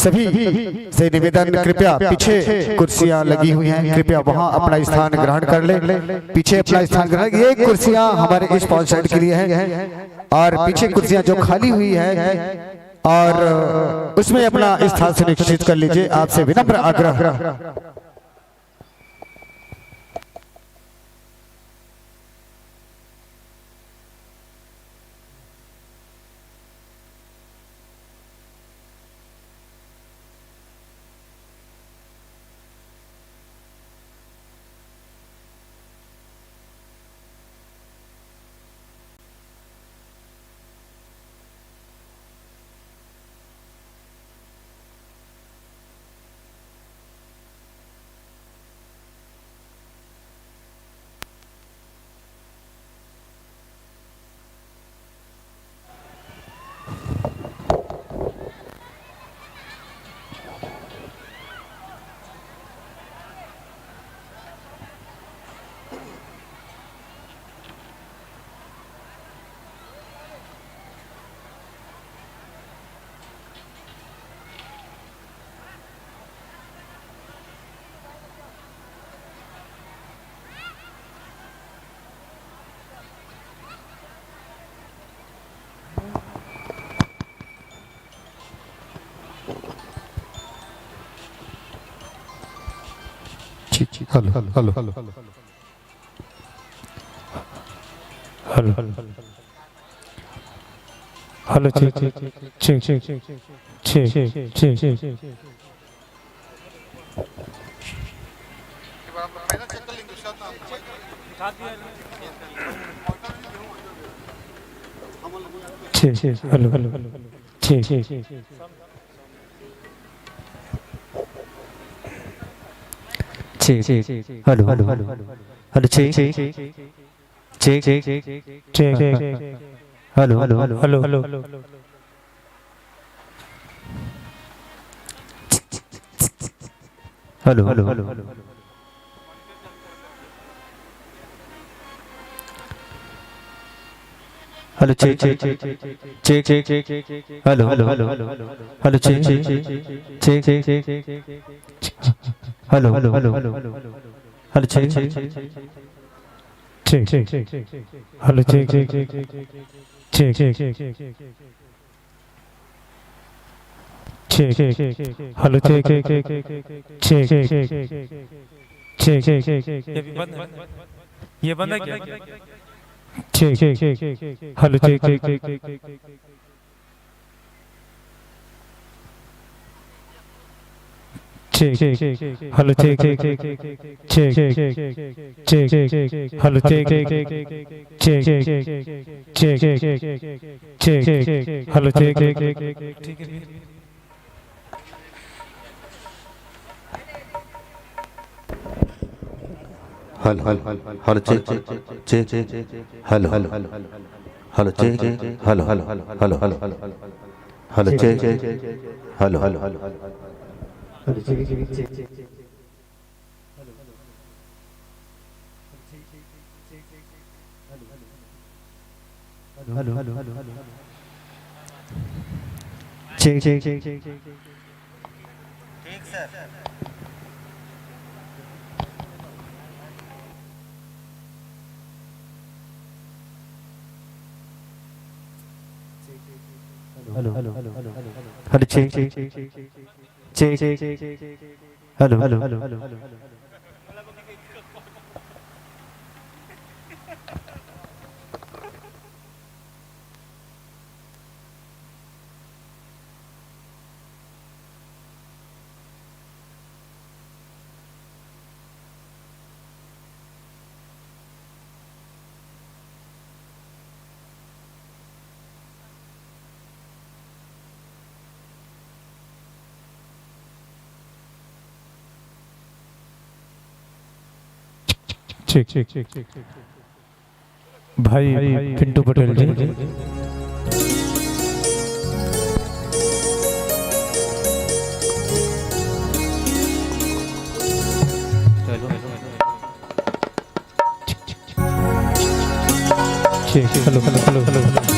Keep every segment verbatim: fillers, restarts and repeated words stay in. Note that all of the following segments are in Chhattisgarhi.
सभी से निवेदन, कृपया पीछे कुर्सियां लगी हुई हैं, कृपया वहां अपना स्थान ग्रहण कर ले। पीछे अपना स्थान ग्रहण, ये कुर्सियां हमारे स्पॉन्सर्ड के लिए हैं और पीछे कुर्सियां जो खाली हुई है और उसमें अपना स्थान सुनिश्चित कर लीजिए, आपसे विनम्र आग्रह। ठीक, ठीक, hello, hello, hello. Hello. Hello, check, check, check. ठीक, ठीक, हेलो, हेलो, हेलो। ठीक, ठीक, ठीक। ठीक, ठीक। Hello, hello, hello. हेलो, ठीक, ठीक। ठीक, ठीक, ठीक। Hello, hello, hello. Hello, hello, hello. Hello, hello, hello. Hello, check, check, check, check, check, check. Hello, hello, hello. Hello, check, check, check, check, check. Hello, hello, hello. Hello, check, check, check. ठीक, ठीक, ठीक। Hello, check, check, check. ठीक, ठीक, ठीक। ठीक, ठीक। Hello, check, check, check. ठीक, ठीक, ठीक। ठीक, ठीक, ठीक। ये भी बंद है। ये बंद है क्या? ठीक, ठीक, ठीक। Hello, check, check, check. ठीक, ठीक, ठीक। Hello, check, check, check. ठीक, ठीक, ठीक। Hello, check, check, check. ठीक, ठीक, ठीक। ठीक, ठीक, ठीक। Hello, check, check, check. Hello, hello, hello, check, check, check, check, hello, hello, hello, check, check, hello, hello, hello, hello, hello, check, check, hello, hello, hello, check, check, check, check. Hello, hello, hello, hello, hello. Check, check, check, check, check, check. ठीक, sir. Hello, hello, hello, hello, hello. Hello, check, check, check, check. Check, check, check, check, check, check. Hello, hello, hello, hello, hello. ठीक, ठीक, ठीक, ठीक। भाई पिंटू पटेल जी। ठीक, hello, hello, hello, hello.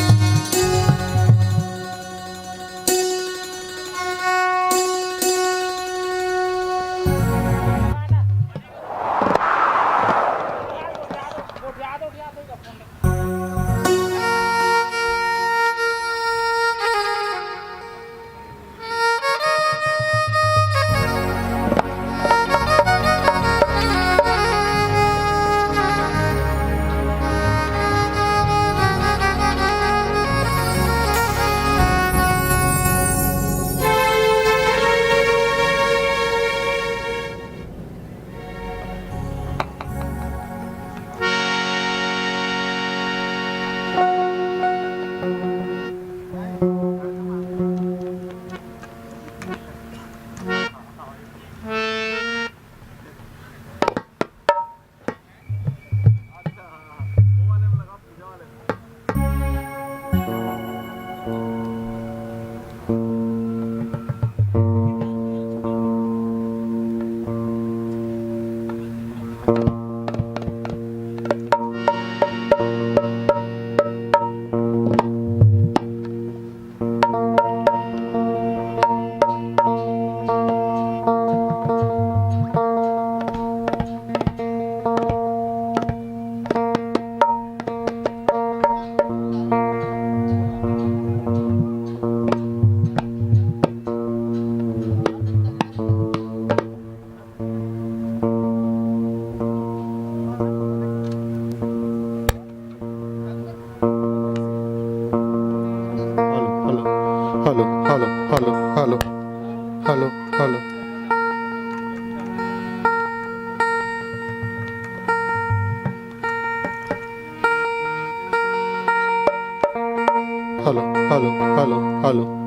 Hello, hello, hello.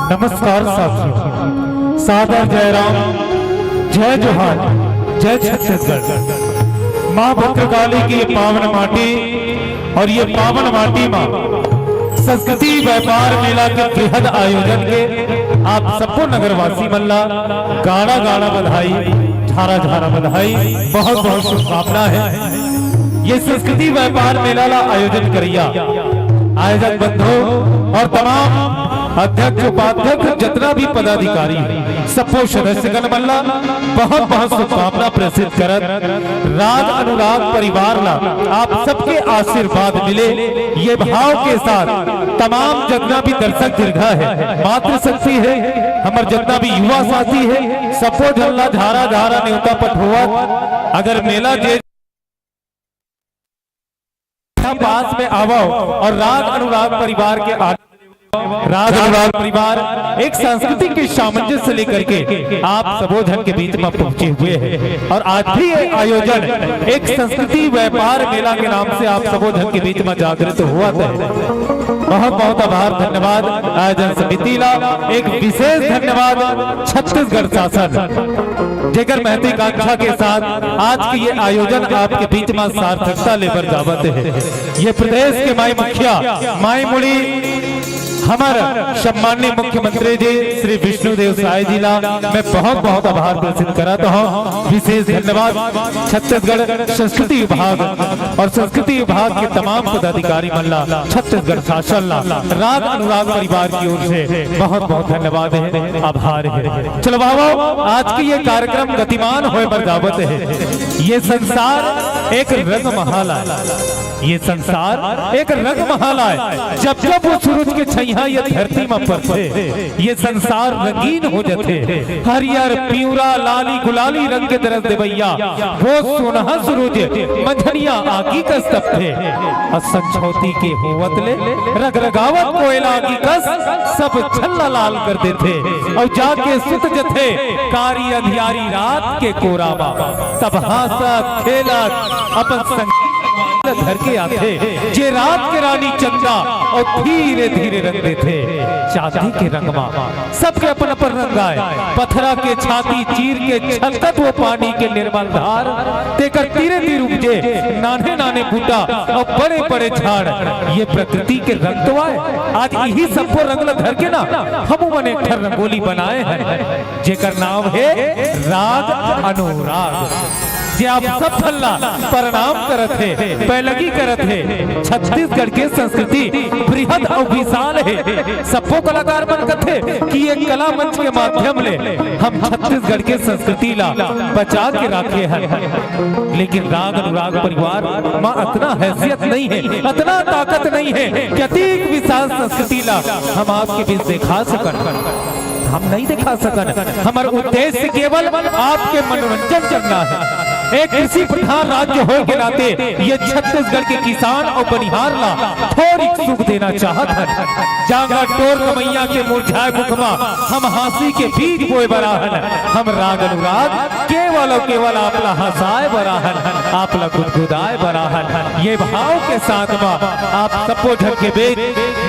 नमस्कार साथियों, सादर जय राम, जय जोहार, जय छत्तीसगढ़। माँ भद्रकाली की ये पावन माटी और ये पावन माटी माँ संस्कृति व्यापार मेला के बृहद आयोजन के आप सबको नगरवासी मन ला गाड़ा गाड़ा बधाई, झारा झारा बधाई, बहुत बहुत शुभकामना है। ये संस्कृति व्यापार मेला ला आयोजन करैया आयोजक बंधु और तमाम अध्यक्ष उपाध्यक्ष जितना भी पदाधिकारी सबको सदस्यगण मन ला बहुत बहुत शुभकामना प्रेषित करत राज अनुराग परिवार ला आप सबके आशीर्वाद मिले, ये भाव के साथ तमाम जितना भी दर्शक दीर्घा है, मातृशक्ति है, हमर जितना भी युवा साथी है, सबो झन ला झारा झारा नेवता पठोवत अगर मेला जे पास में आवव और राज अनुराग परिवार के आनंद राग अनुराग परिवार एक सांस्कृतिक के सामंजस्य लेकर के आप सबो झन के बीच में पहुंचे हुए हैं और आज भी ये आयोजन एक संस्कृति व्यापार मेला के नाम से आप सबो झन के बीच में जागृत हुआ है। बहुत बहुत आभार, धन्यवाद आयोजन समिति ला, एक विशेष धन्यवाद छत्तीसगढ़ शासन, जेकर महत्वाकांक्षा के साथ आज के ये आयोजन आपके बीच में सार्थकता लेकर जावत है। ये प्रदेश के माई मुखिया, माई मुड़ी, हमर सम्माननीय मुख्यमंत्री जी श्री विष्णुदेव साय जी ला मैं बहुत बहुत आभार प्रदर्शित करत हूँ। विशेष धन्यवाद छत्तीसगढ़ संस्कृति विभाग और संस्कृति विभाग के तमाम पदाधिकारी मन ला, छत्तीसगढ़ शासन ला, राग अनुराग परिवार की ओर से बहुत बहुत धन्यवाद है, आभार है। चलो बाबा, आज के ये कार्यक्रम गतिमान होए बर जावत है। ये संसार एक रंग महल आय, ये संसार एक रंग महल आय। जब जब वो सूरज के छैया ये धरती म परथे, ये संसार रंगीन हो जथे। हरियर, पिंवरा, लाली, गुलाली रंग के दरस देवैया वो सोनहा सूरज मंझनिया आगी कस तपथे। अउ संझौती के होवत ले रगरगावत कोयला आगी कस सब झन ला लाल कर देथे। अउ जाके सुत जथे कारी अंधियारी रात के कोरा म। तब हाँसत खेलत अपन संग धर के आथे, जे रात के रानी चंदा अउ धीरे धीरे रंग देथे चांदी के रंग म। सबके अपन अपन रंग आय। पथरा के छाती चीर के छलकत वो पानी के निर्मल धार, तेकर तीरे तीर उपजे नान्हे नान्हे बूटा अउ बड़े बड़े झाड़, ये प्रकृति के रंग तो आय। आज इही सबो रंग ल धर के ना हमू मन एक ठन रंगोली बनाए हन, जेकर नाम हे राग अनुराग। जे आप सब झन ला प्रणाम करत हे, पैलगी करत हे। छत्तीसगढ़ के संस्कृति बृहद अउ विशाल हे। सबो कलाकार मन कथे कि ये कला मंच के माध्यम ले हम छत्तीसगढ़ के संस्कृति ला बचा के राखे हन, लेकिन राग अनुराग परिवार म अतना हैसियत नइ हे, अतना ताकत नइ हे कि अतिक विशाल संस्कृति ला हम आपके बीच देखा सकन। हम नइ देखा सकन। हमर उद्देश्य केवल आपके मनोरंजन करना हे। एक कृषि प्रधान राज्य होए के नाते ये छत्तीसगढ़ के किसान अउ बनिहार ला थोरिक सुख देना चाहत हन। जांगर टोर कमइया के मुरझाए मुख म हम हाँसी के बीज बोए बर आहन। हम राग अनुराग केवल अउ केवल आप ला हँसाए बर आहन, आप ला गुदगुदाए बर आहन। ये भाव के साथ म आप सबो झन के बीच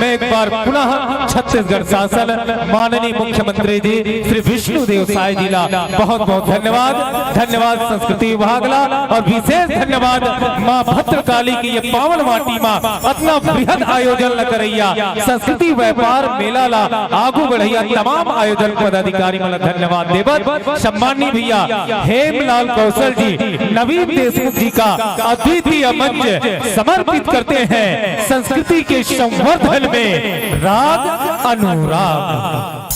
मैं एक बार पुनः छत्तीसगढ़ शासन, माननीय मुख्यमंत्री जी श्री विष्णुदेव साय जी ला बहुत बहुत धन्यवाद। धन्यवाद संस्कृति विभाग ला अउ विशेष धन्यवाद माँ भद्रकाली के ये पावन माटी म अतना बृहद आयोजन ल करइया संस्कृति व्यापार मेला ला आगू बढ़इया तमाम आयोजन पदाधिकारी मन ला धन्यवाद देवत सम्माननीय भैया हेमलाल कौशल जी, नवीन देशमुख जी का अद्वितीय मंच समर्पित करते हैं संस्कृति के संवर्धन में राग अनुराग।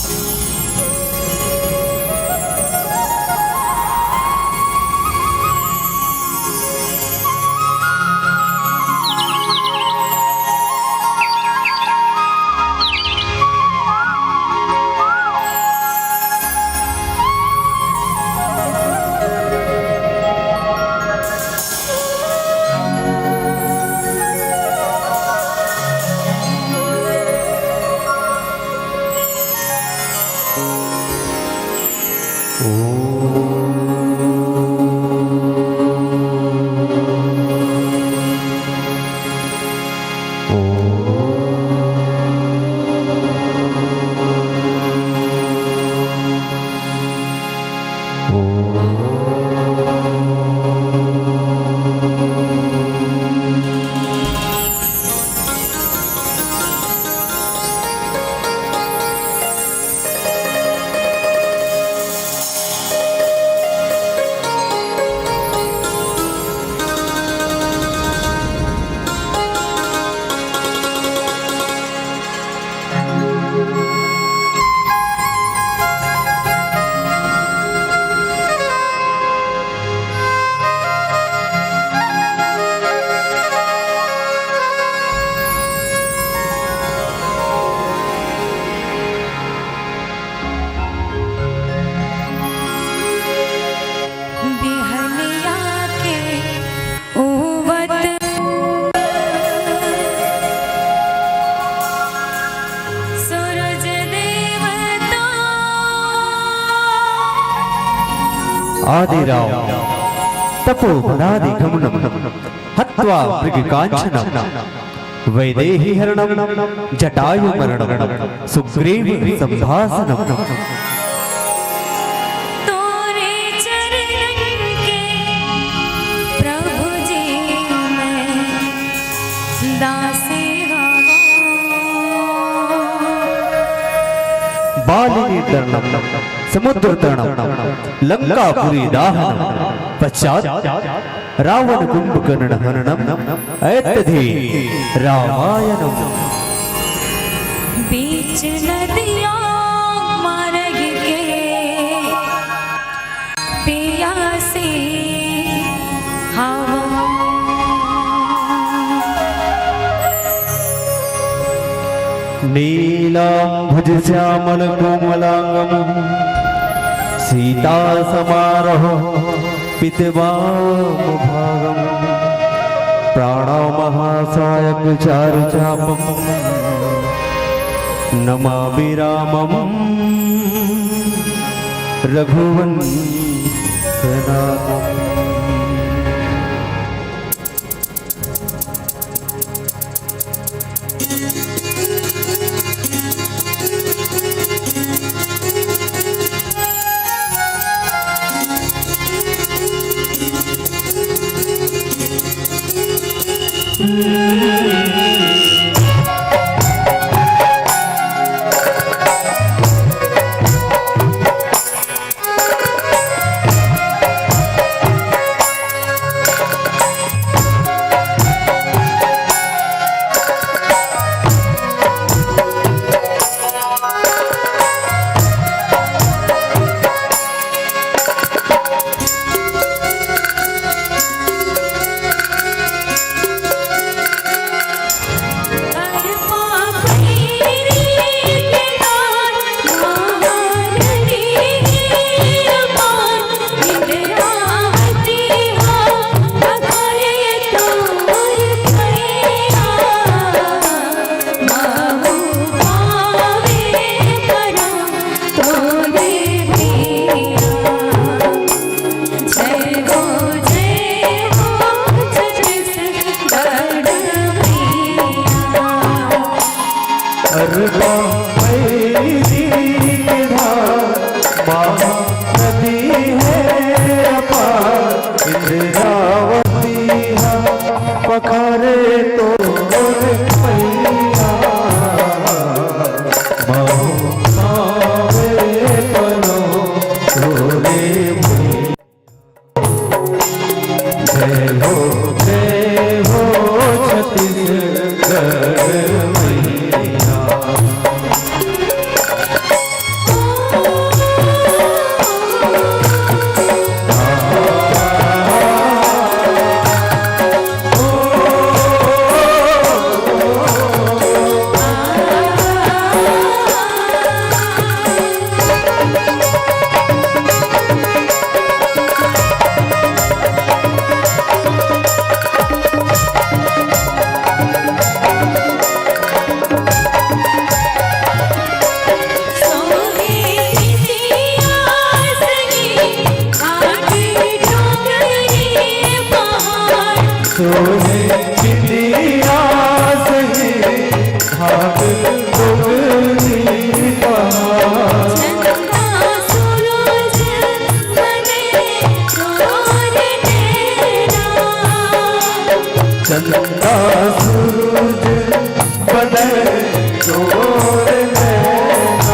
आदिराव तपोवनादिगमनं हत्वा मृगकाञ्चनं वैदेहीहरणं जटायुमरणं सुग्रीवसम्भाषणम्। तोरे चरणन के प्रभु जी मैं दासी हवं। बाली निर्दरणं समुद्र तरणं लंकापुरी दाहनं पश्चात रावण कुंभकर्ण हननम् अयत्तधि रामायणम्। बीच नदिया मार्ग के पियासी हवं। नीलाम्बुज श्यामल कोमलांगम सीता समारोह पितवाम भागम प्राणा महासायक चारु चापम नमामि रामम रघुवंशनाथम। अरबा भैरी के धार, महानदी है अपार, इंद्रावती हम पखारे तोर पैया। महू पावे पनो तोरे भैया। जय हो, जय हो छत्तीसगढ़ मैया। सोहे बिंदिया सही घाट डोगरी पहाड़। चंदा सूरज बने तोर नैना।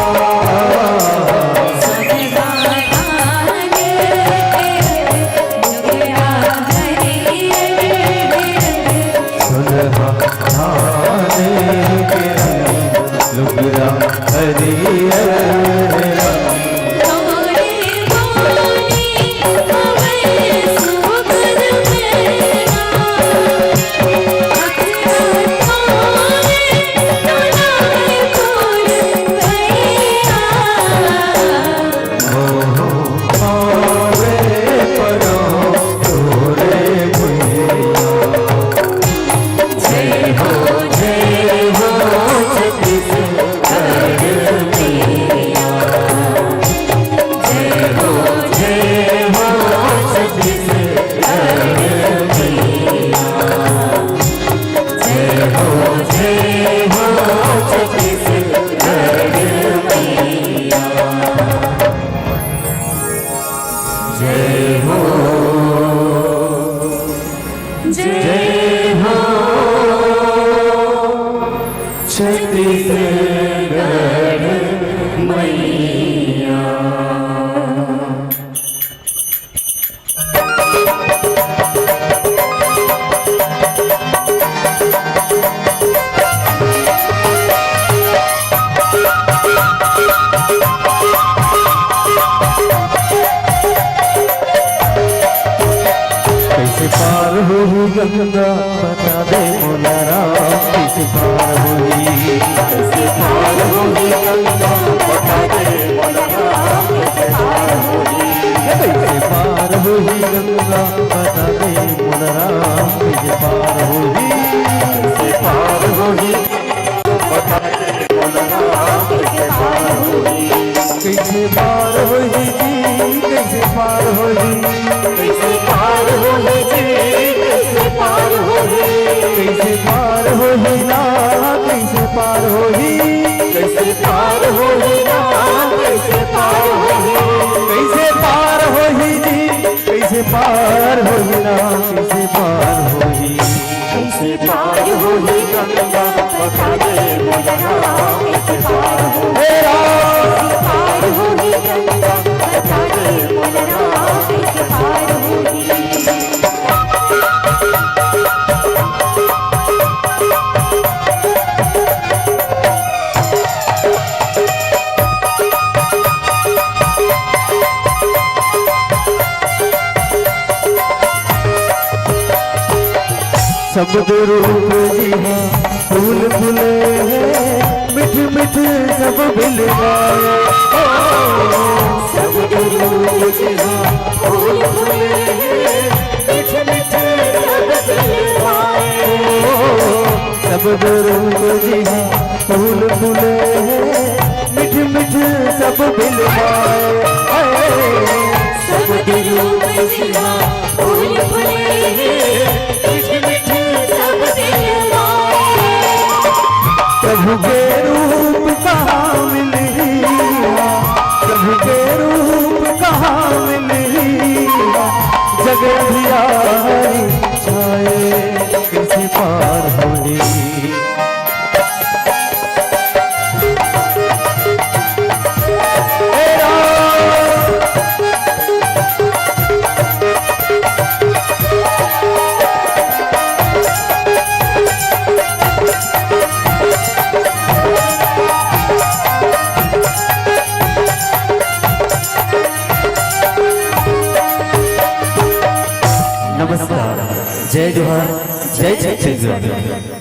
सुनहरा धाने के रंग, लुगरा हरियर रंग। छत्तीसगढ़ मैया। कइसे पार होही गंगा, बता दे मोला राम, कइसे पार होही? कइसे पार होही गंगा, बता दे मोला राम, कइसे पार होही? कइसे पार होही गंगा, बता दे मोला राम, कइसे पार होही? कइसे पार होही? बता दे मोला राम, कइसे पार होही? कइसे पार होही जी, कइसे पार होही? कइसे पार होही जी, कइसे पार होही? कइसे पार होही ना, कइसे पार होही? कइसे पार होही ना, कइसे पार होही? कइसे पार होही जी, कइसे पार होही ना, कइसे पार होही? कइसे पार होही गंगा, बता दे मोला राम, कइसे पार होही? हे राम। कइसे पार होही गंगा, बता दे मोला राम, कइसे पार होही? शब्द रूप जी हाँ फूल फूले, मिठ मिठ सब बिलवाए। ओ, शब्द रूप जी हाँ फूल फूले, मिठ मिठ सब बिलवाए। ओ, शब्द रूप जी हाँ फूल फूले, मिठ मिठ सब बिलवाए। हाय। शब्द रूप जी हाँ फूल फूले, मिठ मिठ सब बिलवाए। प्रभु के रूप कहाँ मिलही, प्रभु के रूप कहाँ मिलही, जग अंधियारी छाए, कइसे पार होही? हे राम। नमस्कार, जय जोहार, जय छत्तीसगढ़।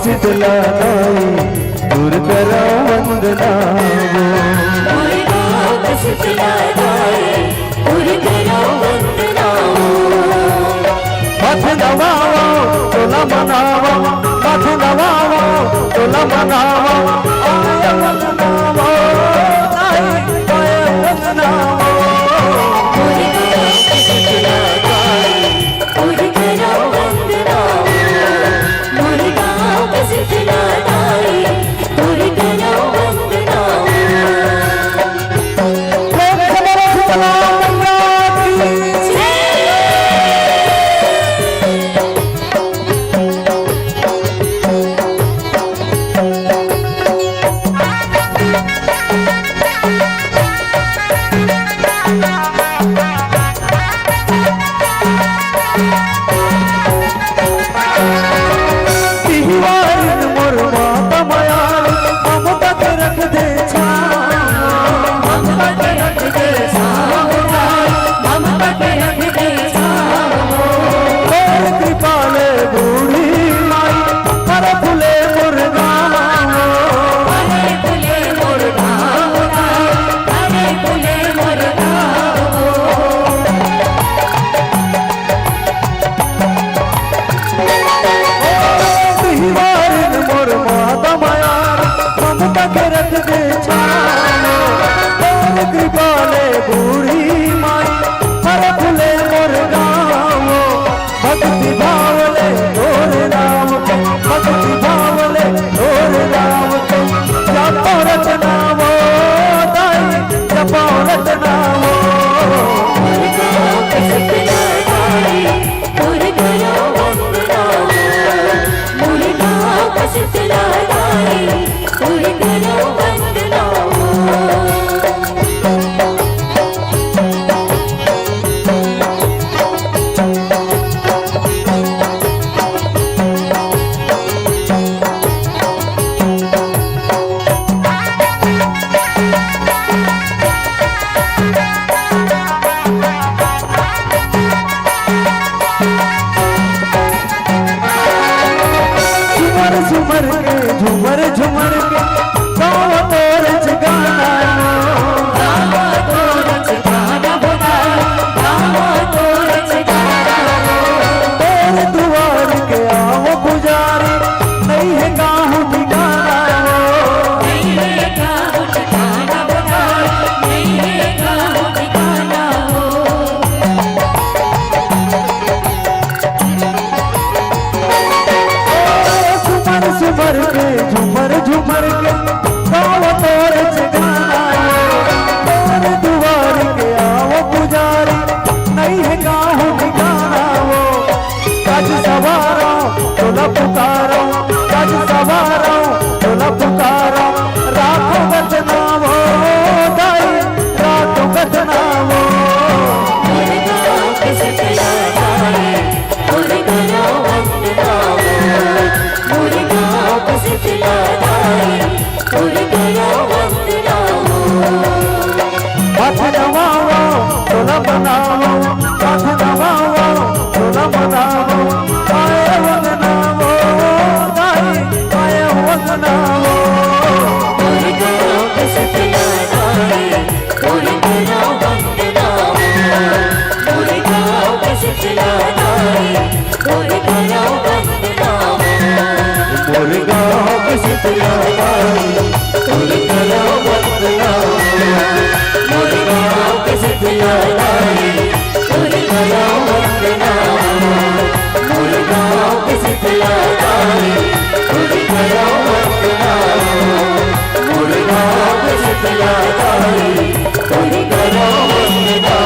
शीतला दाई, तोर करा वंदना वो। मोर गाँव के शीतला दाई, तोर करा वंदना वो। माथे नवावा, तोला मनावा, माथे नवावा, तोला मनावा, आय वंदना वो, दाई, आय वंदना वो। मोर गाँव के शीतला दाई, तोर करा वंदना वो। मोर गाँव के शीतला दाई, तोर करा वंदना। प्रेम से बोलो शीतला मैया की। तिहार मोर माता मयार, ममता के रख दे छाँव। ममता के रख दे छाँव, ममता के रख दे छाँव। तोर कृपा ले बूढ़ी माई, हर फूले मोर गाँव। हर फूले मोर गाँव, हर फूले मोर गाँव। तिहार मोर माता मयार, ममता के रख दे छाँव। तोर कृपा ले बूढ़ी माई, हर फूले मोर गाँव। भक्ति भाव ले तोर नाम के, भक्ति भाव ले तोर नाम के, जपो रटना वो दाई, जपो रटना वो। मोर गाँव के शीतला दाई, तोर करा वंदना वो। मोर गाँव के शीतला दाई, तोर करा वंदना वो। झुमर झुमर के, झुमर झुमर के, गाँव तोर जगाना। गाँव तोर जगाना, गाँव तोर जगाना। तोर दुआर के आव पुजारी, नइ हे गाँव ठिकाना। नइ हे गाँव ठिकाना, नइ हे गाँव ठिकाना। सुमर सुमर के, झुमर झुमर के, गाँव तोर जगाना। तोर दुआर के आव पुजारी, नइ हे गाँव ठिकाना वो। आज सवारा तोला पुकारा, आज सवारा तोला पुकारा, राखो बचना वो दाई, राखो बचना वो। मोर गाँव के शीतला दाई, तोर करा वंदना वो। मोर गाँव के शीतला दाई, तोर करा वंदना वो। माथे नवावा, तोला मनावा, माथे नवावा, तोला मनावा, आय वंदना वो, दाई, आय वंदना वो। मोर गाँव के शीतला दाई, तोर करा वंदना वो। मोर गाँव के शीतला दाई, तोर करा वंदना वो। मोर गाँव के शीतला दाई, तोर करा वंदना। मोर गाँव के शीतला दाई, तोर करा वंदना। मोर गाँव के शीतला दाई, तोर करा वंदना। मोर गाँव के शीतला दाई, तोर करा वंदना।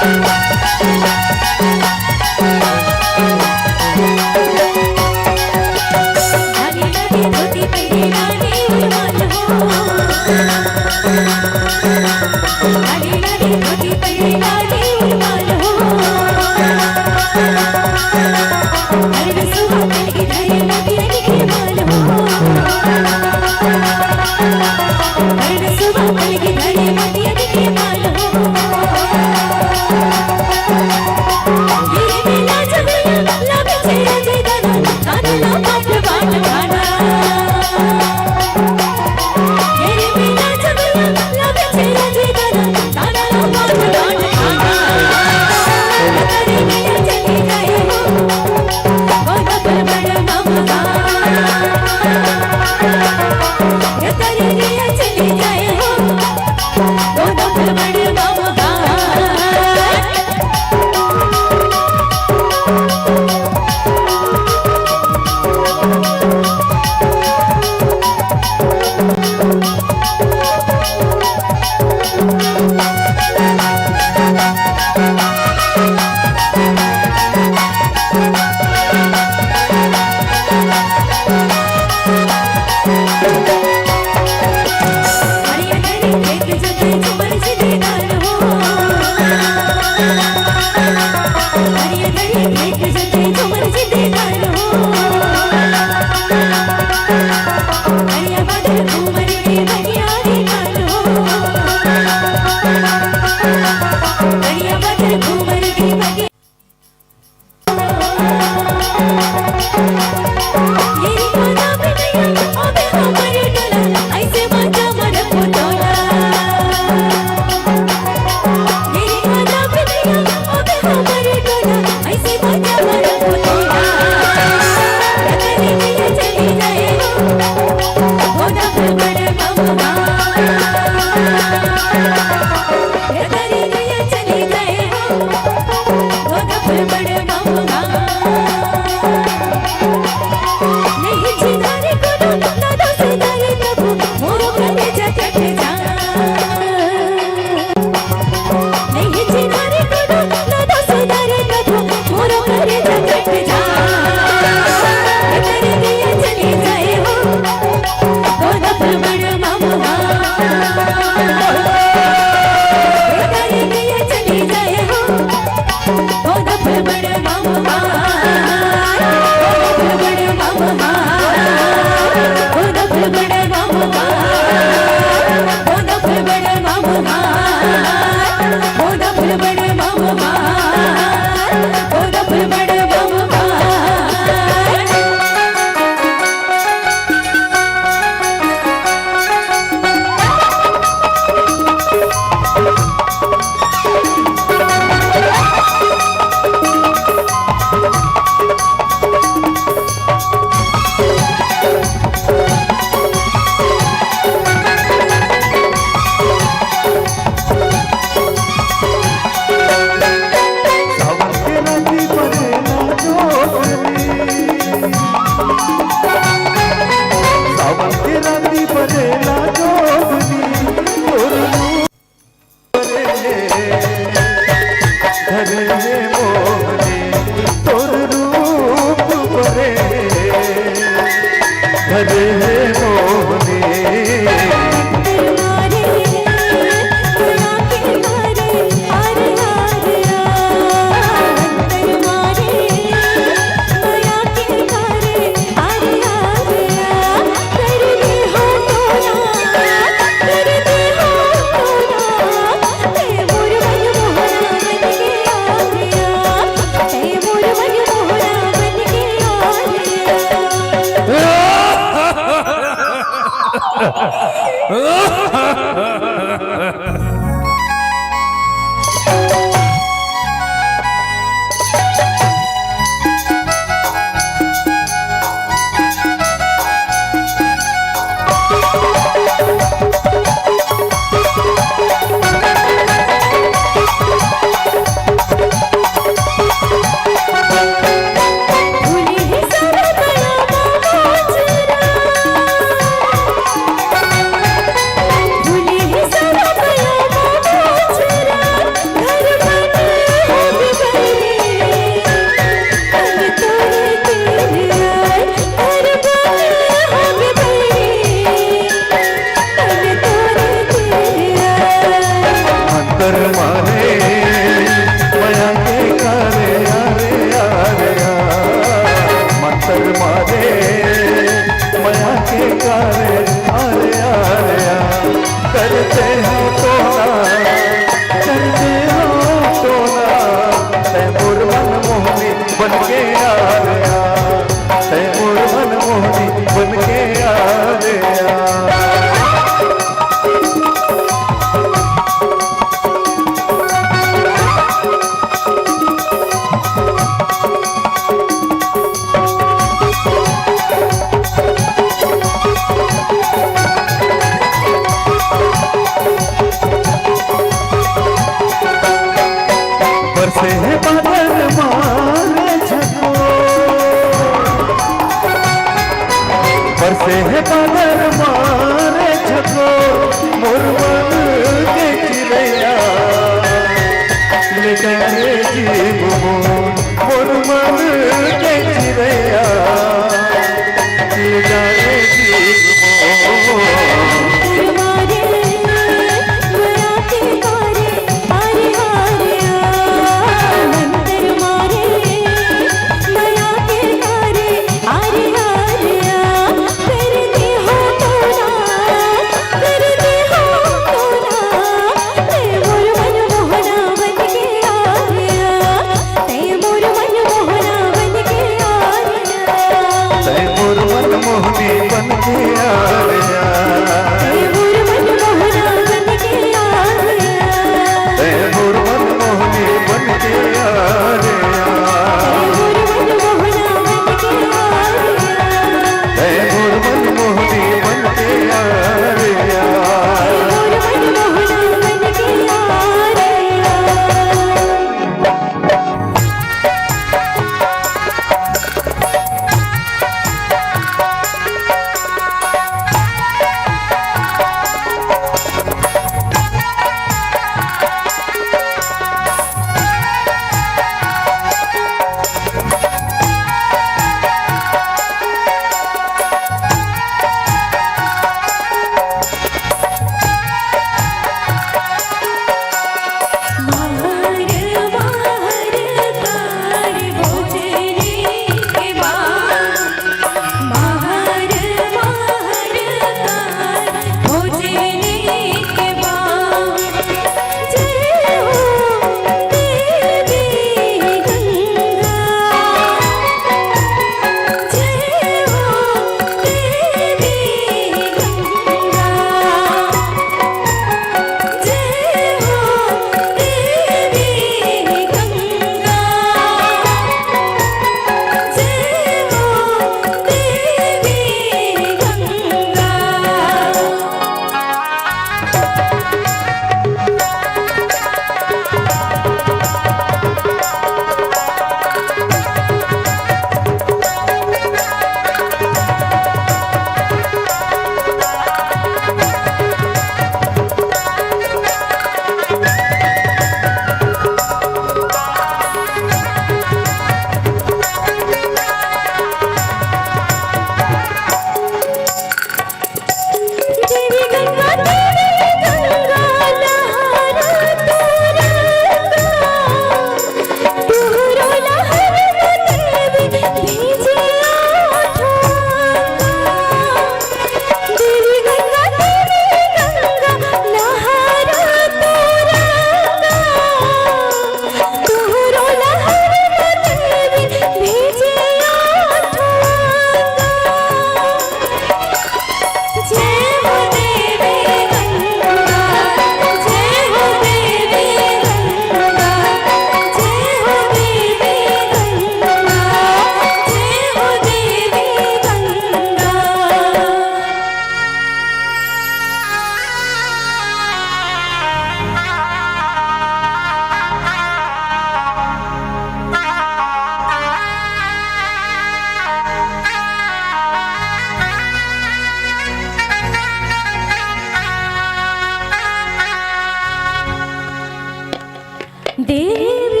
देवी,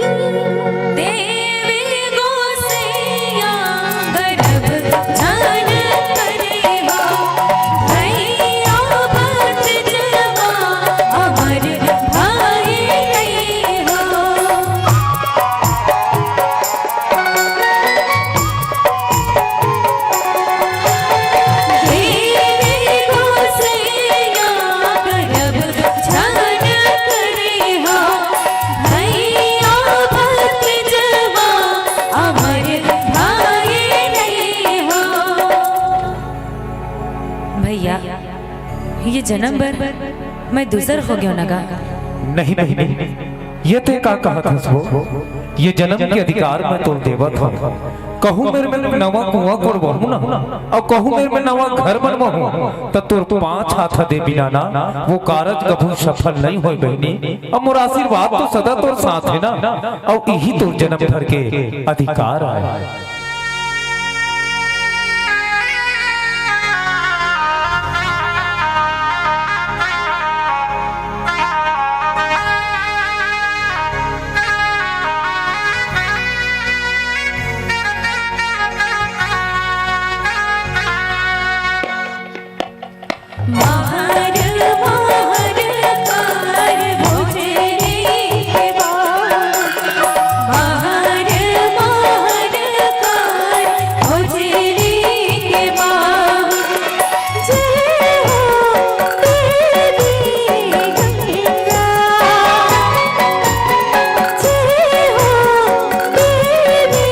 देवी गोसैया, गरब धान करे हो, भैया भतीजवा, अमर भाई नहीं हो। देवी गोसैया, गरब धान करे हो, भैया भतीजवा, अमर भाई नहीं हो। भैया, ये जनम बर मैं दूसर हो गयो न गा। नहीं बहिनी, ये तैं का कहत हस वो? ये जनम के अधिकार मैं तोल देवत हूँ। कहूँ मेर में नवा कुआं कोड़वाहूँ ना, अउ कहूँ मेर में नवा घर बनवाहूँ, त तोर पाँच हाथ दे बिना ना वो कारज कभू सफल नहीं होय बहिनी। अब मोर आशीर्वाद तो सदा तोर साथ हे ना, अउ इही तोर जनम भर के अधिकार आय। महर महर कर भोजली के बाहु, महर महर कर भोजली के बाहु। जय हो देवी गंगा, जय हो देवी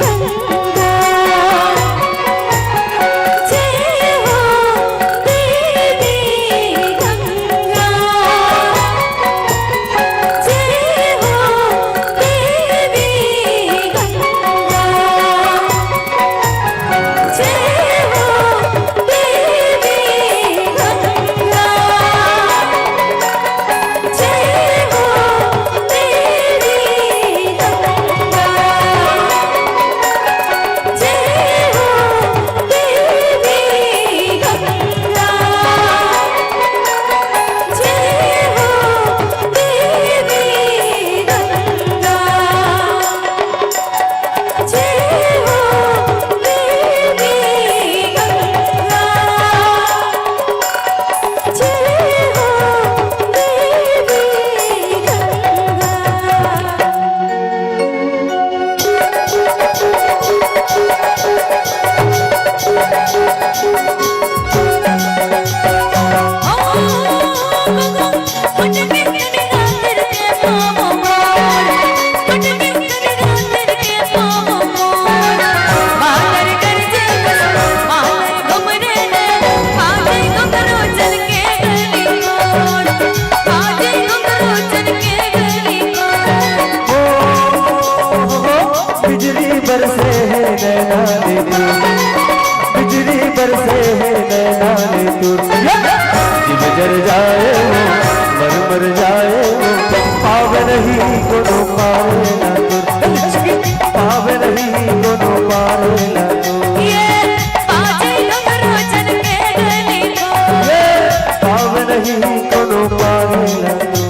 गंगा, जय हो देवी गंगा, जय हो देवी गंगा, जय हो देवी गंगा। जय हो देवी गंगा, जय हो देवी गंगा, जय हो देवी गंगा। जय हो देवी गंगा, जय हो देवी गंगा। बिजली बरसे हे नैना ले तोर, बिजली बरसे हे नैना ले तोर। जब जर जाए वो, मर मर जाए वो, पावे नहीं कोनो पावे ना तोर, पावे नहीं कोनो पावे ना तोर। ये पाजे घुंघरू चल के गली को, ये पावे नहीं कोनो पावे ना तोर।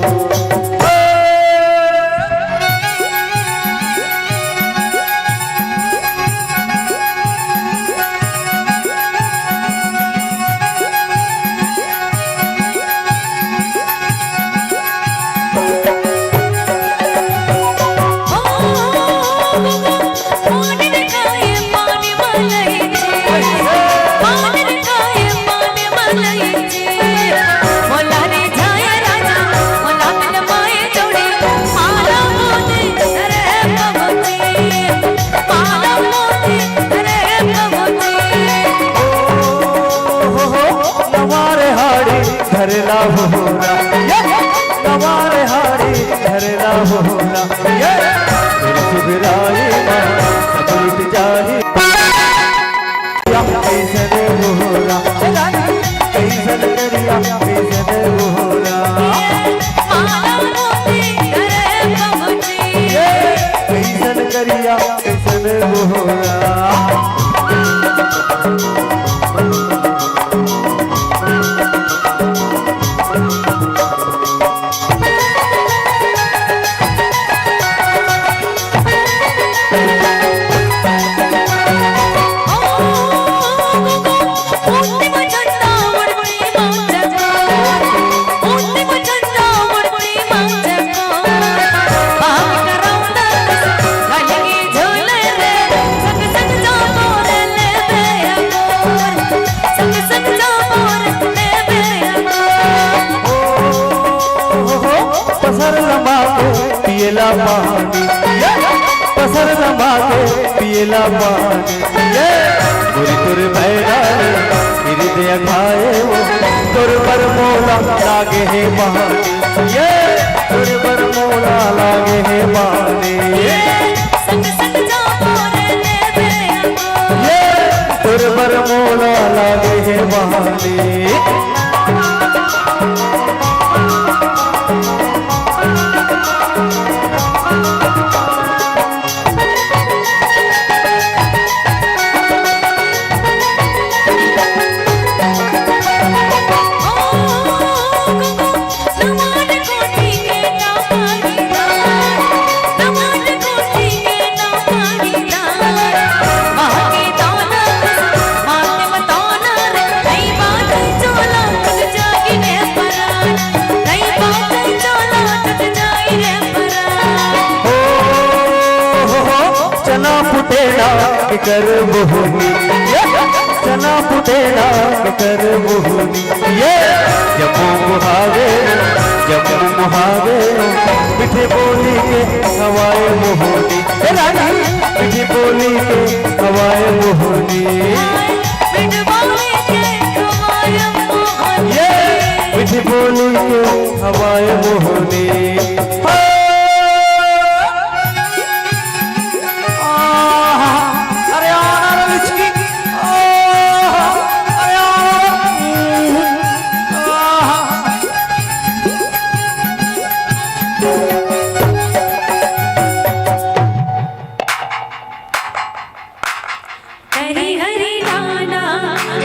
नवारे हाड़ी धरला होरा, नवारे हाड़ी धरला होरा, सुगराई मा सब लुट जाही। कैसन होरा, कैसन करिया, कैसन होरा। कैसन करिया, कैसन होरा। पिएला पानी, ये पसर नमा के पिएला पानी, ये गोरी तोर बैरा रे, हृदय खाए वो, तोर बर मोला लागे हे पानी, ये तोर बर मोला लागे हे पानी। संग संग जाबो रे लेबे अंगो। ये तोर बर मोला लागे हे पानी। ओ हो हो, चना फुटेला के कर मोहनी, चना फुटेला के कर मोहनी, ये जम्मो मुहावे, जम्मो मुहावे, मीठे बोली के हवाए मोहनी, ए रानी, मीठे बोली के हवाए मोहनी। ये मीठे बोली के हवाए मोहनी। आहा, अरे आना रे लिचकी। आहा, अरे आना रे। आहा। हरी हरी नाना,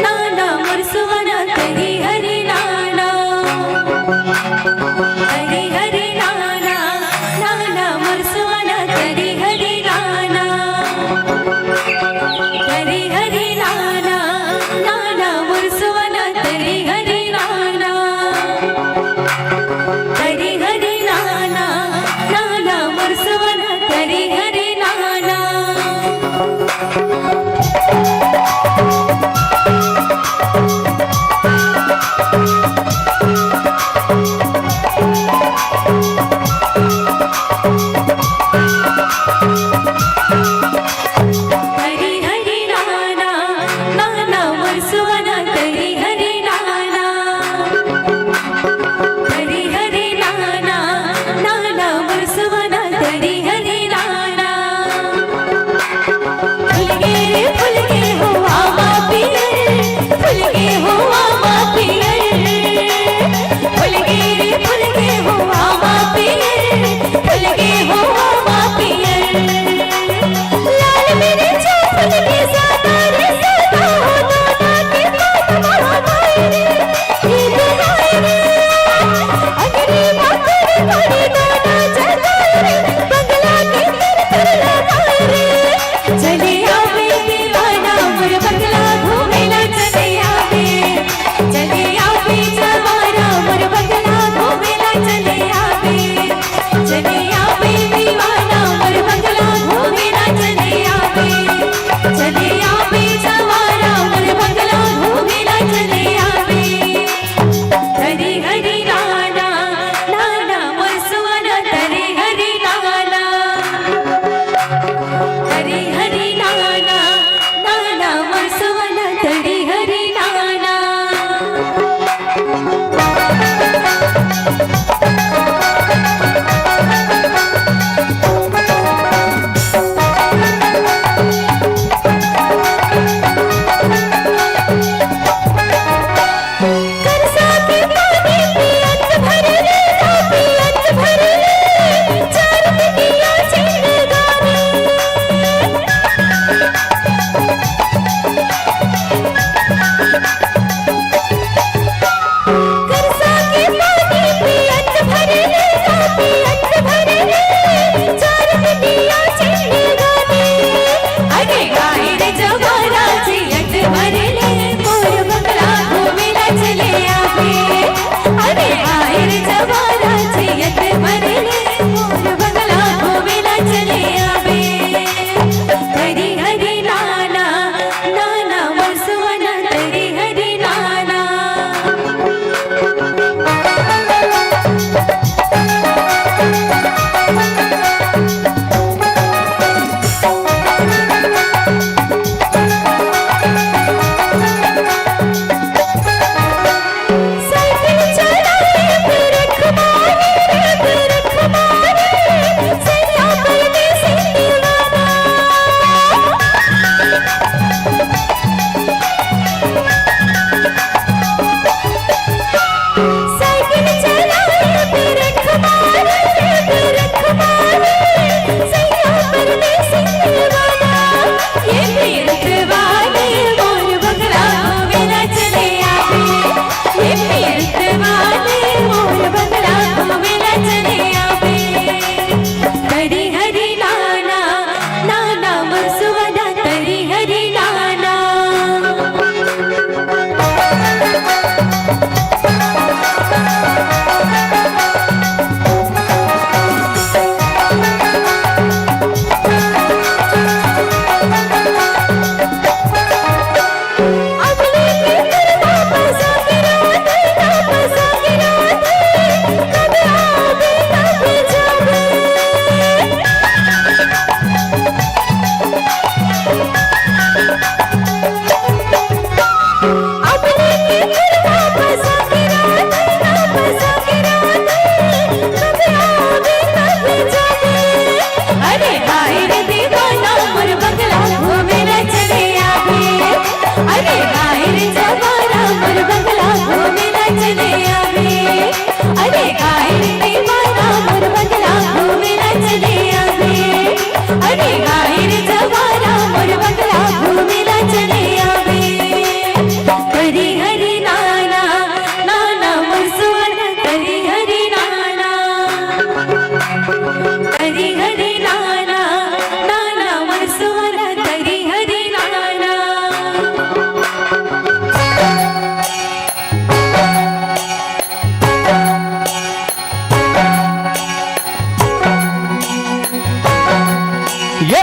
नाना मोर सुवना, हरी हरी नाना, हरी हरी नाना।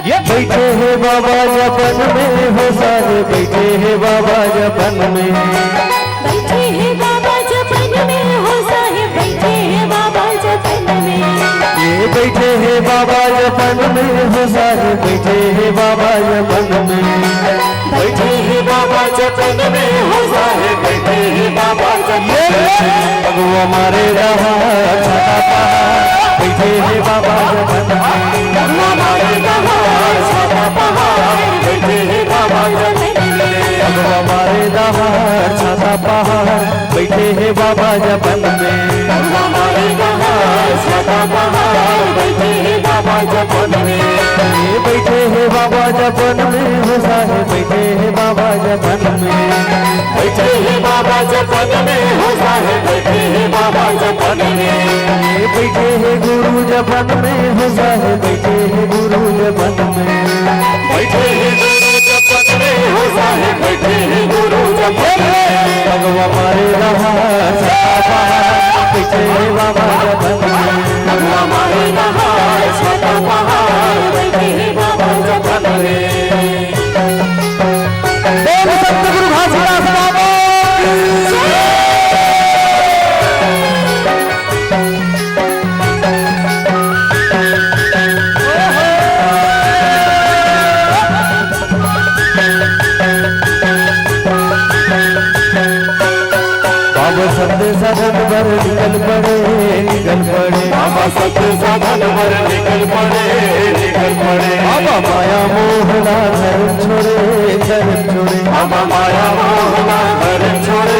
ये बैठे हे बाबा जपन में हो साहेब, बैठे हे बाबा जपन में। बैठे हे बाबा जपन में हो साहेब, बैठे हे बाबा जपन में। ये बैठे हे बाबा जपन में हो साहेब, बैठे हे बाबा जपन में। बैठे हे बाबा जपन में हो साहेब, बैठे हे बाबा जपन में। भगवा मारे रहा छाता पहाड़, बैठे हे बाबा जपन में। भगवा मारे रहा छाता पहाड़, बैठे हे बाबा जपन में। भगवा मारे रहा छाता पहाड़, बैठे हे बाबा जपन में। भगवा मारे रहा छाता पहाड़, बैठे हे बाबा जपन में। ये बैठे हे बाबा जपन में हो साहेब, बैठे हे बाबा जपन में। बैठे हे बाबा जपन में हो साहेब, बैठे हे बाबा जपन में। ये बैठे हे गुरु जपन में हो साहेब, बैठे हे गुरु जपन में। बैठे हे गुरु जपन में हो साहेब, बैठे हे गुरु जपन में। भगवा मारे रहा छाता पहाड़, बैठे हे बाबा जपन में। भगवा मारे रहा छाता पहाड़, बैठे हे बाबा जपन में। प्रेम से सतगुरु घासीदास बाबा की जय। बाबा सत्य साधन बर निकल पड़े, निकल पड़े। बाबा सत्य साधन बर निकल पड़े, निकल पड़े। बाबा माया मोह ला धरम छोड़े, धरम छोड़े। बाबा माया मोह ला धरम छोड़े,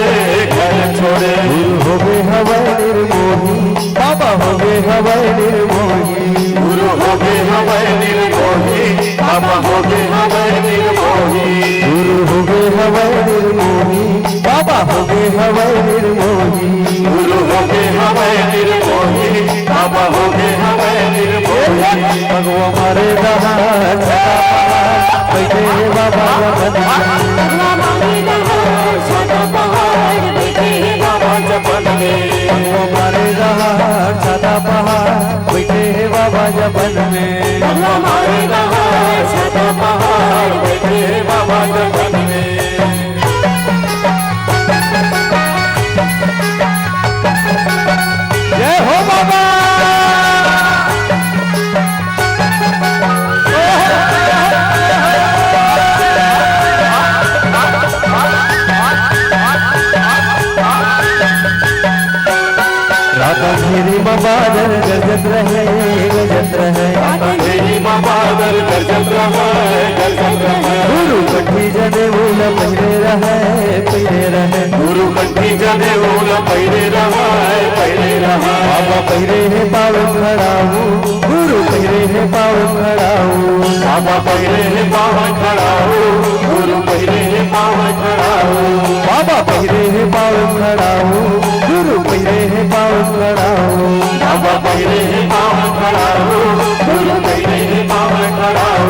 धरम छोड़े। दूर होगे हवय निर्मोही, बाबा होगे हवय निर्मोही। गुरु होगे हवय निर्मोही, बाबा होगे हवय निर्मोही। गुरु होगे हवय निर्मोही, बाबा होगे हवय निर्मोही। गुरु होगे हवय निर्मोही, बाबा होगे हवय निर्मोही। भगवा मारे रहा छाता पहाड़, बैठे बाबा जपन में। भगवा मारे रहा छाता पहाड़, बैठे बाबा जपन में। भगवा मारे रहा छाता पहाड़, बैठे हे बाबा जपन में। भगवा मारे रहा छाता पहाड़, बैठे हे बाबा जपन में। जय हो बाबा। रात अंधेरी म बादल गरजत रहे, गरजत रहे। रात अंधेरी म बादल गरजत रहे, गरजत रहे। गुरु कंठी जनेऊ ल पहिरे रहे, पहिरे रहे। गुरु कंठी जनेऊ ल पहिरे रहे, पहिरे रहे। बाबा पहिरे हे पाँव खड़ाऊ, गुरु पहिरे हे पाँव खड़ाऊ। बाबा पहिरे हे पाँव खड़ाऊ, गुरु पहिरे हे पाँव खड़ाऊ। बाबा पहिरे हे पाँव खड़ाऊ, गुरु पहिरे हे पाँव खड़ाऊ। बाबा पहिरे हे पाँव खड़ाऊ, गुरु पहिरे हे पाँव खड़ाऊ।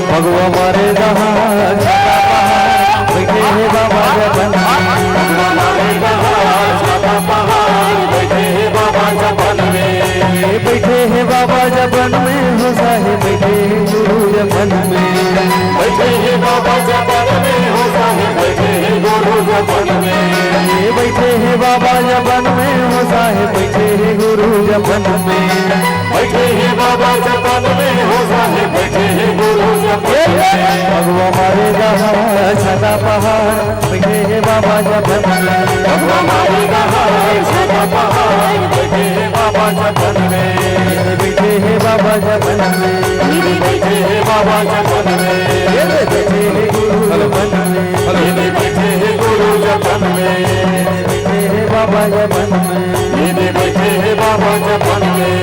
भगवा मारे रहा छाता पहाड़, बैठे हे बाबा जपन में। भगवा मारे रहा छाता पहाड़, बैठे हे बाबा जपन में। ये बैठे हे बाबा जपन में हो साहेब, बैठे हे गुरु जपन में। बैठे हे बाबा जपन में हो साहेब, बैठे हे गुरु जपन में। ये बैठे हे बाबा जपन में हो साहेब, बैठे हे गुरु जपन में। बैठे हे बाबा जपन में हो साहेब, बैठे हे गुरु जपन में। भगवा मारे रहा छाता पहाड़, बैठे हे बाबा जपन में। भगवा मारे रहा छाता पहाड़, बैठे हे बाबा जपन में। ये बैठे हे बाबा जपन में। ये बैठे हे बाबा जपन में। ये बैठे हे गुरु जपन में। ये बैठे हे गुरु जपन में। ये बैठे हे बाबा जपन में। ये बैठे हे बाबा जपन में।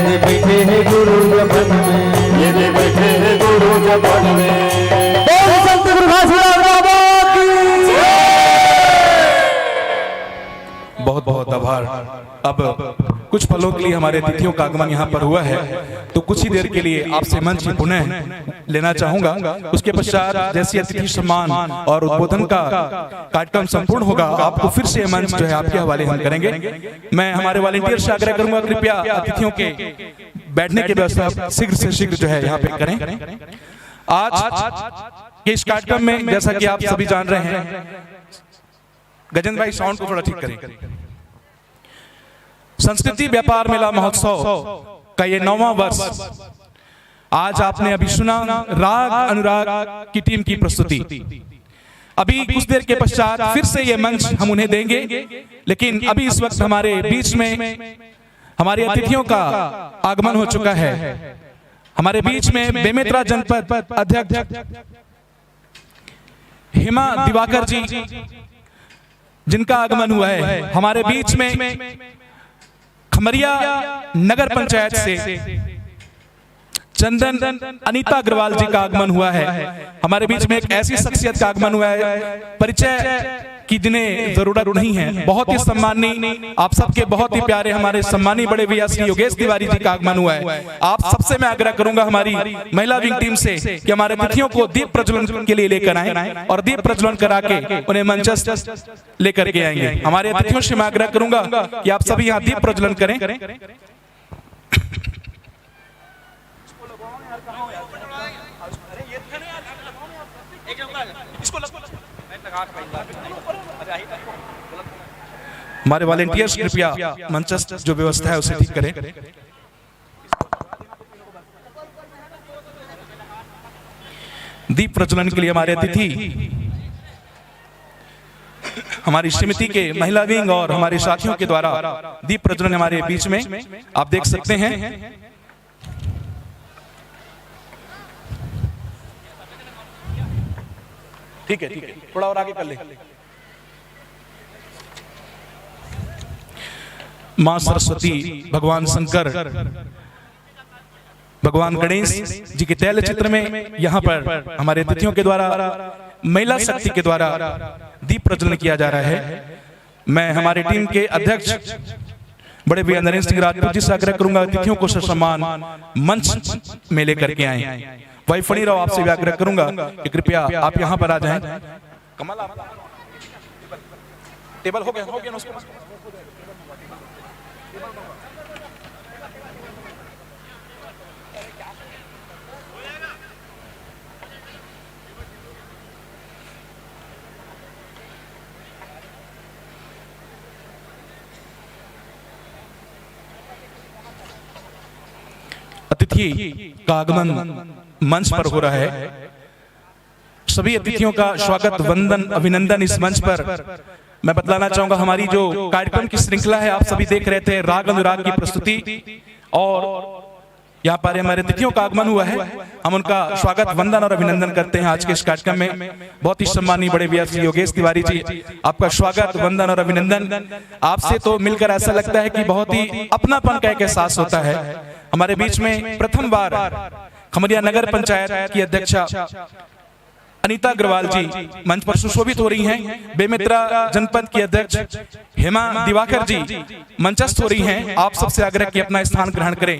ये बैठे हे गुरु जपन में। ये बैठे हे गुरु जपन में। बोल संत गुरु घासीदास बाबा की जय। बहुत बहुत आभार। अब कुछ पलों के लिए हमारे अतिथियों का आगमन यहाँ पर हुआ है, तो कुछ ही देर के लिए आपसे मंच पुनः लेना चाहूंगा। उसके पश्चात जैसे अतिथि सम्मान और उद्बोधन का कार्यक्रम संपूर्ण होगा, आपको फिर से मंच जो है आपके हवाले हम करेंगे। मैं हमारे वॉलंटियर से आग्रह करूंगा, कृपया अतिथियों के बैठने की व्यवस्था शीघ्र से शीघ्र जो है यहाँ पे करें। आज के इस कार्यक्रम में, जैसा कि आप सभी जान रहे हैं, गजेंद्र भाई, साउंड को थोड़ा ठीक करें। संस्कृति व्यापार मेला महोत्सव का ये नौवां वर्ष। आज आपने अभी सुना राग अनुराग की टीम की प्रस्तुति। अभी कुछ देर के पश्चात फिर से ये मंच हम उन्हें देंगे, लेकिन अभी इस वक्त हमारे बीच में हमारे अतिथियों का आगमन हो चुका है। हमारे बीच में बेमेतरा जनपद अध्यक्ष हेमा दिवाकर जी, जिनका आगमन हुआ है हमारे बीच में, खमरिया नगर पंचायत से चंदन अनीता अग्रवाल जी का आगमन हुआ है। हमारे बीच में एक ऐसी शख्सियत का आगमन हुआ है, परिचय की जिन्हें जरूरत नहीं है। बहुत ही सम्माननीय, आप सबके बहुत ही प्यारे हमारे सम्माननीय बड़े भैया श्री योगेश तिवारी जी का आगमन हुआ है। आप सबसे मैं आग्रह करूंगा हमारी महिला विंग टीम से कि हमारे अतिथियों को दीप प्रज्वलन के लिए लेकर आए और दीप प्रज्वलन करा के उन्हें मंचस्थ लेकर के आएंगे। हमारे अतिथियों से मैं आग्रह करूंगा कि आप सभी यहाँ दीप प्रज्वलन करें। हमारे वॉलेंटियर्स कृपया मंचस्थ जो व्यवस्था है उसे ठीक करें। दीप प्रज्वलन के लिए हमारे अतिथि हमारी समिति के महिला विंग और हमारे साथियों के द्वारा दीप प्रज्वलन हमारे बीच में आप देख सकते हैं। ठीक है, ठीक है, थोड़ा और आगे कर ले। माँ सरस्वती, भगवान शंकर, भगवान गणेश जी के तैल चित्र में यहाँ पर हमारे अतिथियों के द्वारा, महिला शक्ति के द्वारा दीप प्रज्वलन किया जा रहा है। मैं हमारी टीम के अध्यक्ष बड़े भैया नरेंद्र सिंह राजपूत जी से आग्रह करूंगा, अतिथियों को ससम्मान मंच में लेकर के आए। भाई फणीराव, आपसे भी आग्रह करूंगा कि कृपया आप यहाँ पर आ जाएं। कमल, आप टेबल हो गया, हो गया ना उसके पास। अतिथि का आगमन मंच पर हो रहा है। सभी अतिथियों का स्वागत, वंदन, अभिनंदन इस मंच पर। मैं बतलाना चाहूंगा, हमारी जो कार्यक्रम की श्रृंखला है, आप सभी देख रहे थे राग अनुराग की प्रस्तुति, और यहाँ पर हमारे अतिथियों का आगमन हुआ है। हम उनका स्वागत, वंदन और अभिनंदन करते हैं आज के इस कार्यक्रम में। बहुत ही सम्माननीय बड़े भैया श्री योगेश तिवारी जी, आपका स्वागत, वंदन और अभिनंदन। आपसे तो मिलकर ऐसा लगता है कि बहुत ही अपनापन का एक एहसास होता है। हमारे बीच में प्रथम बार खमरिया नगर पंचायत की अध्यक्षा अनीता अग्रवाल जी मंच पर सुशोभित हो रही हैं। बेमेतरा जनपद की अध्यक्ष हेमा दिवाकर जी मंचस्थ हो रही हैं। आप सबसे आग्रह कि अपना स्थान ग्रहण करें।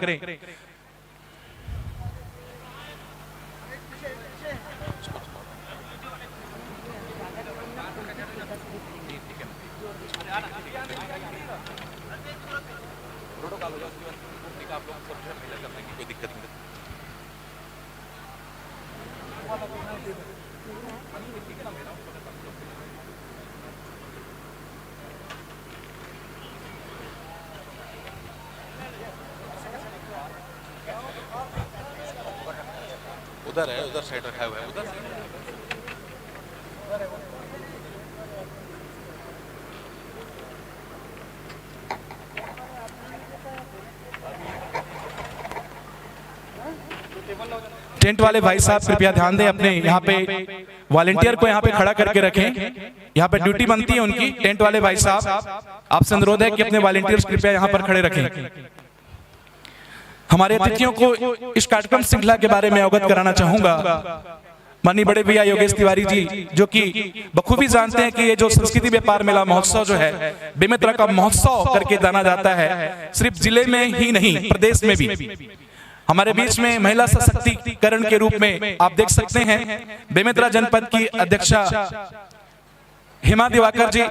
उधर है, उधर साइड रखा हुआ है, उधर। टेंट वाले भाई साहब कृपया ध्यान दें, अपने यहाँ पे वॉलेंटियर को यहाँ पे खड़ा करके रखें। यहाँ पे ड्यूटी बनती है उनकी। टेंट वाले भाई साहब, आपसे अनुरोध है कि अपने वॉलेंटियर्स कृपया यहाँ पर खड़े रखें। हमारे अतिथियों को इस कार्यक्रम श्रृंखला के बारे में अवगत कराना चाहूंगा। माननीय बड़े भैया योगेश तिवारी जी, जो कि बखूबी जानते हैं कि ये जो संस्कृति व्यापार मेला महोत्सव जो है, बेमेतरा का महोत्सव करके जाना जाता है, सिर्फ जिले में ही नहीं, प्रदेश में भी। हमारे बीच में महिला सशक्तिकरण के रूप में आप देख सकते हैं, बेमेतरा जनपद की अध्यक्षा हेमा दिवाकर जी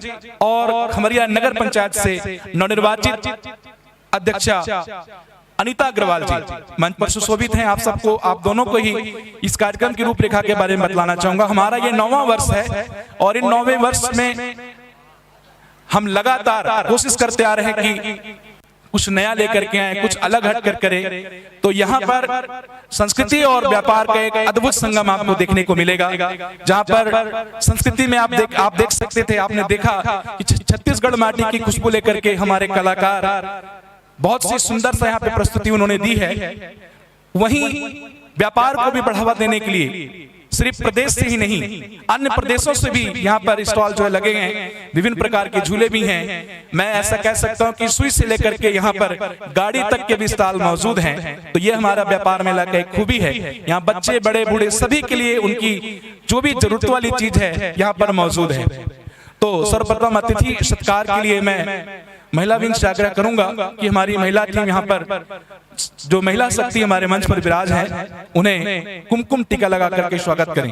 और खमरिया नगर पंचायत से नवनिर्वाचित अध्यक्षा अनिता अग्रवाल जी मंच पर सुशोभित हैं। आप सबको, आप दोनों को ही इस कार्यक्रम की रूपरेखा के बारे में बतलाना चाहूंगा। हमारा ये नौवां वर्ष है और इन नौवें वर्ष में हम लगातार कोशिश करते आ रहे हैं कि कुछ नया लेकर के आए, कुछ अलग हट कर करें। तो यहाँ पर संस्कृति और व्यापार का एक अद्भुत संगम आपको देखने को मिलेगा, जहाँ पर संस्कृति में आप देख आप देख सकते थे, आपने देखा कि छ- छत्तीसगढ़ माटी की खुशबू लेकर के हमारे कलाकार बहुत सी सुंदर सा यहाँ पे प्रस्तुति उन्होंने दी है। वहीं व्यापार को भी बढ़ावा देने के लिए सिर्फ प्रदेश से ही नहीं, अन्य प्रदेशों से भी यहाँ पर स्टॉल जो है लगे हैं विभिन्न प्रकार के झूले भी हैं। मैं ऐसा कह सकता हूँ कि सुई से लेकर के यहाँ पर गाड़ी तक के भी स्टॉल मौजूद हैं। तो ये हमारा व्यापार मेला का एक खूबी है। यहाँ बच्चे, बड़े, बूढ़े सभी के लिए उनकी जो भी जरूरत वाली चीज है यहाँ पर मौजूद है। तो सर्वप्रथम अतिथि सत्कार के लिए मैं महिला विंग से आग्रह करूंगा कि हमारी महिला टीम यहाँ पर जो महिला शक्ति हमारे मंच पर विराज है उन्हें कुमकुम टीका लगा करके स्वागत करें।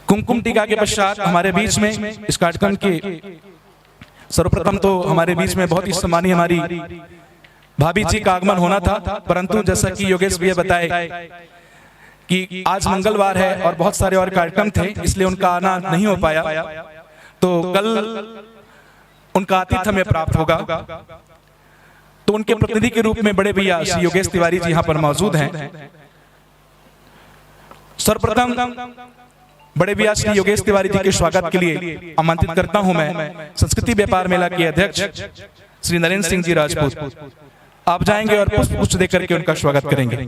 कुमकुम टीका के पश्चात हमारे बीच में इस कार्यक्रम के सर्वप्रथम तो हमारे बीच में बहुत ही सम्मानीय हमारी भाभी जी का आगमन होना था, परंतु जैसा कि योगेश भैया बताए कि आज मंगलवार है और बहुत सारे और कार्यक्रम थे, इसलिए उनका आना नहीं हो पाया। तो कल उनका आतिथ्य हमें प्राप्त होगा। तो उनके प्रतिनिधि के रूप में बड़े भैया श्री योगेश तिवारी जी यहाँ पर मौजूद हैं। सर्वप्रथम बड़े भैया श्री योगेश तिवारी जी के स्वागत के लिए आमंत्रित करता हूं मैं संस्कृति व्यापार मेला के अध्यक्ष श्री नरेंद्र सिंह जी राजपूत। आप जाएंगे और पुष्प गुच्छ देकर के उनका स्वागत करेंगे।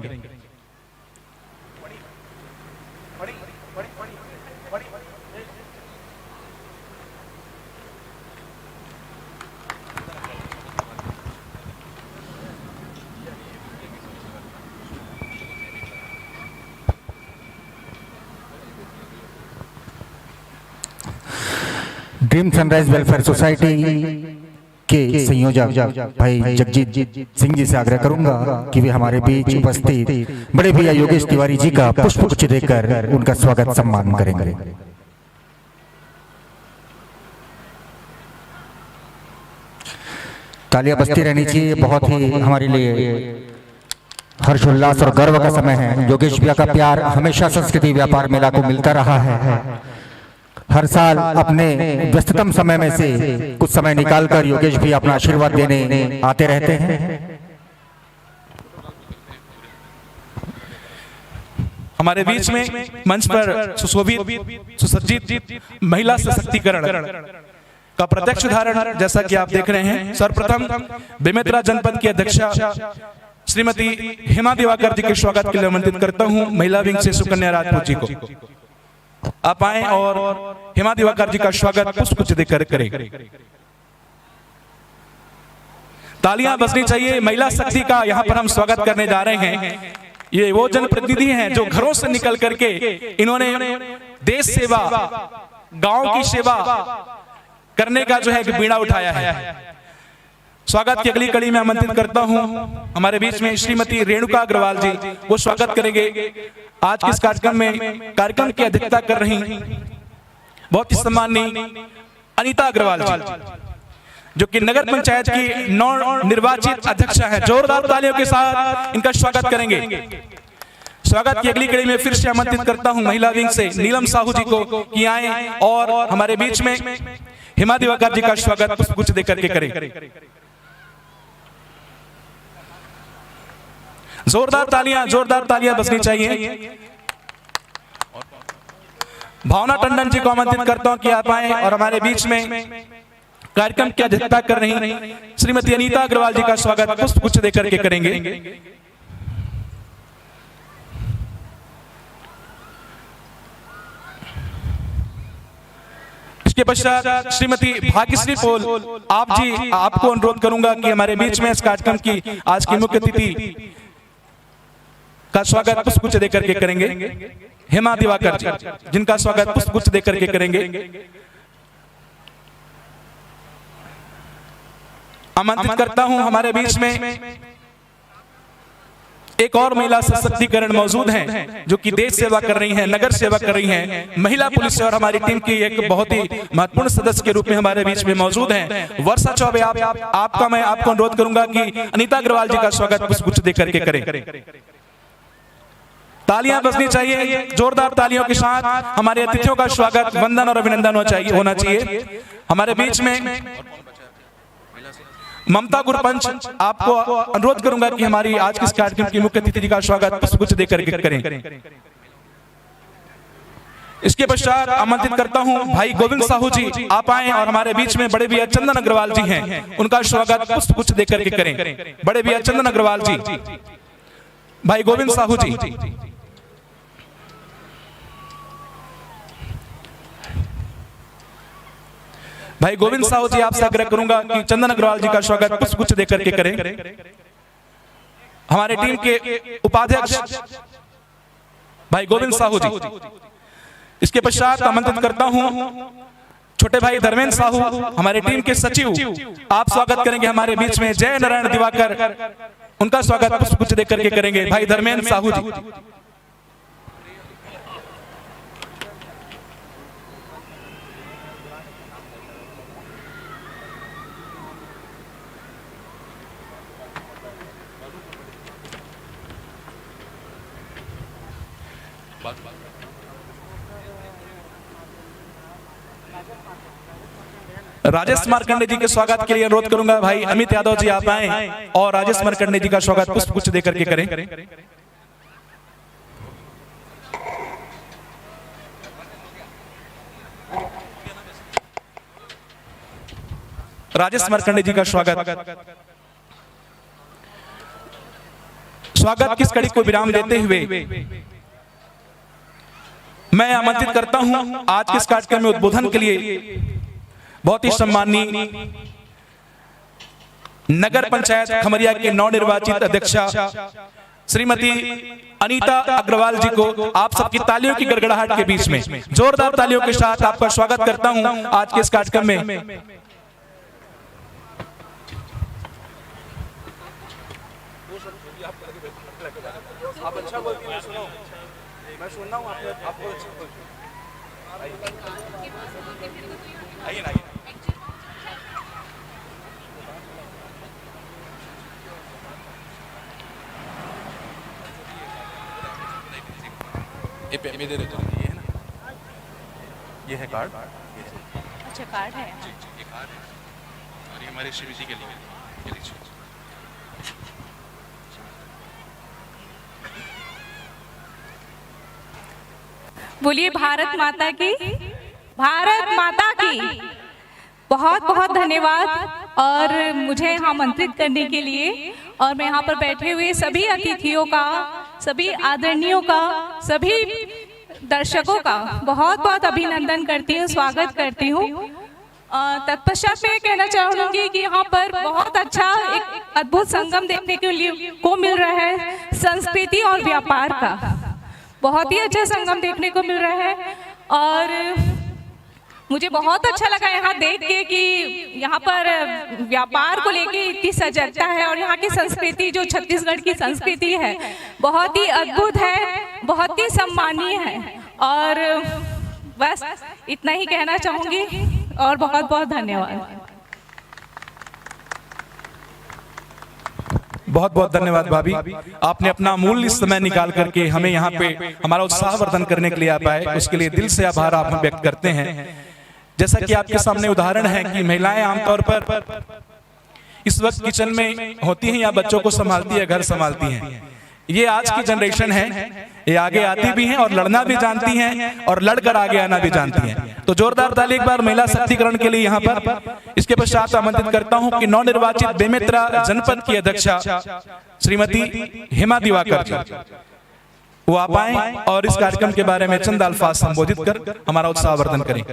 ड्रीम सनराइज वेलफेयर सोसाइटी के संयोजक भाई जगजीत सिंह जी से आग्रह करूंगा कि वे हमारे बीच उपस्थित बड़े भैया योगेश तिवारी जी का पुष्प गुच्छ देकर उनका स्वागत सम्मान करेंगे। तालियां बजती रहनी चाहिए, बहुत ही हमारे लिए हर्षोल्लास और गर्व का समय है। योगेश भैया का प्यार हमेशा संस्कृति व्यापार मेला को मिलता रहा है। हर साल अपने व्यस्ततम समय में से कुछ समय निकालकर योगेश भैया अपना आशीर्वाद देने आते रहते हैं। हमारे बीच में मंच पर सुशोभित, सुसज्जित महिला सशक्तिकरण का प्रत्यक्ष उदाहरण, जैसा कि आप देख रहे हैं, सर्वप्रथम बेमेतरा जनपद की अध्यक्षा श्रीमती हेमा दिवाकर जी के स्वागत के लिए आमंत्रित करता हूं महिला विंग से सुकन्या राजपूत जी को। आप आए और हेमा दिवाकर जी का स्वागत पुष्प गुच्छ देकर करें। तालियां बजनी चाहिए महिला शक्ति का। यहां पर हम स्वागत करने जा रहे हैं। ये वो जनप्रतिनिधि हैं जो घरों से निकल करके इन्होंने देश सेवा, गांव की सेवा करने का जो है एक बीड़ा उठाया है। स्वागत की अगली कड़ी में आमंत्रित करता हूं हमारे बीच में श्रीमती रेणुका अग्रवाल जी, वो स्वागत करेंगे। आज के इस कार्यक्रम में कार्यक्रम की अध्यक्षता कर रही बहुत ही सम्माननीय अनिता अग्रवाल जी, जो कि नगर पंचायत की नव निर्वाचित अध्यक्षा है। जोरदार तालियों के साथ इनका स्वागत करेंगे। स्वागत की अगली कड़ी में फिर से आमंत्रित करता हूं महिला विंग से नीलम साहू जी को कि आए और हमारे बीच में हेमा दिवाकर जी का स्वागत पुष्प गुच्छ देकर के करें। जोरदार तालियां, जोरदार तालियां बजनी चाहिए। भावना टंडन जी को आमंत्रित करता हूं कि आप आए और हमारे बीच में कार्यक्रम की अध्यक्षता कर रही श्रीमती अनीता अग्रवाल जी का स्वागत पुष्प गुच्छ देकर के करेंगे। के पश्चात श्रीमती भाग्यश्री पोल, आप जी, आपको अनुरोध करूंगा कि हमारे बीच में इस कार्यक्रम की आज की मुख्य अतिथि का स्वागत पुष्पगुच्छ देकर के करेंगे। हेमा दिवाकर जी, जिनका स्वागत पुष्पगुच्छ देकर के करेंगे। आमंत्रित करता हूं हमारे बीच में एक और महिला सशक्तिकरण मौजूद हैं, जो कि देश सेवा कर रही हैं, नगर सेवा कर रही हैं, महिला पुलिस है और हमारी टीम की एक बहुत ही महत्वपूर्ण सदस्य के रूप में हमारे बीच में मौजूद हैं। वर्षा चौबे, आप, आपका, मैं आपको अनुरोध करूंगा कि अनीता अग्रवाल जी का स्वागत पुष्पगुच्छ देकर के करें। तालियां बजनी चाहिए, जोरदार तालियों के साथ हमारे अतिथियों का स्वागत, वंदन और अभिनंदन होना चाहिए, होना चाहिए। हमारे बीच में ममता गुरपंच, आपको अनुरोध करूंगा कि हमारी आज के इस कार्यक्रम की मुख्य अतिथि का स्वागत पुष्पगुच्छ देकर के करें। इसके पश्चात आमंत्रित करता हूं भाई गोविंद साहू जी, आप आए और हमारे बीच में बड़े भैया चंदन अग्रवाल जी हैं, उनका स्वागत पुष्पगुच्छ देकर के करें। बड़े भैया चंदन अग्रवाल जी, भाई गोविंद साहू जी। भाई गोविंद साहू जी, आपसे आग्रह करूंगा कि चंदन अग्रवाल जी का स्वागत पुष्पगुच्छ देकर के करें। हमारे टीम के उपाध्यक्ष भाई गोविंद साहू जी। इसके पश्चात आमंत्रित करता हूं छोटे भाई धर्मेंद्र साहू, हमारे टीम के सचिव, आप स्वागत करेंगे हमारे बीच में जय नारायण दिवाकर, उनका स्वागत पुष्पगुच्छ देकर के करेंगे भाई धर्मेंद्र साहू जी। राजेश मार्कंडे जी के स्वागत के लिए अनुरोध करूंगा, भाई अमित यादव जी आप आए और राजेश मार्कंडे जी का स्वागत पुष्पगुच्छ देकर के करें। राजेश मार्कंडे जी का स्वागत। स्वागत की इस कड़ी को विराम देते हुए मैं आमंत्रित करता हूं आज के इस कार्यक्रम में उद्बोधन के लिए बहुत ही सम्माननीय नगर पंचायत खमरिया के नवनिर्वाचित अध्यक्षा श्रीमती अनीता अग्रवाल जी को आप सबकी तालियों की गड़गड़ाहट के बीच में जोरदार तालियों के साथ आपका स्वागत करता हूं आज के इस कार्यक्रम में। आप अच्छा बोलती हैं, मैं सुना हूँ। मैं सुनना हूँ, आपने, आप बहुत अच्छा बोलती हैं। आइए ना, आइए। ये पे-, मैं दे देता हूँ, ये है ना, ये है कार्ड, ये है। अच्छा, कार्ड है। जी, जी, ये कार्ड है। और ये हमारी समिति के लिए, ये लीजिए। बोलिए भारत माता की, भारत माता की। बहुत बहुत धन्यवाद और मुझे यहाँ आमंत्रित करने के लिए और मैं यहाँ पर बैठे हुए सभी अतिथियों का, सभी आदरणीयों का, सभी दर्शकों का बहुत बहुत अभिनंदन करती हूँ, स्वागत करती हूँ। अ, तत्पश्चात मैं ये कहना चाहूँगी कि यहाँ पर बहुत अच्छा एक अद्भुत संगम देखने के लिए को मिल रहा है, संस्कृति और व्यापार का बहुत ही अच्छा संगम देखने को मिल रहा है। और मुझे बहुत अच्छा लगा यहाँ देख के कि यहाँ पर व्यापार को लेके इतनी सजगता है और यहाँ की संस्कृति, जो छत्तीसगढ़ की संस्कृति है, बहुत ही अद्भुत है, बहुत ही सम्मानीय है। और बस इतना ही कहना चाहूँगी और बहुत बहुत धन्यवाद। बहुत बहुत धन्यवाद भाभी, आपने अपना अमूल्य समय निकाल करके हमें यहाँ पे हमारा उत्साहवर्धन करने के लिए आप आए, उसके लिए दिल से आभार आप हम व्यक्त करते हैं। जैसा कि आपके सामने उदाहरण है कि महिलाएं आमतौर पर इस वक्त किचन में होती हैं या बच्चों को संभालती है, घर संभालती हैं। ये आज की जनरेशन है, ये आगे आती भी हैं और लड़ना भी जानती हैं और लड़कर आगे आना भी जानती हैं। तो जोरदार ताली एक बार महिला शक्तिकरण के लिए यहाँ पर। इसके पश्चात आमंत्रित करता हूँ कि नवनिर्वाचित बेमेतरा जनपद की अध्यक्षा श्रीमती हेमा दिवाकर जी, वो आ पाए और इस कार्यक्रम के बारे में चंद अल्फाज संबोधित कर हमारा उत्साहवर्धन करें।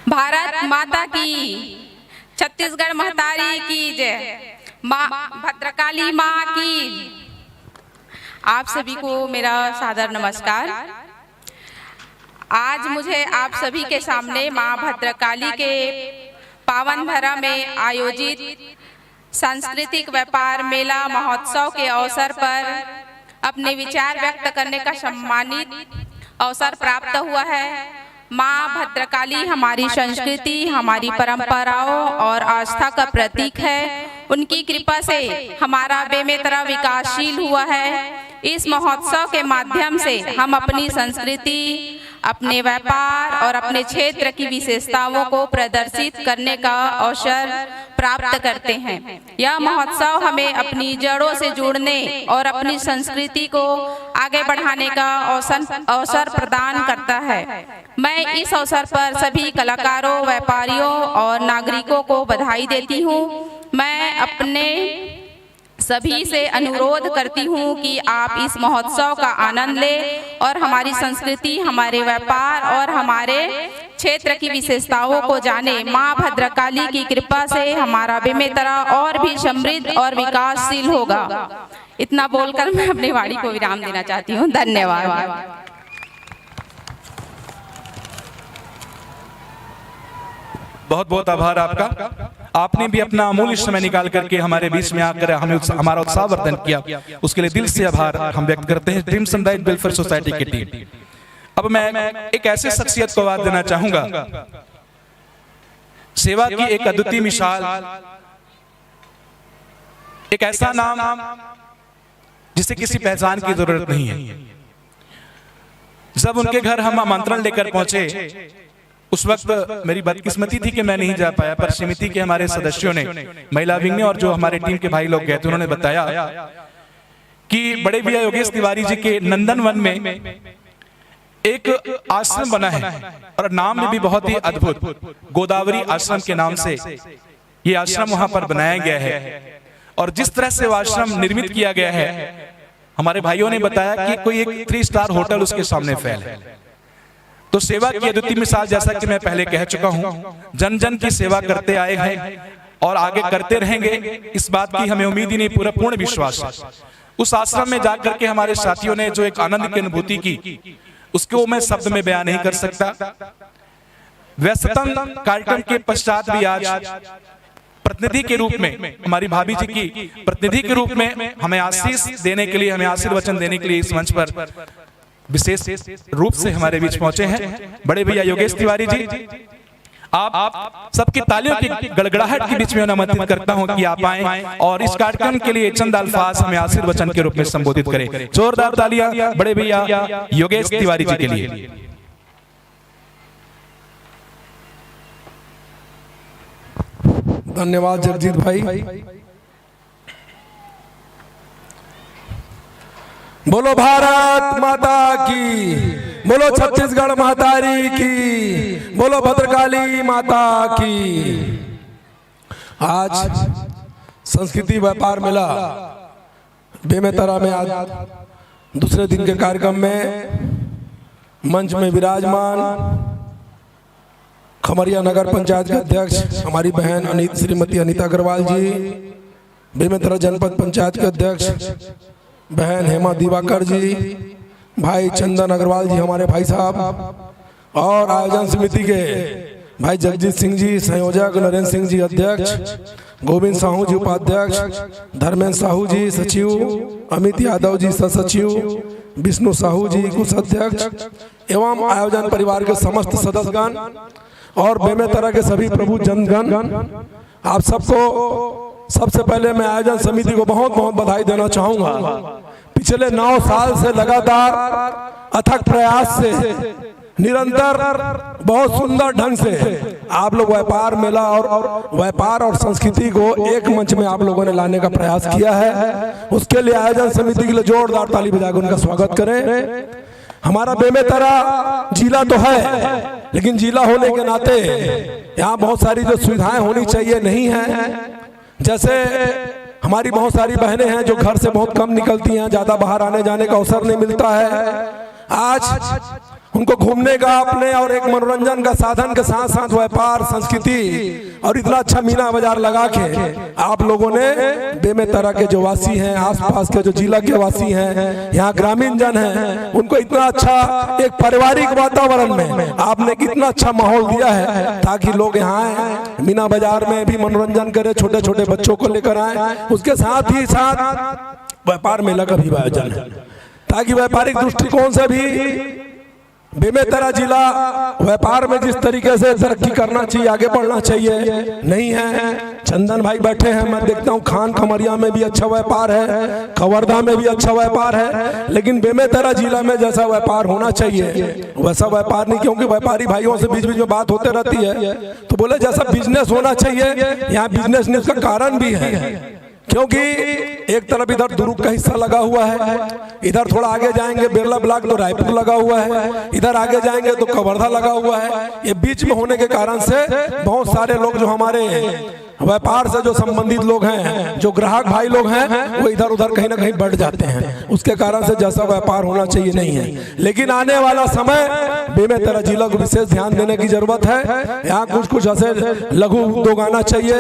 भारत माता की, छत्तीसगढ़ महतारी की जय, माँ भद्रकाली माँ की। आप सभी को मेरा सादर नमस्कार। आज मुझे आप सभी के सामने माँ भद्रकाली के पावन धरा में आयोजित सांस्कृतिक व्यापार मेला महोत्सव के अवसर पर अपने विचार व्यक्त करने का सम्मानित अवसर प्राप्त हुआ है। माँ भद्रकाली हमारी संस्कृति, हमारी परंपराओं और आस्था का प्रतीक है। उनकी कृपा से हमारा बेमेतरा विकासशील हुआ है। इस महोत्सव के माध्यम से हम अपनी संस्कृति, अपने व्यापार और अपने क्षेत्र की विशेषताओं को प्रदर्शित करने का अवसर प्राप्त करते हैं। यह महोत्सव हमें अपनी जड़ों से जुड़ने और अपनी संस्कृति को आगे बढ़ाने का अवसर, अवसर प्रदान करता है। मैं इस अवसर पर सभी कलाकारों, व्यापारियों और नागरिकों को बधाई देती हूँ। मैं अपने सभी से अनुरोध करती हूँ कि आप इस महोत्सव का आनंद लें और हमारी संस्कृति, हमारे व्यापार और हमारे क्षेत्र की विशेषताओं को जानें। माँ भद्रकाली की कृपा से हमारा बेमेतरा और भी समृद्ध और विकासशील होगा। इतना बोलकर मैं अपनी वाणी को विराम देना चाहती हूँ। धन्यवाद। बहुत बहुत आभार आपका। आपने भी अपना अमूल्य समय निकाल करके हमारे बीच में आकर हमें उत्साह, हमारा उत्साहवर्धन किया, उसके लिए दिल से आभार हम व्यक्त करते हैं ड्रीम सनराइज वेलफेयर सोसाइटी की टीम। अब मैं एक ऐसे शख्सियत को आवाज देना चाहूंगा, सेवा की एक अद्वितीय मिसाल, एक ऐसा नाम जिसे किसी पहचान की जरूरत नहीं है। जब उनके घर हम आमंत्रण लेकर पहुंचे, उस वक्त मेरी बदकिस्मती थी कि मैं नहीं जा पाया, पर समिति के हमारे सदस्यों ने, महिला विंग ने और जो हमारे टीम के भाई लोग गए थे, उन्होंने बताया कि बड़े भैया योगेश तिवारी जी के नंदनवन में एक आश्रम बना है और नाम भी बहुत ही अद्भुत, गोदावरी आश्रम के नाम से ये आश्रम वहां पर बनाया गया है। और जिस तरह से वो आश्रम निर्मित किया गया है, हमारे भाइयों ने बताया कि कोई एक थ्री स्टार होटल उसके सामने फेल है। तो सेवा की अद्वितीय मिसाल, जैसा कि मैं पहले कह चुका हूं, जन जन की सेवा करते आए हैं और आगे करते रहेंगे, इस बात की हमें उम्मीद ही नहीं, पूरा पूर्ण विश्वास है। उस आश्रम में जाकर के हमारे साथियों ने जो एक आनंद की अनुभूति की, उसको मैं शब्द में बयां नहीं कर सकता। व्यस्ततम कार्यक्रम के पश्चात भी आज प्रतिनिधि के रूप में, हमारी भाभी जी की प्रतिनिधि के रूप में हमें आशीष देने के लिए, हमें आशीर्वचन देने के लिए इस मंच पर विशेष रूप से हमारे बीच पहुंचे हैं बड़े भैया योगेश तिवारी जी। आप सबकी तालियों की गड़गड़ाहट के बीच में आमंत्रित करता हूं कि आप आएं और इस कार्यक्रम के लिए चंद अल्फाज हमें आशीर्वचन के रूप में संबोधित करें। जोरदार तालियां बड़े भैया योगेश तिवारी जी के लिए। धन्यवाद जगजीत भाई। बोलो भारत माता की, बोलो छत्तीसगढ़ महतारी की, बोलो भद्रकाली माता की। आज संस्कृति व्यापार मेला बेमेतरा में आज दूसरे दिन के कार्यक्रम में मंच में विराजमान खमरिया नगर पंचायत के अध्यक्ष हमारी बहन अनित श्रीमती अनिता अग्रवाल जी, बेमेतरा जनपद पंचायत के अध्यक्ष बहन हेमा दिवाकर जी, भाई चंदन अग्रवाल जी हमारे भाई साहब, और आयोजन समिति के भाई जगजीत सिंह जी संयोजक, नरेंद्र सिंह जी अध्यक्ष, गोविंद साहू जी उपाध्यक्ष, धर्मेंद्र साहू जी सचिव, अमित यादव जी सह सचिव, विष्णु साहू जी कोषाध्यक्ष एवं आयोजन परिवार के समस्त सदस्यगण और बेमेतरा के सभी प्रभु जनगण, आप सबको सबसे पहले मैं आयोजन समिति को बहुत बहुत बधाई देना चाहूंगा। पिछले नौ साल से लगातार अथक प्रयास से निरंतर बहुत सुंदर ढंग से आप लोग व्यापार मेला और व्यापार और संस्कृति को एक मंच में आप लोगों ने लाने का प्रयास किया है। उसके लिए आयोजन समिति के लिए जोरदार ताली बजाकर उनका स्वागत करें। हमारा बेमेतरा जिला तो है, लेकिन जिला होने के नाते यहाँ बहुत सारी जो सुविधाएं होनी चाहिए, नहीं है। जैसे हमारी बहुत सारी बहनें हैं जो घर से बहुत कम निकलती हैं, ज्यादा बाहर आने जाने का अवसर नहीं मिलता है। आज उनको घूमने का अपने और एक मनोरंजन का साधन के साथ साथ व्यापार, संस्कृति और इतना अच्छा मीना बाजार लगा के आप लोगों ने बेमेतरा के जो वासी हैं, आसपास के जो जिला के वासी हैं, यहाँ ग्रामीण जन हैं, उनको इतना अच्छा एक पारिवारिक वातावरण में आपने कितना अच्छा माहौल दिया है, ताकि लोग यहाँ आए, मीना बाजार में भी मनोरंजन करें, छोटे छोटे बच्चों को लेकर आए, उसके साथ ही साथ व्यापार मेला का भी आयोजन है, ताकि व्यापारिक दृष्टिकोण से भी बेमेतरा जिला व्यापार में जिस तरीके से तरक्की करना चाहिए, आगे बढ़ना चाहिए, नहीं है। चंदन भाई बैठे हैं, मैं देखता हूँ खान कमरिया में भी अच्छा व्यापार है, कवर्धा में भी अच्छा व्यापार है, लेकिन बेमेतरा जिला में जैसा व्यापार होना चाहिए वैसा व्यापार नहीं, क्योंकि व्यापारी भाइयों से बीच बीच में बात होते रहती है, तो बोले जैसा बिजनेस होना चाहिए यहाँ बिजनेस नहीं, उसका कारण भी है। क्योंकि एक तरफ इधर दुर्ग का हिस्सा लगा हुआ है, इधर थोड़ा आगे जाएंगे बिरला ब्लॉक तो रायपुर लगा हुआ है, इधर आगे जाएंगे तो कवर्धा लगा हुआ है। ये बीच में होने के कारण से बहुत सारे लोग जो हमारे व्यापार से जो संबंधित लोग हैं, जो ग्राहक भाई लोग हैं, वो इधर उधर कहीं ना कहीं बढ़ जाते हैं। उसके कारण से जैसा व्यापार होना चाहिए नहीं है। लेकिन आने वाला समय बेमेतरा जिला को विशेष ध्यान देने की जरूरत है। यहाँ कुछ कुछ ऐसे लघु उद्योग आना चाहिए,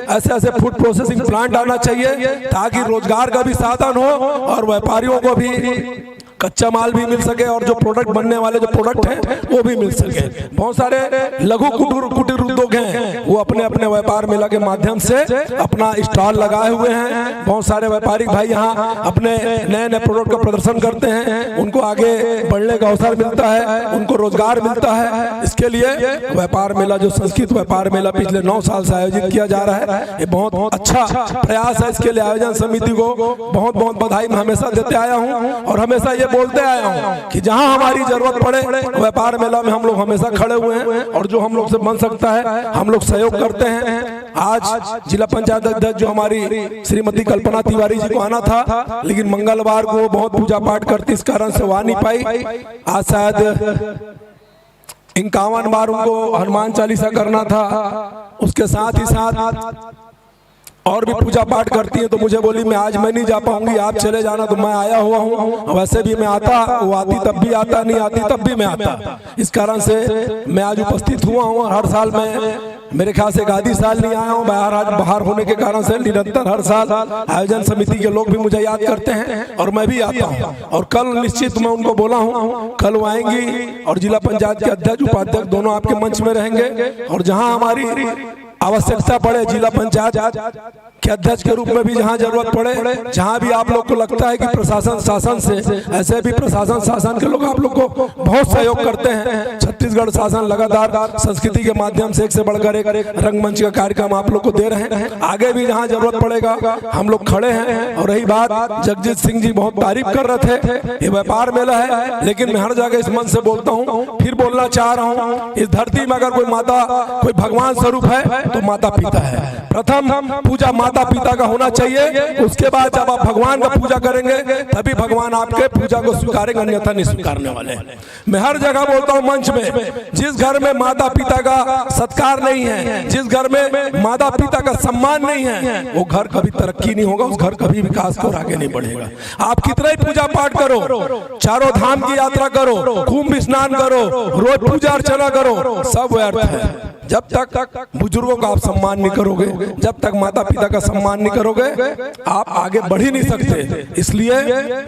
ऐसे ऐसे फूड प्रोसेसिंग प्लांट आना चाहिए, ताकि रोजगार का भी साधन हो और व्यापारियों को भी कच्चा माल भी मिल सके और जो प्रोडक्ट बनने वाले जो प्रोडक्ट हैं वो भी मिल सके। बहुत सारे लघु कुटीर कुटीर उद्योग हैं, वो अपने अपने व्यापार मेला के माध्यम से अपना स्टॉल लगाए हुए हैं। बहुत सारे व्यापारी भाई यहाँ अपने नए नए प्रोडक्ट का प्रदर्शन करते हैं, उनको आगे बढ़ने का अवसर मिलता है, उनको रोजगार मिलता है। इसके लिए व्यापार मेला, जो संस्कृत व्यापार मेला पिछले नौ साल से आयोजित किया जा रहा है, ये बहुत अच्छा प्रयास है। इसके लिए आयोजन समिति को बहुत बहुत बधाई मैं हमेशा देते आया हूँ और हमेशा ये बोलते आया हूँ कि जहाँ हमारी जरूरत पड़े, व्यापार मेला में हम लोग हमेशा खड़े हुए हैं और जो हम लोग से बन सकता है हम लोग सहयोग करते हैं। आज जिला पंचायत अध्यक्ष जो हमारी श्रीमती कल्पना तिवारी जी को आना था, लेकिन मंगलवार को वो बहुत पूजा पाठ करती, इस कारण से वो आ नहीं पाई। आज शायद इक्यावन बार उनको हनुमान चालीसा करना था, उसके साथ ही साथ और भी पूजा पाठ करती है, तो मुझे बोली मैं आज मैं नहीं जा पाऊंगी, आप चले जाना। तो मैं आया हुआ हूँ, वैसे भी मैं आता, वो आती तब भी आता, नहीं आती तब भी मैं आता। इस कारण से मैं आज उपस्थित हुआ हूँ। हर साल मैं, मेरे ख्याल से एक आधी साल नहीं आया हूँ, बाहर, आज बाहर होने के कारण से निरंतर हर साल आयोजन समिति के लोग भी मुझे याद करते हैं और मैं भी आता हूँ। और कल निश्चित मैं उनको बोला हूँ, कल वो आएंगी और जिला पंचायत के अध्यक्ष उपाध्यक्ष दोनों आपके मंच में रहेंगे और जहाँ हमारी आवश्यकता पड़े, जिला पंचायत के अध्यक्ष के रूप में भी जहाँ जरूरत पड़े, जहाँ भी आप लोग को लगता है कि प्रशासन शासन से, ऐसे भी प्रशासन शासन के लोग आप लोग को बहुत सहयोग करते हैं। छत्तीसगढ़ शासन लगातार संस्कृति के माध्यम से एक से बढ़कर एक रंगमंच का कार्यक्रम आप लोग को दे रहे हैं। आगे भी जहाँ जरूरत पड़ेगा हम लोग खड़े हैं। और रही बात, जगजीत सिंह जी बहुत तारीफ कर रहे थे, ये व्यापार मेला है, लेकिन मैं हर जगह इस मन से बोलता हूँ, फिर बोलना चाह रहा हूँ, इस धरती में अगर कोई माता, कोई भगवान स्वरूप है तो माता पिता है। प्रथम पूजा माता पिता का होना चाहिए, उसके बाद जब आप भगवान का पूजा करेंगे तभी भगवान आपके पूजा को स्वीकारेंगे, अन्यथा नहीं स्वीकारने वाले। मैं हर जगह बोलता हूँ मंच में, जिस घर में माता पिता का सत्कार नहीं है, जिस घर में माता पिता का सम्मान नहीं है, वो घर कभी तरक्की नहीं होगा, उस घर कभी विकास को आगे नहीं बढ़ेगा। आप कितना ही पूजा पाठ करो, चारों धाम की यात्रा करो, कुंभ स्नान करो, रोज पूजा अर्चना करो, सब व्यर्थ है। जब तक बुजुर्गों का आप सम्मान नहीं करोगे, जब तक माता पिता का सम्मान नहीं करोगे, आप आगे बढ़ ही नहीं सकते। इसलिए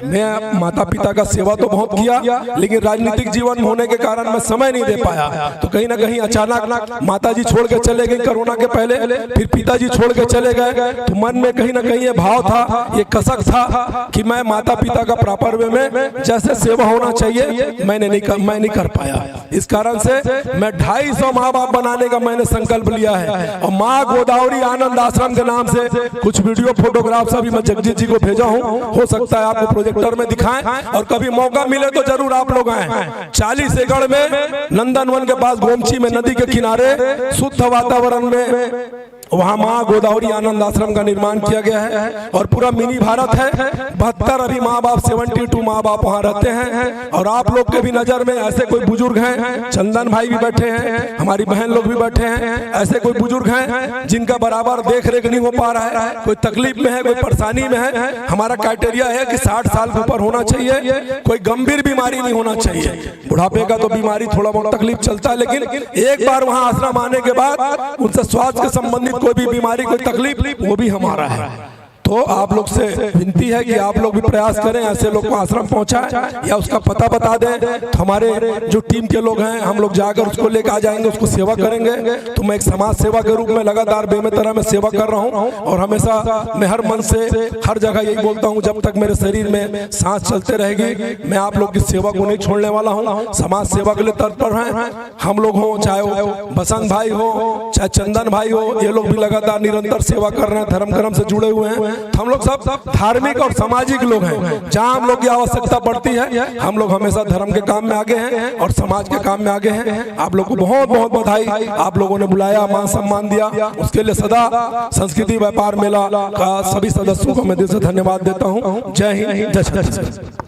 मैं माता पिता का सेवा तो बहुत किया, लेकिन राजनीतिक जीवन होने के कारण मैं समय नहीं दे पाया। तो कहीं ना कहीं अचानक माता जी छोड़ के चले गई कोरोना के पहले, फिर पिताजी छोड़ के चले गए, तो मन में कहीं ना कहीं ये भाव था, ये कसक था कि मैं माता पिता का प्रॉपर वे में जैसे सेवा होना चाहिए, मैंने नहीं कर, मैं नहीं कर पाया। इस कारण से मैं ढाई सौ माँ बाप बनाने का मैंने संकल्प लिया है और माँ गोदावरी आनंद आश्रम के नाम से कुछ वीडियो फोटोग्राफ्स अभी मैं जगजीत जी को भेजा हूँ, हो सकता है आपको प्रोजेक्टर में दिखाएं और कभी मौका मिले तो जरूर आप लोग आए। चालीस एकड़ में नंदनवन के पास गोमची में नदी के किनारे शुद्ध वातावरण में वहाँ माँ गोदावरी आनंद आश्रम का निर्माण किया गया है और पूरा मिनी भारत है। बहत्तर अभी माँ बाप, सेवेंटी टू माँ बाप वहाँ रहते हैं। और आप लोग के भी नज़र में ऐसे कोई बुजुर्ग हैं, चंदन भाई भी बैठे हैं, हमारी बहन लोग भी बैठे हैं, ऐसे कोई बुजुर्ग हैं जिनका बराबर देख रेख नहीं हो पा रहा है, कोई तकलीफ में है, कोई परेशानी में है, हमारा क्राइटेरिया है कि साठ साल के ऊपर होना चाहिए, कोई गंभीर बीमारी नहीं होना चाहिए। बुढ़ापे का तो बीमारी थोड़ा बहुत तकलीफ चलता है, लेकिन एक बार वहाँ आश्रम आने के बाद उनसे स्वास्थ्य के संबंधित कोई भी बीमारी, कोई तकलीफ, वो भी हमारा है। तो आप लोग से विनती है कि आप लोग भी प्रयास करें, ऐसे लोग को आश्रम पहुंचाएं या उसका पता बता दें। तो हमारे जो टीम के लोग हैं, हम लोग जाकर उसको लेकर आ जाएंगे, उसको सेवा करेंगे। तो मैं एक समाज सेवा के रूप में लगातार बेमेतरा में सेवा कर रहा हूँ और हमेशा मैं हर मन से हर जगह यही बोलता हूँ, जब तक मेरे शरीर में सांस चलते रहेगी, मैं आप लोग की सेवा को नहीं छोड़ने वाला हूँ। समाज सेवा के लिए तत्पर हैं हम लोग हों, चाहे वो बसंत भाई हो, चाहे चंदन भाई हो, ये लोग भी लगातार निरंतर सेवा कर रहे हैं, धर्म कर्म से जुड़े हुए हैं। तो हम लोग सब धार्मिक और सामाजिक लोग हैं। जहाँ हम लोग की आवश्यकता पड़ती है, हम लोग हमेशा धर्म के काम में आगे हैं और समाज के काम में आगे हैं। आप लोग को बहुत बहुत बधाई, आप लोगों ने बुलाया, मान सम्मान दिया, उसके लिए सदा संस्कृति व्यापार मेला का सभी सदस्यों को मैं दिल से धन्यवाद देता हूँ। जय हिंद, जय छत्तीसगढ़।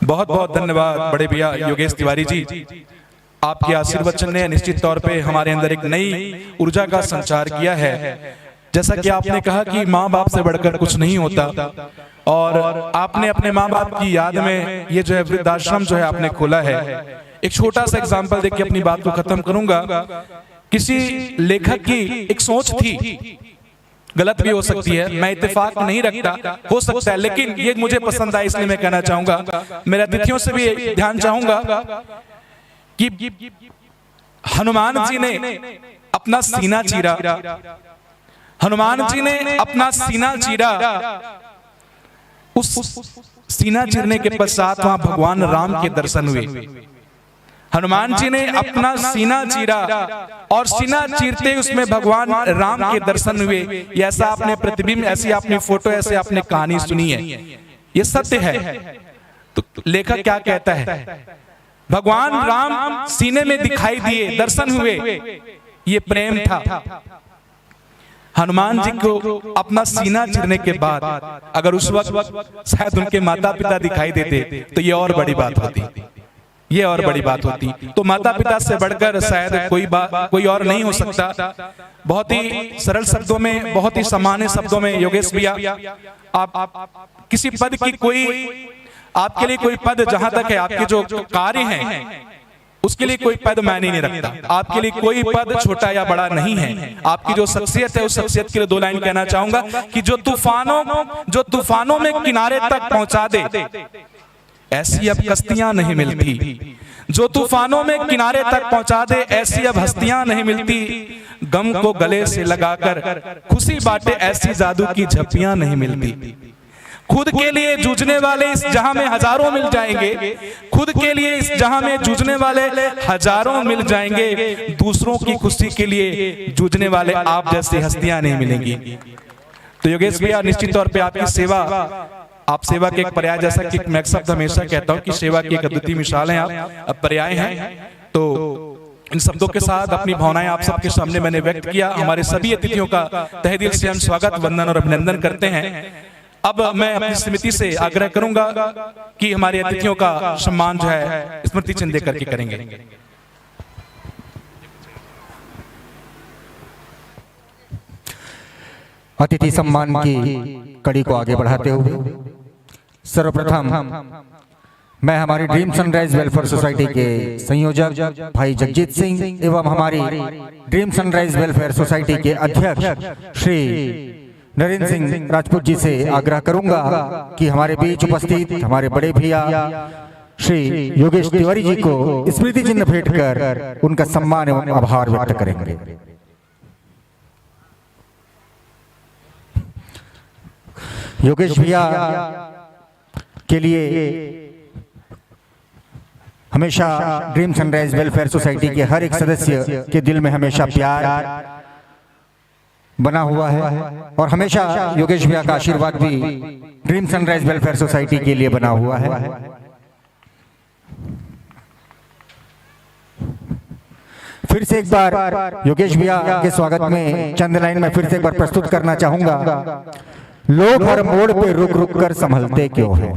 बहुत बहुत धन्यवाद बड़े भैया योगेश तिवारी जी। आपके आशीर्वचन ने निश्चित तौर पे हमारे अंदर एक नई ऊर्जा का संचार किया है। जैसा कि आपने कहा कि माँ बाप से बढ़कर कुछ नहीं होता, और आपने अपने माँ बाप की याद में ये जो है वृद्धाश्रम जो है आपने खोला है। एक छोटा सा एग्जाम्पल देके अपनी बात को खत्म करूंगा। किसी लेखक की एक सोच थी, गलत भी हो सकती है, मैं इत्तेफाक नहीं रखता, हो सकता है, लेकिन ये मुझे पसंद आया इसलिए मैं कहना चाहूंगा। मेरे अतिथियों से भी ध्यान चाहूंगा कि हनुमान जी ने अपना सीना चीरा, हनुमान जी ने अपना सीना चीरा, उस सीना चीरने के पश्चात वहां भगवान राम के दर्शन हुए। हनुमान जी ने अपना सीना चीरा और सीना चीरते उसमें भगवान राम के दर्शन हुए। ऐसा आपने प्रतिबिंब, ऐसी आपने फोटो, ऐसी आपने कहानी सुनी है, ये सत्य है। तो लेखक क्या कहता है? भगवान राम सीने में दिखाई दिए, दर्शन हुए, ये प्रेम था। हनुमान जी को अपना सीना चीरने के बाद अगर उस वक्त शायद उनके माता पिता दिखाई देते तो ये और बड़ी बात होती, ये और बड़ी बात होती। तो माता पिता से बढ़कर शायद कोई बात, कोई और नहीं हो सकता। बहुत ही सरल शब्दों में, बहुत ही सामान्य शब्दों में योगेश भैया, आप किसी पद की कोई, आपके लिए कोई पद, जहां तक है आपके जो कार्य हैं उसके लिए कोई पद मायने नहीं रखता। आपके लिए कोई पद छोटा या बड़ा नहीं है। आपकी जो शख्सियत है उस शख्सियत के लिए दो लाइन कहना चाहूंगा कि जो तूफानों जो तूफानों में किनारे तक पहुंचा दे, ऐसी अब कश्तियां नहीं मिलती। जो तूफानों में किनारे तक पहुंचा दे, ऐसी अब हस्तियां नहीं मिलती। गम को गले से लगाकर खुशी बांटे, ऐसी जादू की झप्पियां नहीं मिलती। खुद के लिए जूझने वाले इस जहां में हजारों मिल जाएंगे, खुद के लिए इस जहां में जूझने वाले हजारों मिल जाएंगे, दूसरों की खुशी के लिए जूझने वाले आप जैसी हस्तियां नहीं मिलेंगी। तो योगेश भैया, निश्चित तौर पे आपकी सेवा, आप सेवा के एक पर्याय, जैसा कि मैं एक शब्द हमेशा कहता हूं कि सेवा की एक अद्वितीय मिसाल है आप, अब पर्याय हैं। तो इन शब्दों के साथ अपनी भावनाएं आप सबके सामने मैंने व्यक्त किया। हमारे सभी अतिथियों का तहे दिल से हम स्वागत, वंदन और अभिनंदन करते हैं। अब मैं अपनी समिति से आग्रह करूंगा कि हमारे अतिथियों का सम्मान जो है स्मृति चिन्ह देकर के करेंगे। अतिथि सम्मान की कड़ी को आगे बढ़ाते हुए सर्वप्रथम मैं हमारी ड्रीम सनराइज वेलफेयर सोसाइटी के संयोजक भाई जगजीत सिंह एवं हमारी ड्रीम सनराइज वेलफेयर सोसाइटी के अध्यक्ष श्री नरेंद्र सिंह राजपूत जी से आग्रह करूंगा कि हमारे बीच उपस्थित हमारे बड़े भैया श्री योगेश तिवारी जी को स्मृति चिन्ह भेंट कर उनका सम्मान एवं आभार व्यक्त करेंगे। योगेश भैया के लिए हमेशा ड्रीम सनराइज वेलफेयर सोसाइटी के हर एक सदस्य के दिल में हमेशा प्यार बना हुआ है और हमेशा योगेश भैया का आशीर्वाद भी ड्रीम सनराइज वेलफेयर सोसाइटी के लिए बना हुआ है। फिर से एक बार योगेश भैया के स्वागत में चंद लाइन मैं फिर से एक बार प्रस्तुत करना चाहूंगा। लोग हर मोड़ पे रुक रुक कर संभलते क्यों हैं?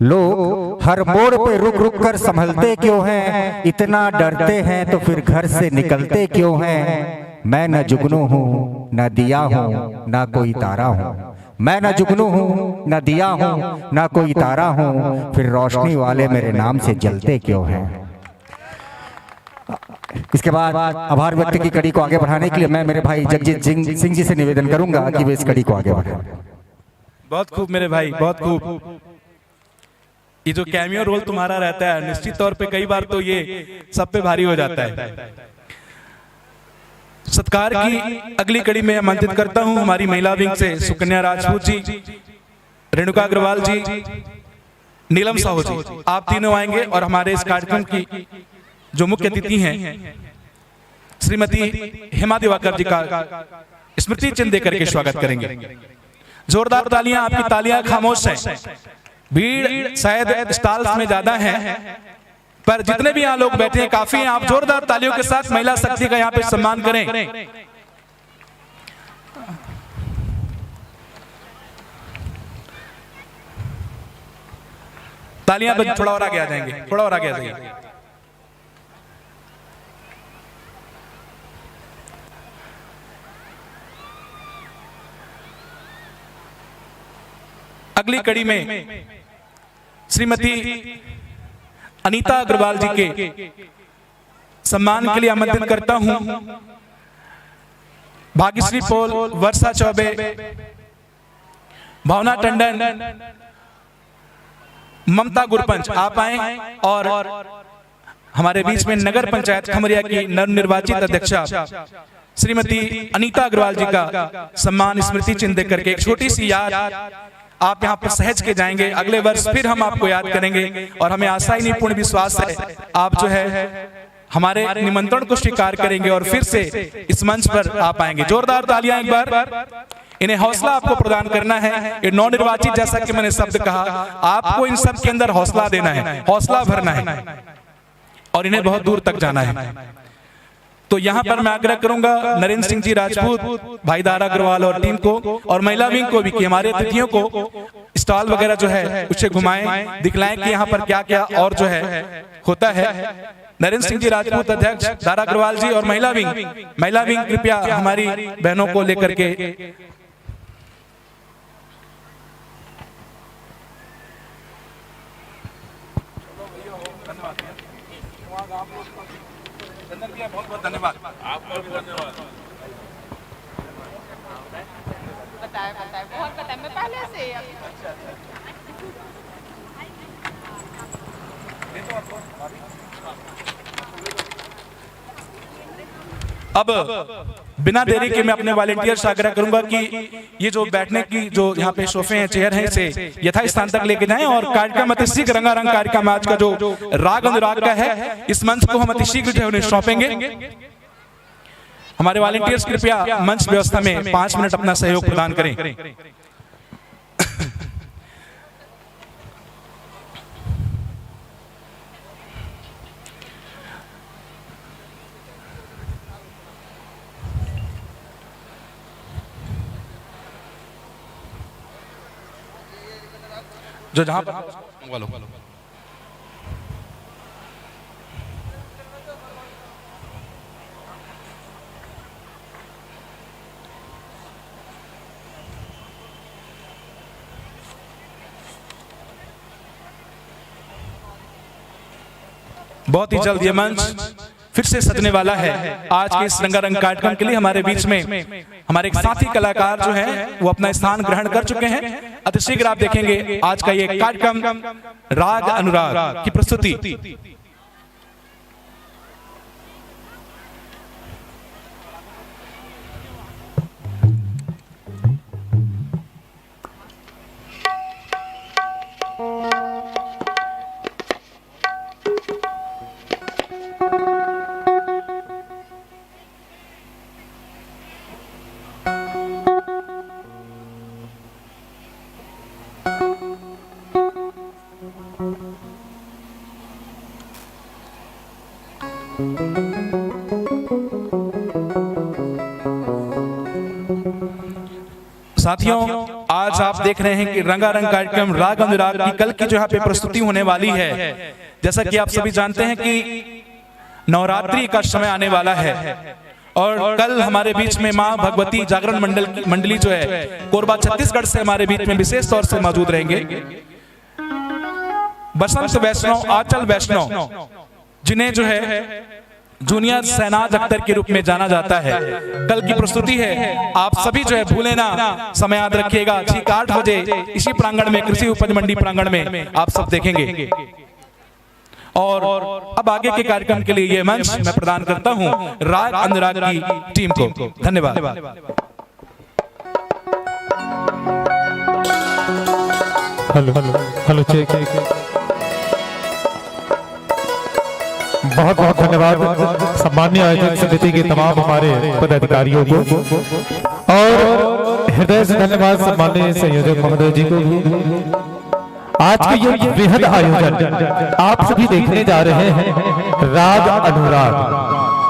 लोग हर मोड़ पे रुक रुक कर संभलते क्यों हैं? इतना डरते हैं तो फिर घर से निकलते क्यों हैं? मैं न जुगनू हूँ, न दिया हूँ, ना कोई तारा हूँ। मैं न जुगनू हूँ, न दिया हूँ, ना कोई तारा हूँ, फिर रोशनी वाले मेरे नाम से जलते क्यों हैं? इसके बाद आभार व्यक्त की कड़ी को आगे बढ़ाने के लिए मैं मेरे भाई जगजीत सिंह सिंह जी से निवेदन करूंगा कि वे इस कड़ी को आगे बढ़ाएं। बहुत खूब मेरे भाई, बहुत खूब। ये जो कैमियो रोल तुम्हारा रहता है, निश्चित तौर पे कई बार तो ये सब पे भारी हो जाता है। सत्कार की अगली कड़ी में आमंत्रित करता हूं हमारी महिला विंग से सुकन्या राजपूत जी, रेणुका अग्रवाल जी, नीलम साहू जी, आप तीनों आएंगे और हमारे इस कार्यक्रम की जो मुख्य अतिथि हैं श्रीमती हेमा दिवाकर जी का स्मृति चिन्ह देकर के स्वागत करेंगे। जोरदार तालियां, आपकी तालियां खामोश हैं। भीड़ शायद स्टॉल्स में ज्यादा है, पर जितने भी यहाँ लोग बैठे हैं काफी हैं। आप जोरदार तालियों के साथ महिला शक्ति का यहाँ पे सम्मान करें। तालियां बज, थोड़ा और आगे आ जाएंगे, थोड़ा और आगे आ जाएंगे। अगली कड़ी में श्रीमती अनीता अग्रवाल जी के सम्मान के लिए आमंत्रित करता हूं। भाग्यश्री पोल, वर्षा चौबे, भावना टंडन, ममता गुरपंच, आप आए और हमारे बीच में नगर पंचायत खमरिया की नवनिर्वाचित अध्यक्षा श्रीमती अनीता अग्रवाल जी का सम्मान स्मृति चिन्ह देकर के एक छोटी सी याद आप यहाँ पर सहज के जाएंगे। अगले वर्ष फिर हम आपको याद करेंगे और हमें आशा ही नहीं, पूर्ण विश्वास है आप जो है हमारे निमंत्रण को स्वीकार करेंगे और फिर से इस मंच पर आ पाएंगे। जोरदार तालियां एक बार इन्हें हौसला आपको प्रदान करना है। ये नवनिर्वाचित, जैसा कि मैंने शब्द कहा, आपको इन सब के अंदर हौसला देना है, हौसला भरना है और इन्हें बहुत दूर तक जाना है। तो यहाँ पर मैं आग्रह करूंगा नरेंद्र सिंह जी राजपूत, भाई दारा अग्रवाल और टीम को और महिला विंग को भी कि हमारे अतिथियों को स्टॉल वगैरह जो है उसे घुमाएं, दिखलाएं कि यहाँ पर क्या क्या और जो है होता है। नरेंद्र सिंह जी राजपूत अध्यक्ष, दारा अग्रवाल जी और महिला विंग, महिला विंग कृपया हमारी बहनों को लेकर के धन्यवाद। आपको भी धन्यवाद। बताए बताए बहुत बताए, मैं पहले से ही अभी। अब बिना देरी के मैं अपने वॉलंटियर से आग्रह करूंगा कि ये जो बैठने की जो यहाँ पे सोफे हैं, चेयर हैं, इसे यथास्थान तक लेके जाएं और कार्यक्रम अतिशीघ्र, रंगारंग कार्यक्रम आज का जो राग अनुराग का है, इस मंच को हम अतिशीघ्र जो है उन्हें सौंपेंगे। हमारे वॉलंटियर्स कृपया मंच व्यवस्था में पांच मिनट अपना सहयोग प्रदान करें। जो जहां पर बहुत ही जल्द ये मंच फिर से सजने वाला है। आज के इस रंगारंग कार्यक्रम के लिए हमारे बीच में हमारे एक साथी कलाकार जो हैं, वो अपना स्थान ग्रहण कर चुके हैं। अतिशीघ्र आप देखेंगे आज का ये कार्यक्रम राग अनुराग की प्रस्तुति। साथियों, आज आप देख रहे हैं कि रंगारंग कार्यक्रम राग अनुराग की कल की जो यहाँ पे प्रस्तुति होने वाली है, जैसा कि आप सभी जानते हैं कि नवरात्रि का समय आने वाला है और कल हमारे बीच में माँ भगवती जागरण मंडल मंडली जो है कोरबा छत्तीसगढ़ से हमारे बीच में विशेष तौर से मौजूद रहेंगे। बसंत वैष्णव, आंचल वैष्णव, जिन्हें जो है जूनियर शहनाज अख्तर के रूप में जाना जाता है, कल की प्रस्तुति है। आप सभी जो है भूले ना, समय याद रखिएगा, ठीक आठ बजे इसी प्रांगण में, कृषि उपज मंडी प्रांगण में आप सब देखेंगे। और अब आगे के कार्यक्रम के लिए ये मंच मैं प्रदान करता हूं राग अनुराग की टीम को। धन्यवाद। Hello, hello, check. बहुत बहुत धन्यवाद सम्माननीय आयोजक समिति के तमाम हमारे पदाधिकारियों को और हृदय से धन्यवाद सम्माननीय संयोजक महोदय जी को भी। आज का ये बेहद आयोजन आप सभी देखने जा रहे हैं राग अनुराग।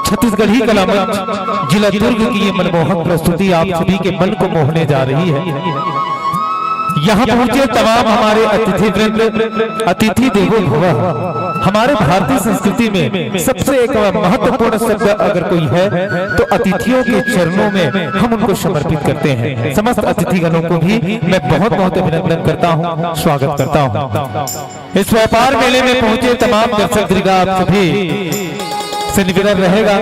छत्तीसगढ़ी कला मंच जिला दुर्ग की ये मनमोहक प्रस्तुति आप सभी के मन को मोहने जा रही है। यहाँ पहुंचे तमाम हमारे अतिथि वृंद, अतिथि देवो भव। हमारे भारतीय संस्कृति में सबसे एक महत्वपूर्ण शब्द अगर कोई है तो अतिथियों के चरणों में हम उनको समर्पित करते हैं। समस्त अतिथिगणों को भी मैं बहुत बहुत अभिनंदन करता हूँ, स्वागत करता हूँ। इस व्यापार मेले में पहुंचे तमाम दर्शक दीर्घा आप सभी से निवेदन रहेगा,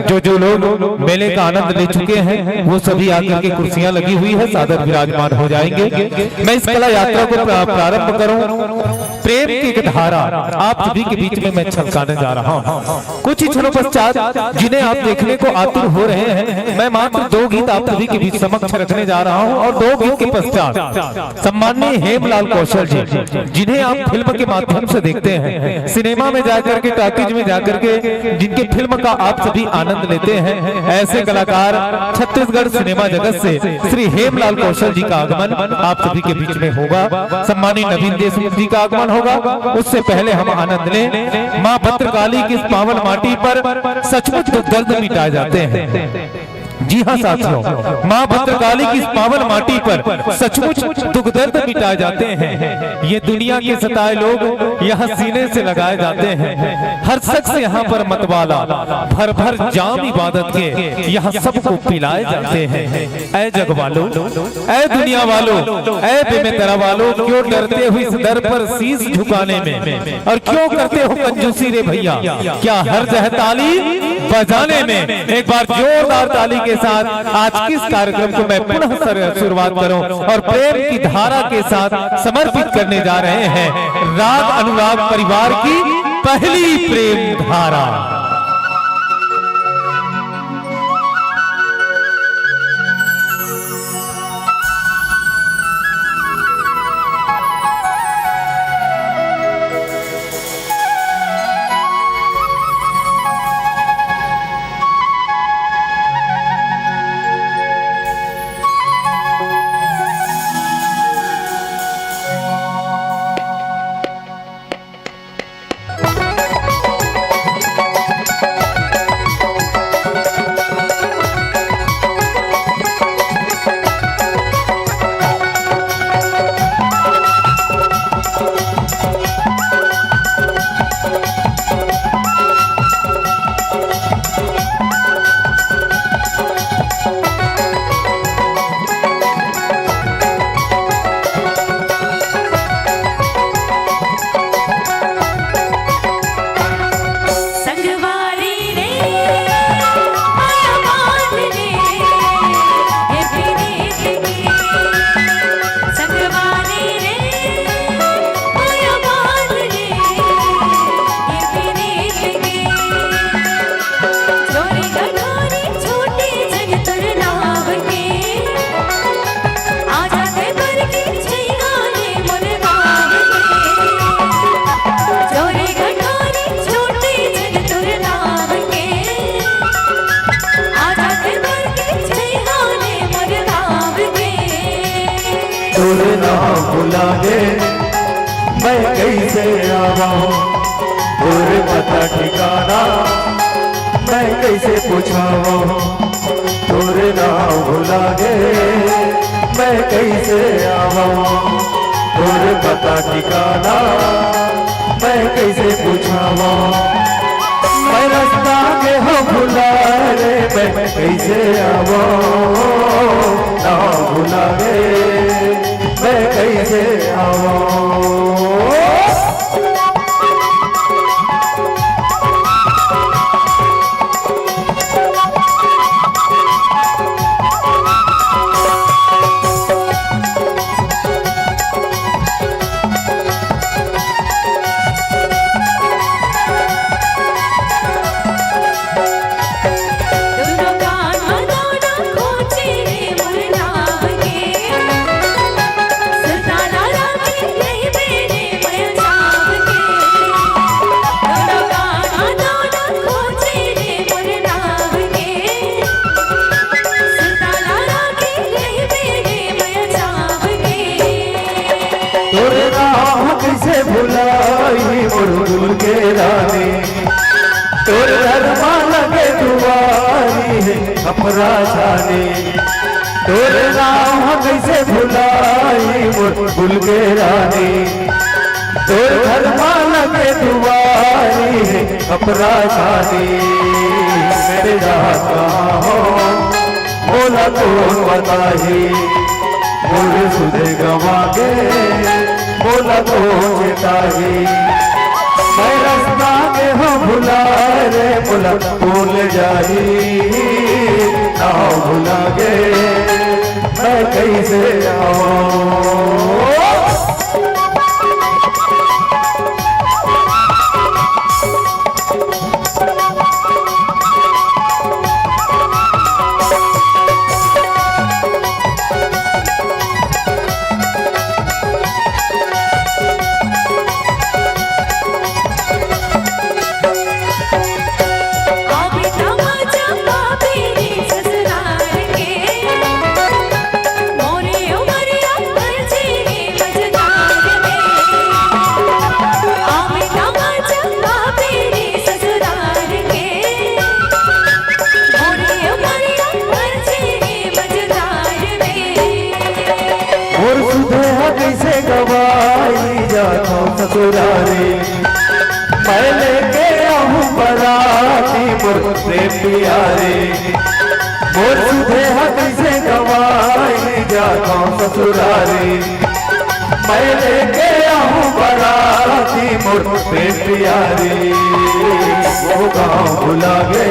जो जो लोग मेले का आनंद ले चुके हैं वो सभी आकर के कुर्सियां लगी हुई है, सादर विराजमान हो जाएंगे। मैं इस कला यात्रा को प्रारंभ करूं प्रेम की एक धारा आप सभी के बीच में मैं छलकाने जा रहा हूं। कुछ ही क्षणों पश्चात जिन्हें आप देखने को आतुर हो रहे हैं, मैं मात्र दो गीत आप सभी के बीच समक्ष रखने जा रहा हूं और दो गीत के पश्चात सम्माननीय हेमलाल कौशल जी, जिन्हें आप फिल्म के माध्यम से देखते हैं, सिनेमा में जाकर के, टॉकीज में जाकर के जिनके फिल्म का आप सभी आनंद लेते हैं, ऐसे कलाकार छत्तीसगढ़ सिनेमा जगत से श्री हेमलाल कौशल जी का आगमन आप सभी के बीच में होगा। सम्माननीय नवीन देशमुख जी का आगमन होगा। उससे पहले हम आनंद लें माँ भद्रकाली की इस पावन माटी पर सचमुच दुख दर्द मिटाए जाते हैं। जी हाँ साथियों, माँ भद्रकाली की इस पावन माटी पर सचमुच दुख दर्द मिटाए जाते हैं। ये दुनिया के सताए लोग यहाँ सीने से लगाए जाते हैं। हर शख्स यहाँ पर मतवाला, भर भर जाम इबादत के यहाँ सबको पिलाए जाते हैं। ऐ जग वालों, ऐ दुनिया वालों, ऐ बेमेतरा वालों, क्यों डरते हो इस दर पर शीश झुकाने में, और क्यों करते हो कंजूसी रे भैया? क्या हर्ज है ताली बजाने में? एक बार जोरदार ताली के साथ आज किस कार्यक्रम को मैं पुनः शुरुआत करूं और प्रेम की धारा के साथ समर्पित करने जा रहे हैं राग अनुराग परिवार की पहली प्रेम धारा। तोरे नाम भुला गे मैं कैसे आवा हूँ, तोरे पता ठिकाना मैं कैसे पूछावा हूँ। तोरे नाम भुला गे मैं पता ठिकाना मैं कइसे पूछावं? मैं रस्ता के हो भुला रे, मैं कइसे आवं? ना भुला रे, मैं कइसे आवं? तोर नाम कइसे भुलाई मोर दिल के रानी, तोर घर मा लगे दुआरी हे खपरा छानी। तोर नाम कइसे भुलाई मोर दिल के रानी, तोर घर मा लगे दुआरी हे खपरा छानी। मैं जात कहाँ हों मोला कोन बताही, मोर सुधे गवा गे मोला कोन चेताही। मैं रस्ता के हो भुला रे, मोला भूल जाही, नाव भुला गे मैं कइसे आवं? मोर सुधे ह कइसे गवाई जाथों ससुरारी, मैं लेके आहूं बराती मोर प्रेम पिया रे। मोर सुधे ह कइसे गवाई जाथों ससुरारी, मैं लेके आहूं बराती मोर प्रेम पिया रे। वो गाँव भुला गे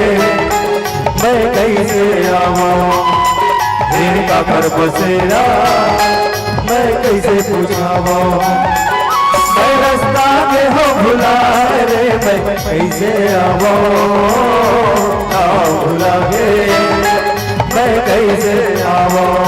मैं कइसे आवं? हे काकर बसेरा मैं कइसे पूछावं? मैं रस्ता के हो भुला रे मैं कइसे आवं? गाँव भुला गे मैं कइसे आवं?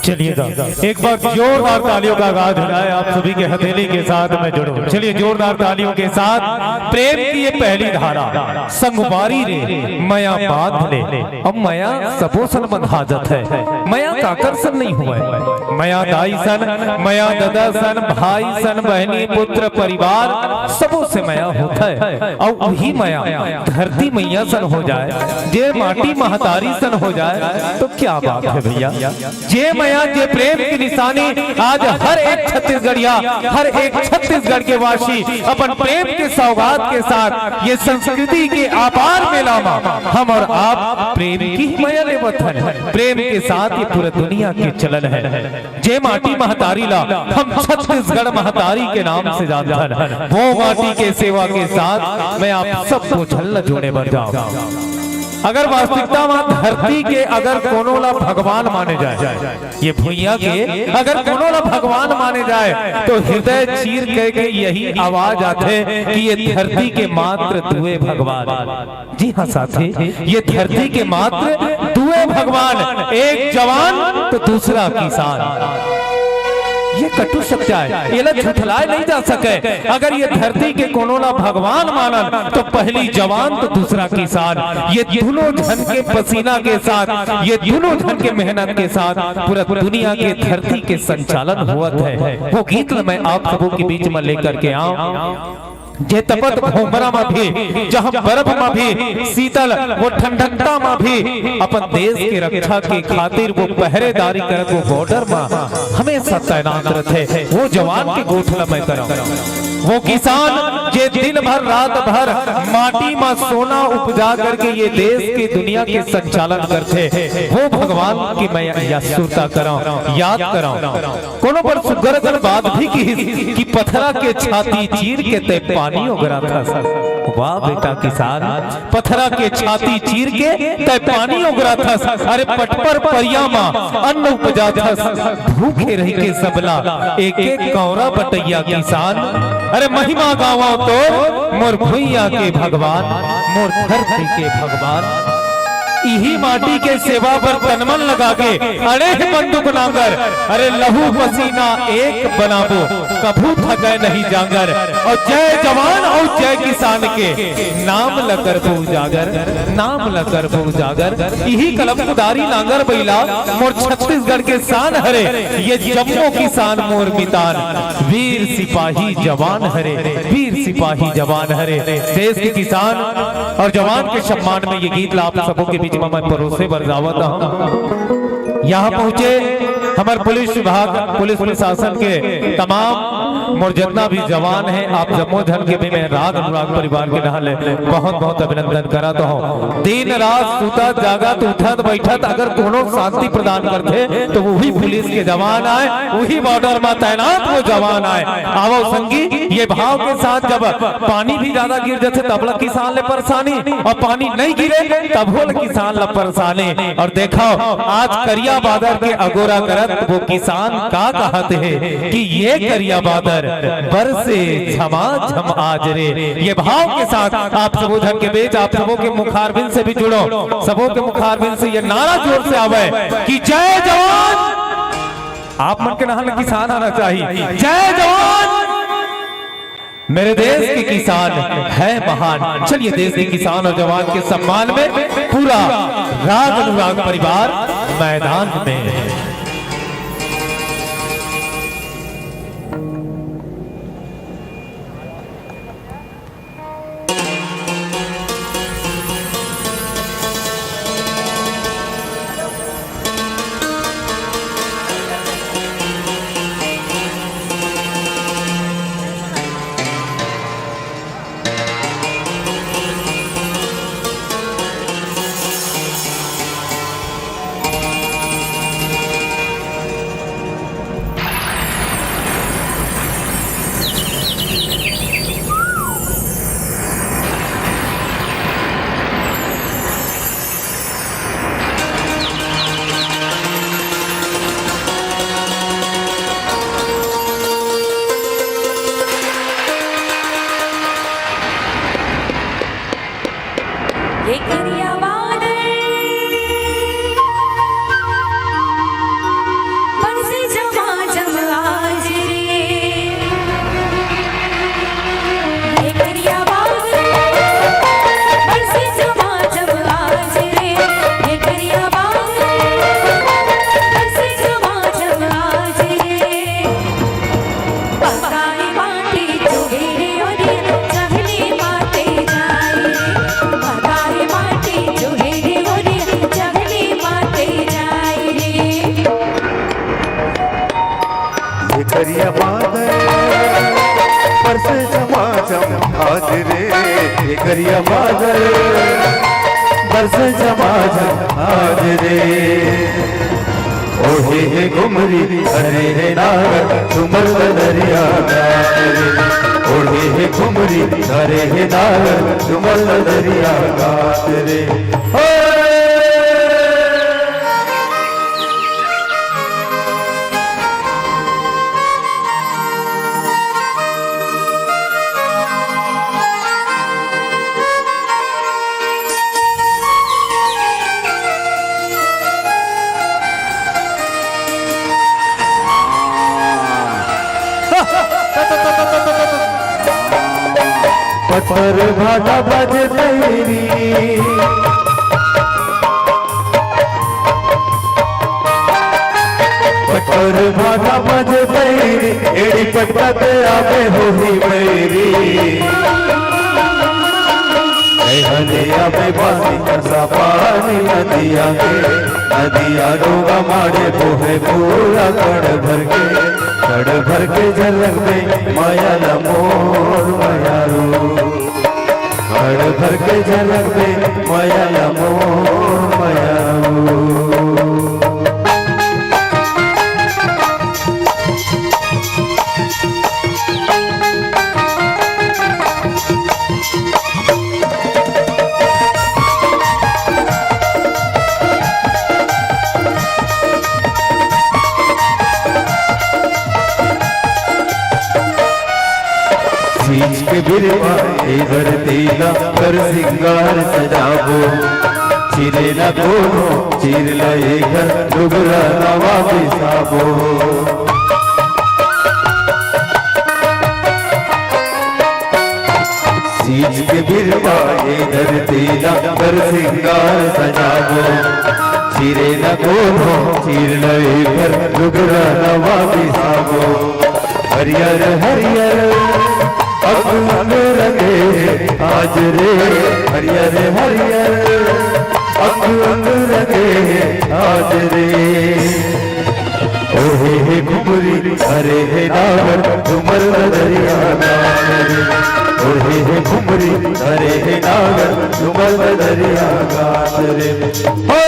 चलिए दा, एक बार जोरदार तालियों का आगाज हो जाए, आप सभी के हथेली के साथ मैं जुड़ूं। चलिए जोरदार तालियों के साथ प्रेम की ये पहली धारा। संगवारी रे मया बात ले, अब मया सबो सन बंधा जत हे, मया काकर सन नहीं होवय। मया दाई सन, मया ददा सन, भाई सन, बहनी, पुत्र, परिवार, सबो से मया होत हे। अउ वही मया धरती मैया सन हो जाए, जे माटी महतारी सन हो जाए, तो क्या बात है भैया। जे मया, जे प्रेम की निशानी आज हर एक छत्तीसगढ़िया, हर एक छत्तीसगढ़ के वासी अपन प्रेम के सौगात के साथ ये संस्कृति के अपार मेला मा हम और आप प्रेम की ही मया लेवत हन। प्रेम के साथ ये पूरा दुनिया के चलन है। जे माटी महतारी ला हम छत्तीसगढ़ महतारी के नाम से जानत हन, वो माटी के सेवा के साथ मैं आप सबको झल्ला जोड़े बर जाऊं। अगर वास्तविकता म धरती के अगर कोनो ला भगवान माने जाए, ये भुइयां के अगर कोनो ला भगवान माने जाए, तो हृदय चीर के, के यही आवाज आथे कि ये धरती के मात्र दुए भगवान। जी हाँ साथी, ये धरती के मात्र दुए भगवान, एक जवान तो दूसरा किसान। ये कटु सत्य आय, एला झुठलाए नहीं जा सके। अगर ये धरती के कोनो ला भगवान मानन, तो पहली जवान तो दूसरा किसान। ये दोनों झन के पसीना के साथ, ये दोनों झन के मेहनत के साथ पूरा दुनिया के धरती के संचालन होवत हे। वो गीत ल मैं आप सबों के बीच में लेकर के आऊं। जे तपत भोमरा म भी, जहां बर्फ म भी शीतल, वो ठंडकता म भी अपन देश के रक्षा के खातिर वो पहरेदारी करत, वो बॉर्डर म हमेशा तैनात रथे, वो जवान के गोठ ल मैं करंव। वो किसान जे दिन भर रात भर माटी म सोना उपजा करके ये देश के दुनिया के संचालन करथे, वो भगवान की मैं या सुरता करंव, याद करंव। कोनो बर सुग्घर अकन बात भी किहिस कि पथरा के छाती चीर के तैं पानी ओगराथस। वाह बेटा किसान, पथरा के छाती चीर के तैं पानी ओगराथस। अरे पटपर परिया म अन्न उपजाथस। भूखे रहि के सबला एक एक कौरा बटैया किसान। अरे महिमा गावंव तोर मोर भुइयां के भगवान, मोर धरती के भगवान। इही माटी के सेवा बर तन मन लगा के अड़े हे बंदूक नांगर। अरे लहू पसीना एक बनाबो, कभू थकय नहीं जांगर। अउ जय जवान अउ जय किसान के नाम ल करबो उजागर, नाम ल करबो उजागर। इही कलम कुदारी नांगर बइला मोर छत्तीसगढ़ के शान हरे, ये जम्मो किसान मोर मितान, वीर सिपाही जवान हरे, वीर सिपाही जवान हरे। देश के किसान और जवान के सम्मान में ये गीत ला आप सबों के बीच में मैं परोसे बर जावत हूँ। यहाँ पहुँचे हमर पुलिस विभाग, पुलिस प्रशासन के तमाम मोर जितना भी जवान है, आप जम्मो झन के भी मैं राग अनुराग परिवार के नाम ले बहुत बहुत अभिनंदन करत हूँ। दिन रात सुतत जागत उठत बैठत अगर कोनो शांति प्रदान करथे तो वही पुलिस के जवान आय, वही बॉर्डर में तैनात वो जवान आय। आवो संगी, ये भाव के साथ जब पानी भी ज्यादा गिर जाथे तब ल किसान ले परेशानी, और पानी नहीं गिरे तब ल किसान ल परेशानी। और देखो आज करिया बादर के अगोरा करत वो किसान का कहत हे कि ये करिया बादर बरसे झमाझम आज रे। ये भाव के साथ आप सबो झन के बीच आप सबो के मुखारबिंद से भी जुड़ो, सबो के मुखारबिंद से ये नारा जोर से आवे कि जय जवान। आप मन के नाम में किसान आना चाहिए। जय जवान। मेरे देश के किसान है महान। चलिए देश के किसान और जवान के सम्मान में पूरा राग अनुराग परिवार मैदान में। ये करिया बादल बरसे झमाझम आज रे। ये करिया बादल बरसे झमाझम आज रे। ये करिया बादल बरसे झमाझम आज रे। पकाई माटी चुहेरे ओरिया चहली माते जाए रे। पकाई माटी चुहेरे ओरिया चहली माते जाए रे। ये करिया बादल बरसे झमाझम आज रे। ये करिया बादल बरसे झमाझम आज रे। ओढ़े हे घुमरी, धरे हे नागर, झूमर बदरिया गात रे। ओढ़े हे घुमरी, धरे हे नागर, झूमर बदरिया गात रे। हो! पत्थर भाटा बज तैरी। पत्थर भाटा बज तैरी, एड़ी पत्ता ते आवे होही बैरी। ए हलिया में बानी कसा पानी नदिया के, नदिया डोंगा माड़े बोहे पूरा कड़ भर के, कड़ भर के झलक दे मया ला मोर मयारू। कड़ भर के झलक दे मया ला मोर मयारू। सींच के बिरवा ए धरती ला कर सिंगार सजाबो। चिरे न कोनो चीर ल एकर लुगरा नवा बिसाबो। सींच के बिरवा ए धरती ला कर सिंगार सजाबो। चिरे न कोनो चीर ल एकर लुगरा नवा बिसाबो। हरियर हरियर अंग अंग रंगे आज रे, हरियर हरियर अंग अंग रंगे आज रे। ओढ़े हे घुघरी, धरे हे नागर, झूमर बदरिया गात रे। ओढ़े हे घुघरी, धरे हे नागर, झूमर बदरिया गात रे। हो!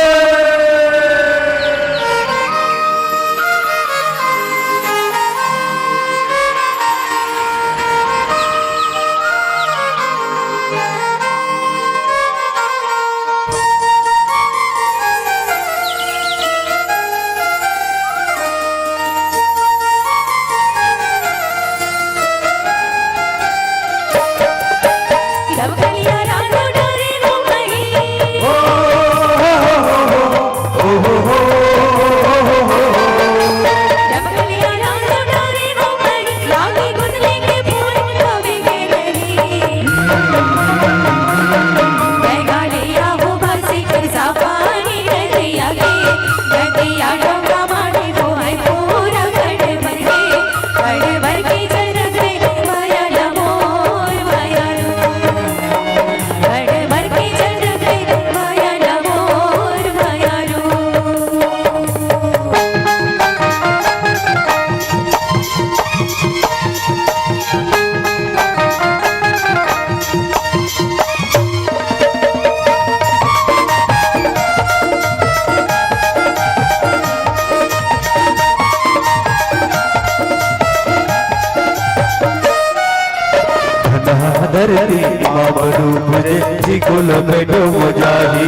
धरती मा बरूप जे चिकुल बेटो मुजाही।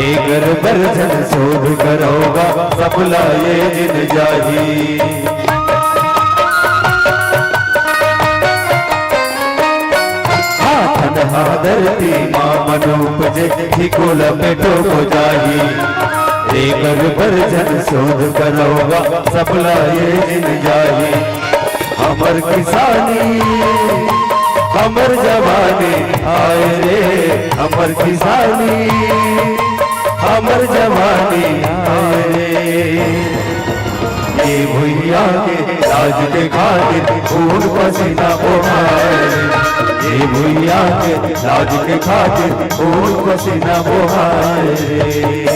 एकर बरजन शोध करौगा, सबला ये जिन जाही। हाथन हा धरती मा मनूप जे चिकुल बेटो मुजाही। एकर बरजन शोध करौगा, सबला ये जिन जाही। हमर किसानी, हमर जवानी आय रे, हमर किसानी, हमर जवानी आय रे। ये भुइया के लाज के खातिर खून पसीना बोहाय रे। ये भुइया के लाज के खातिर खून पसीना बोहाय रे।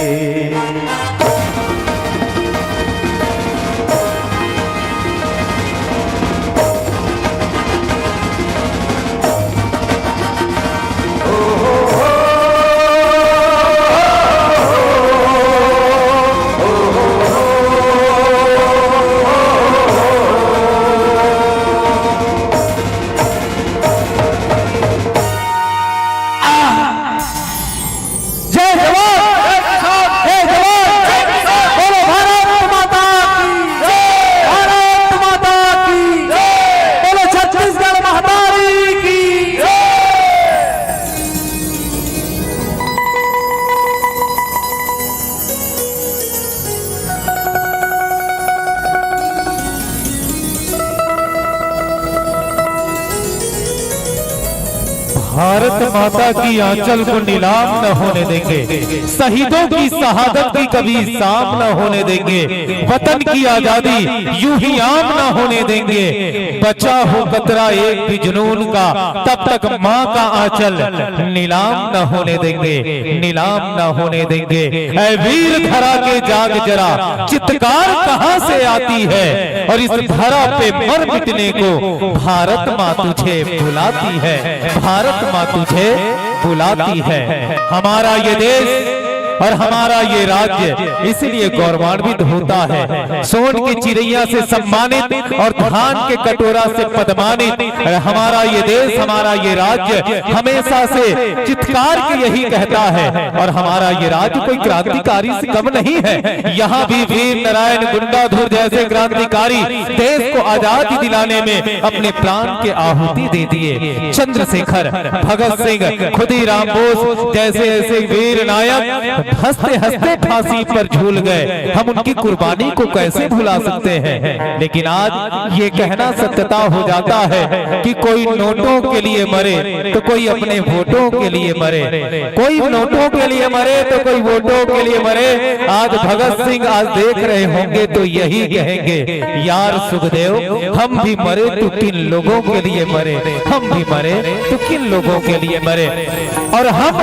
भारत माता की आंचल को नीलाम न होने देंगे, शहीदों की शहादत की कभी शाम न होने देंगे, वतन की आजादी यूं ही आम न होने देंगे। बचा हो कतरा एक भी जुनून का, तब तक माँ का आंचल नीलाम न होने देंगे, नीलाम न होने देंगे। ऐ वीर धरा के जाग जरा, चित्कार कहाँ से आती है, और इस धरा पे मर मिटने को भारत माँ तुझे बुलाती है, भारत माँ तुझे बुलाती है। हमारा ये देश और हमारा ये राज्य इसलिए गौरवान्वित होता है। सोन की चिड़ैया से सम्मानित और धान के कटोरा से पदमानित हमारा ये देश, हमारा ये राज्य हमेशा से चित्कार के यही कहता है। और हमारा ये राज्य कोई क्रांतिकारी से कम नहीं है। यहाँ भी वीर नारायण गुंडाधुर जैसे क्रांतिकारी देश को आजादी दिलाने में अपने प्राण के आहुति दे दिए। चंद्रशेखर, भगत सिंह, खुदीराम बोस जैसे ऐसे वीर नायक हंसते हंसते फांसी पर झूल गए। हम उनकी कुर्बानी को कैसे भुला सकते हैं? लेकिन आज ये कहना सत्यता हो जाता है कि कोई नोटों के लिए मरे तो कोई अपने वोटों के लिए मरे, कोई नोटों के लिए मरे तो कोई वोटों के लिए मरे। आज भगत सिंह आज देख रहे होंगे तो यही कहेंगे, यार सुखदेव, हम भी मरे तो किन लोगों के लिए मरे, हम भी मरे तो किन लोगों के लिए मरे। और हम,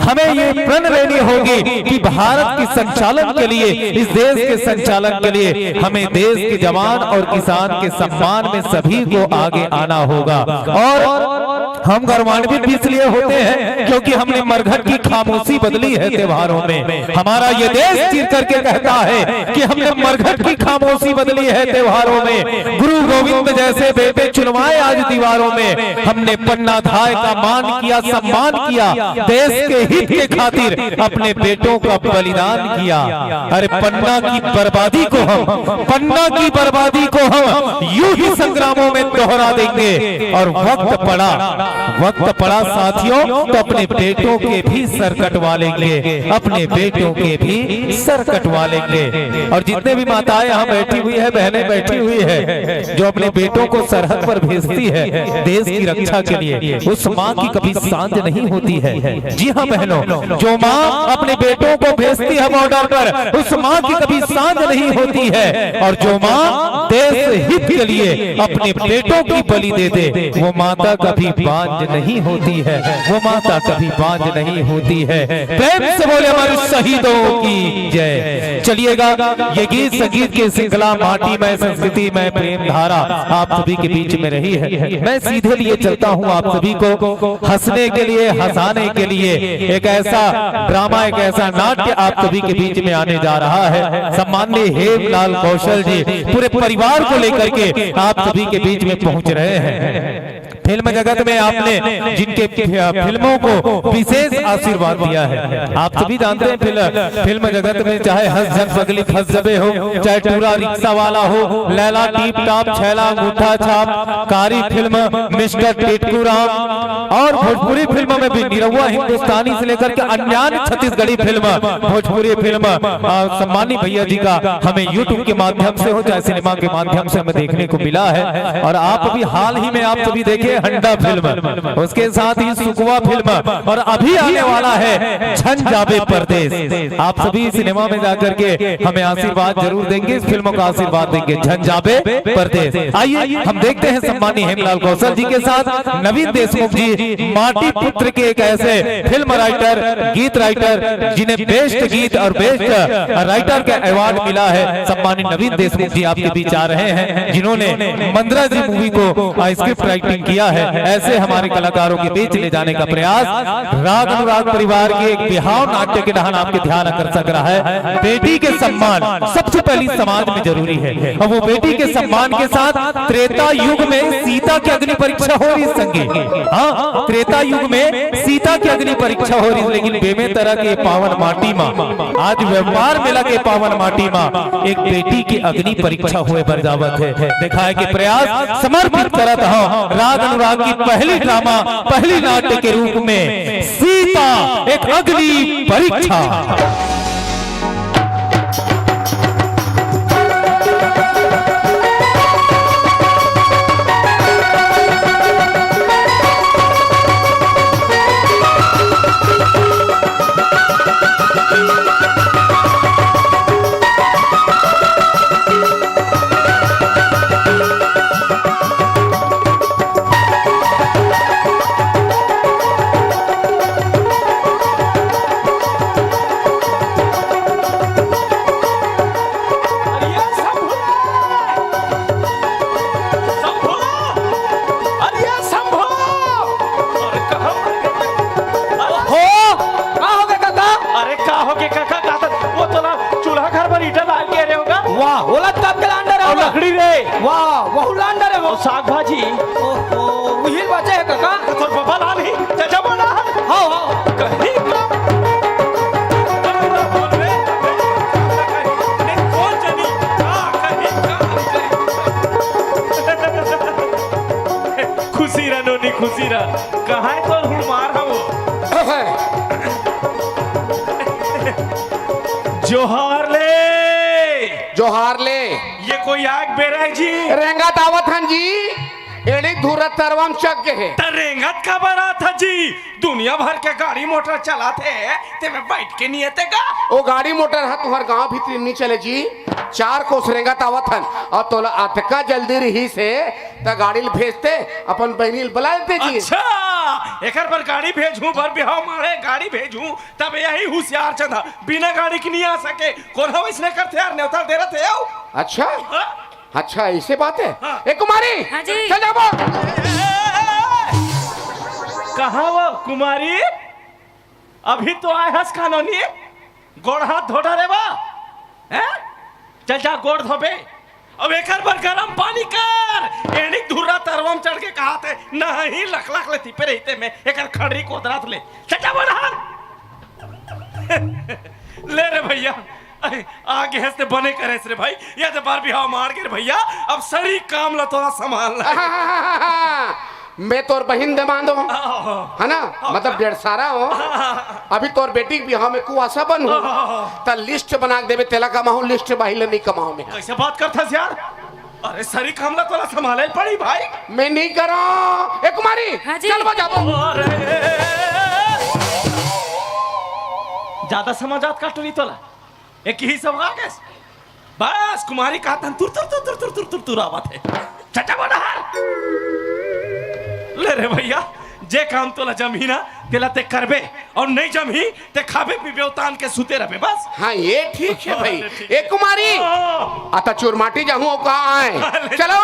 हमें ये प्रण लेनी होगी कि भारत के संचालन के लिए, इस देश के संचालन के लिए हमें देश के जवान और किसान के सम्मान में सभी को आगे आना होगा। और हम गौरवान्वित भी इसलिए होते हैं क्योंकि हमने मरघट की खामोशी बदली है त्योहारों में। हमारा ये देश चीर करके कहता है कि हमने मरघट की खामोशी बदली है त्योहारों में। गुरु गोविंद जैसे बेटे चुनवाए आज दीवारों में। हमने पन्ना धाय का मान किया, सम्मान किया, देश के हित के खातिर अपने बेटों का बलिदान किया। अरे पन्ना की बर्बादी को हम, पन्ना की बर्बादी को हम यूं ही संग्रामों में दोहरा देंगे। और वक्त पड़ा, वक्त पड़ा साथियों, तो अपने बेटों के भी सर कटवा लेंगे, अपने बेटों के भी सर कटवा लेंगे। और जितने भी माताएं यहाँ बैठी हुई है, बहनें बैठी हुई है, जो अपने बेटों को सरहद पर भेजती है देश की रक्षा के लिए, उस माँ की कभी सांझ नहीं होती है। जी हाँ बहनों, जो माँ अपने बेटों को भेजती है बॉर्डर पर, उस माँ की कभी सांझ नहीं होती है। और जो माँ देश हित के लिए अपने बेटों की बलि दे दे, वो माता कभी बांझ नहीं होती है, वो माता कभी बांझ नहीं होती है। प्रेम से बोले हमारे शहीदों की जय। चलिएगा, ये गीत संगीत की श्रृंखला माटी में, संस्कृति में, प्रेम धारा आप सभी के बीच में रही है। मैं सीधे लिए चलता हूँ आप सभी को हंसने के लिए, हंसाने के लिए एक ऐसा ड्रामा, एक ऐसा नाट्य आप सभी के बीच में आने जा रहा है। सम्माननीय हेमलाल कौशल जी पूरे परिवार को लेकर के आप सभी के बीच में पहुंच रहे हैं। फिल्म जगत में आपने जिनके फि-, फिल्मों को विशेष आशीर्वाद दिया है, आप सभी जानते हैं, फिल्म, फिल्म जगत में चाहे हंस झन पगली फंस जबे हो, चाहे टूरा रिक्शा वाला हो, लैला टीप टाप, छैला अंगूठा छाप, कारी फिल्म मिस्टर टिटकू राम, और भोजपुरी फिल्म में भी निरहुआ हिंदुस्तानी से लेकर के अन्य छत्तीसगढ़ी फिल्म, भोजपुरी फिल्म, आ, सम्मानी भैया जी का हमें YouTube के माध्यम से हो चाहे सिनेमा के माध्यम से हमें देखने को मिला है। और आप अभी हाल ही में आप सभी देखे हंडा फिल्म, उसके साथ ही सुकवा फिल्म, और अभी आने वाला है झन जाबे परदेस। आप सभी सिनेमा में जाकर के हमें आशीर्वाद जरूर देंगे, इस फिल्म का आशीर्वाद देंगे, झन जाबे परदेस। आइए हम देखते हैं सम्मानी हेमलाल कौशल जी के साथ नवीन देशमुख जी, माटी पुत्र के एक ऐसे फिल्म राइटर, गीत राइटर, जिन्हें बेस्ट गीत और बेस्ट राइटर का अवार्ड मिला है। सम्मानी नवीन देशमुख जी आपके बीच आ रहे हैं, जिन्होंने मंदरा जी मूवी को स्क्रिप्ट राइटिंग किया है। ऐसे हमारे कलाकारों के बीच ले जाने का प्रयास राग अनुराग परिवार के एक बिहाव नाट्य के डहान आपके ध्यान आकर्षक रहा है। बेटी के सम्मान सबसे पहली समाज में जरूरी है, और वो बेटी के सम्मान के साथ त्रेता युग में सीता की अग्नि परीक्षा हो रही संगी। हाँ, त्रेता युग में सीता की अग्नि परीक्षा हो रही, लेकिन बेमेतरा के पावन माटी मा, आज व्यापार मेला के पावन माटी मा एक बेटी की अग्नि परीक्षा होय बर जावत है। दिखाए के प्रयास समर्पित करत हव राग अनुराग की पहली ड्रामा, पहली नाट्य के रूप में सीता एक अग्नि परीक्षा। वाह, वहू लान डरे हो। अउ साग भाजी। ओहो, उही ल बचे हे कका। तोर बबा लान ही, चाचा बोला। हाँ, हाँ। कहीं का। कौन जनी? का कहीं का? खुशी रह नोनी, खुशी रह। कहाँ हे तोर हुड़मार ह वो? जोहार ले। जोहार ले। ये कोई आग बेरा हे जी? रेंगत आवत हन जी। एड़ी धुरा तरवा म चघ गे हे। त रेंगत काबर आत ह जी? दुनिया भर के गाड़ी मोटर चलात हे, तेमे बइठ के नइ आते का? ओ गाड़ी मोटर ह तुंहर गांव भीतरी नइ चले जी। चार कोस रेंगत आवत हन, अउ तोला अतका जल्दी रिहिस हे, त गाड़ी ल भेजते, अपन बहिनी ल बला लेते जी। अच्छा, एकर बर गाड़ी भेजहूं, बर बिहाव माड़े गाड़ी भेजहूं, तब यही हुसियार चंद ह बिना गाड़ी के नइ आ सके। कोन ह वइसने करथे यार, नेवता दे रथे हो। अच्छा? हाँ? अच्छा, अइसे बात हे। हाँ। ए कुमारी, हाँ जी। चल जाबो। कहाँ वो कुमारी? अभी तो आए हस कानूनी, गोड़ हाथ धो डरे बा, हैं? चल जा गोड़ धोबे। अब एकर बर गरम पानी कर। एड़ी धुरा तरवा म चढ़ के कहाथे, नहीं लख लख ले तिपे रहिते में, एकर खड़री कोदरात ले। चल जा गोड़ हाथ। ले रे भइया, अरे, आगे हंसते बने करेस रे भाई, ये तो बर बिहाव मार गे रे भइया, अब सरी काम ला तोला संभालना हे। मैं तोर बहिन दमांद हों, आहा। हे ना? आहा। मतलब डेढ़सारा हों। आहा। अभी तोर बेटी के बिहाव में कुआसा बन हों। आहा। त लिस्ट बना के देबे, तेला कमाहूं, लिस्ट बाहिर ले नइ कमाहूं मैं। कइसे बात करथस यार? अरे सरी काम ला तोला संभाले ल पड़ी भाई। मैं नइ करंव। ए कुमारी, हाँ जी। चल बजाबो। अरे। जादा समझ आत का टूरी तोला? एक ही सब आ गए। बस कुमारी का तन तुर तुर तुर तुर तुर तुर तुर तुर आवत हे। चचा बना हार। ले रे भइया, जे काम तोला जमही ना, तेला ते करबे, अउ नइ जमही, ते खाबे पीबे अउ तान के सुते रहबे बस। हाँ, ये ठीक हे भाई। अरे, ठीक। ए कुमारी, हाँ। अता चुरमाटी जाहूं अउ का आए। अरे। चलो।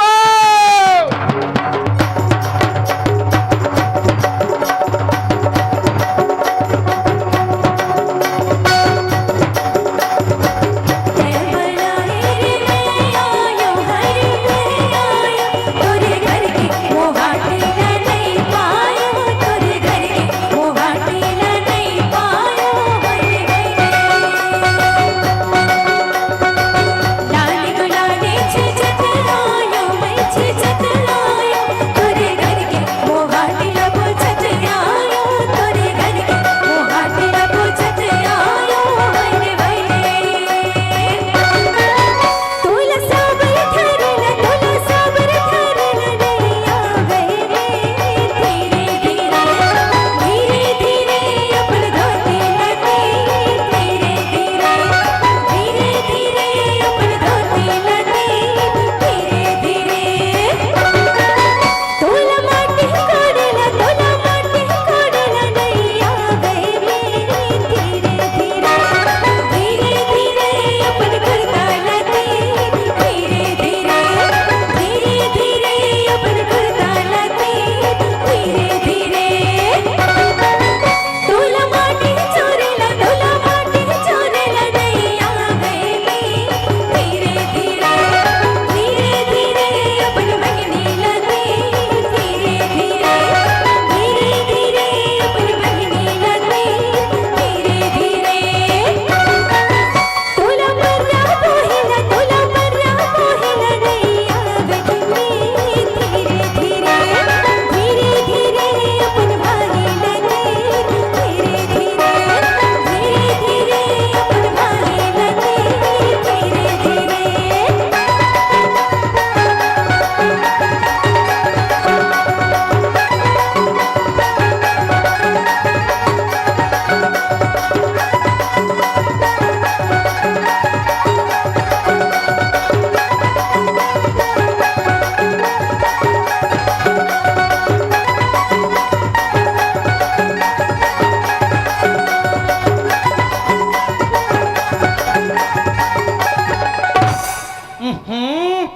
उहुं,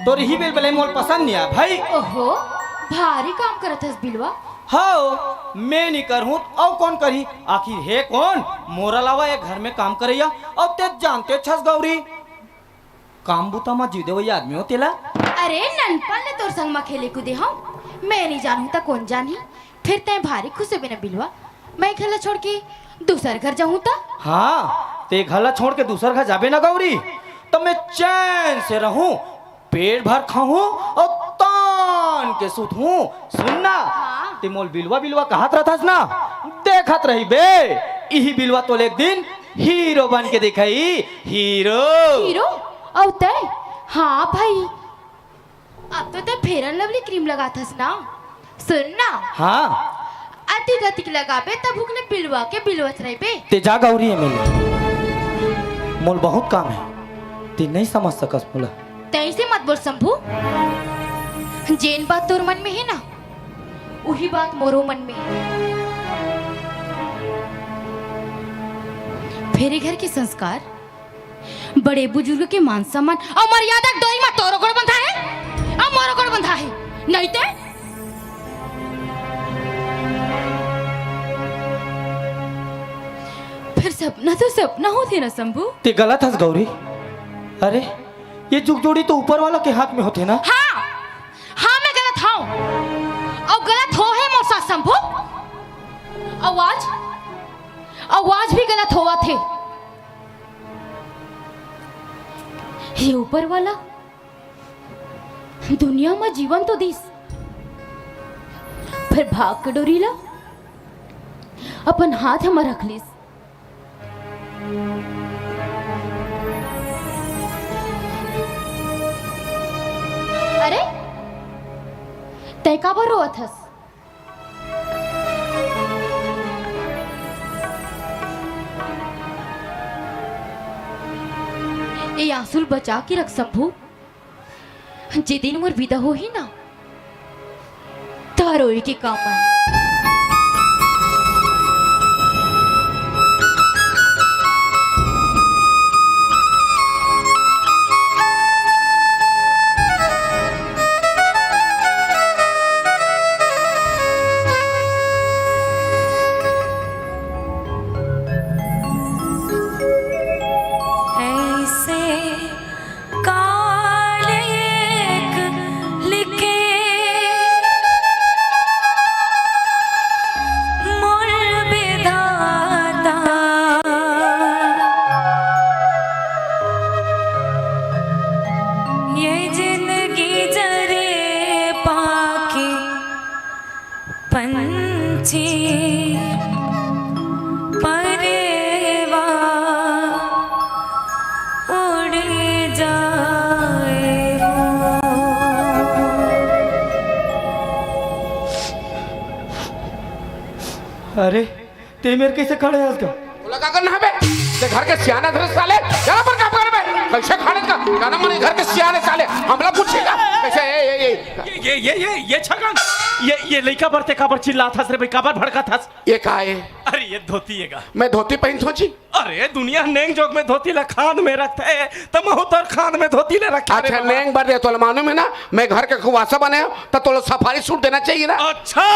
तोर इही बेल बले मोल पसंद नइ आय भाई। ओहो, भारी काम करत हस बिलवा। हव, मैं नइ करहूं त अउ कोन करही? आखिर हे कोन मोर अलावा ए घर में काम करइया? अउ ते जानते छस गौरी, काम बुता म जीव देवइया आदमी हो तेला। अरे, ननपन ले तोर संग म खेले कूदे हंव, मैं नइ जानहूं त कोन जानही? फेर तैं भारी खुश होबे न बिलवा, मैं घर ला छोड़ के दूसर घर जाहूं त? हां, तैं घर ला छोड़ के दूसर घर जाबे न गौरी, त मैं चैन से रहूं, पेट भर खाहूं अउ तान के सूतहूं। सुन ना, हां। तैं मोला बिलवा बिलवा कहत रहथस ना, देखत रहिबे, इही बिलवा तोला एक दिन हीरो बन के दिखाही, हीरो। हीरो? अउ तैं? हां भाई, अब तो तैं Fair and Lovely cream लगाथस ना। सुन ना। हां। अतिक अतिक लगाबे, तभो ले बिलवा के बिलवत रहिबे। तैं जा गौरी, ए मेर ले। मोला बहुत काम हे, तैं नइ समझ सकस मोला। तैं अइसे मत बोल शंभू। जेन बात तोर मन में हे ना, उही बात मोरो मन में हे। फेर ए घर के संस्कार, बड़े बुजुर्ग के मान सम्मान अउ मर्यादा के डोरी म तोरो गोड़ बंधा हे, अउ मोरो गोड़ बंधा हे, नइ ते फेर सपना तो सपना होथे ना शंभू। तैं गलत हस गौरी। अरे, ए जुग जोड़ी तो ऊपर वाला के हाथ में होथे ना। हां, हां, मैं गलत हंव, अउ गलत होहे मोर साथ शंभू। अउ आज, अउ आज भी गलत होवत हे। हे ऊपर वाला, दुनिया म जीवन तो दिस, फेर भाग के डोरी ला अपन हाथ म रख लिस। अरे, तैं काबर रोवत हस? ए आंसू ल बचा के रख शंभू, जे दिन मोर बिदा होही ना, त रोए के काम आही। ऐसे काल एक लिखे मोर विधाता। ये जिंदगी जरे पाके पंछी परेवा उड़ जाए हो। अरे, ते मेर कइसे खड़े हस गा? तोला का करना हे बे? ते घर के सियान हस रे साले, जरा पर काम कर बे। कइसे खड़े का? का नाम हे घर के सियान हे साले? हमला पूछेगा? कइसे, ए, ए, ए। ये, ये, ये, ये, ये छगन, ये, ये लइका बर ते काबर चिल्लात हस रे बे? काबर भड़कत हस? ये का हे? अरे, ये धोती हे गा। मैं धोती पहिनथों जी? अरे, दुनिया नेंग जोग में धोती ला खांद में रखथे, त महूं तोर खांद में धोती ला रखे हंव रे अच्छा, बाबा। नेंग बर दे, तोला मालूम हे ना, मैं घर के खुवासा बने हंव, त तोला सफारी सूट देना चाहिए ना। अच्छा,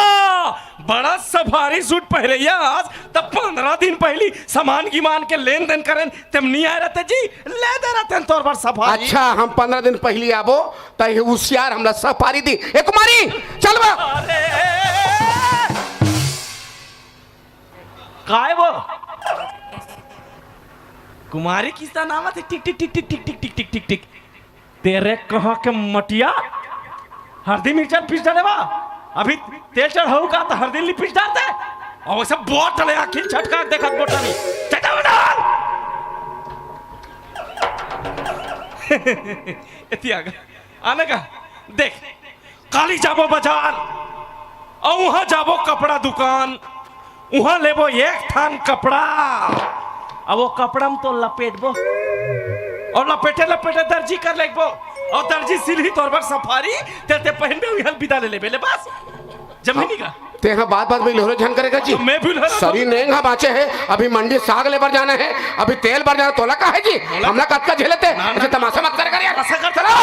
बड़ा सफारी सूट पहिरइया हस, त पंद्रह दिन पहिली समान गिमान के लेन देन करेन, तेम नइ आय रहते जी, ले दे रहते तोर बर सफारी। अच्छा, हम पंद्रह दिन पहिली आबो, त ये हुसियार हमला सफारी दी। ए कुमारी, चल बा। अरे! काय वो? कुमारी किसका नाम हे? टिक, टिक, टिक, टिक। तेरे कहाँ के मटिया? हरदी मिर्चा पीस डाले बा। अभी तेल चढ़ाऊ का त हरदी ली पीस डालते। अउ वइसे बोट ले आखिर छटका देखत बोटा नहीं। चटा डाल। एती आगे। आने का? देख। काली जाबो बजार, अउ उहां जाबो कपड़ा दुकान, उहां लेबो एक थान कपड़ा, अउ वो कपड़ा म तो लपेटबो, अउ लपेटे लपेटे दर्जी कर लेगबो, अउ दर्जी सिलही तोर बर सफारी, ते, ते पहिनबे, उही ल बिदा ले लेबे, ले बस। जमीनी का? तेहा बात बात में लोहरे झन करेगा जी। तो मैं भी लोहरे सरी नेंग हा बाँचे हे, अभी मंडी साग ले बर जाना हे, अभी तेल बर जाना, तोला का हे जी? हमला कतका झेलते? ना, ना। अच्छा, तमाशा मत कर कर यार। तमाशा कर। चलो।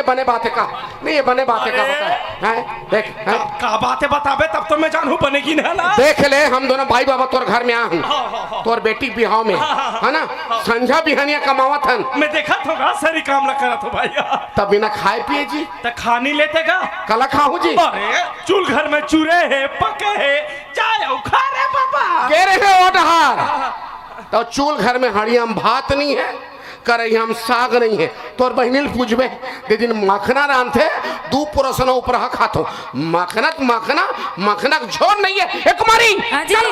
बने बात हे का? नहीं, ये बने बात हे का अरे। बता? हैं? देख, हैं? का, का बात हे बताबे, तब तो मैं जानहूँ बने कि नहीं ना। देख ले, हम दोनों भाई बाबा तोर घर में आए हन। हाँ, हाँ, हाँ। तोर बेटी के बिहाव में, हाँ, हाँ, हाँ। है ना? हाँ। संझा बिहनिया कमावत हन। मैं देखत हों गा, सरी काम ला करत हो भाई। तब बिना खाए पिए जी। त खा नहीं लेते का? काला खाहूँ जी। अरे, चूल घर में चूरे हे, पके हे, जाए अउ खा रे बाबा। गे रहे ओ डहार। हाँ, हाँ। त चूल घर में हड़िया म भात नहीं हे, करइहा म साग नहीं हे। तोर बहिनी ल पूछबे, दे दिन मखना रांधथे, दू परोसना उपरहा खाथों। मखना त मखना, मखना के झोर नहीं हे। ए कुमारी, हाँ जी। चल।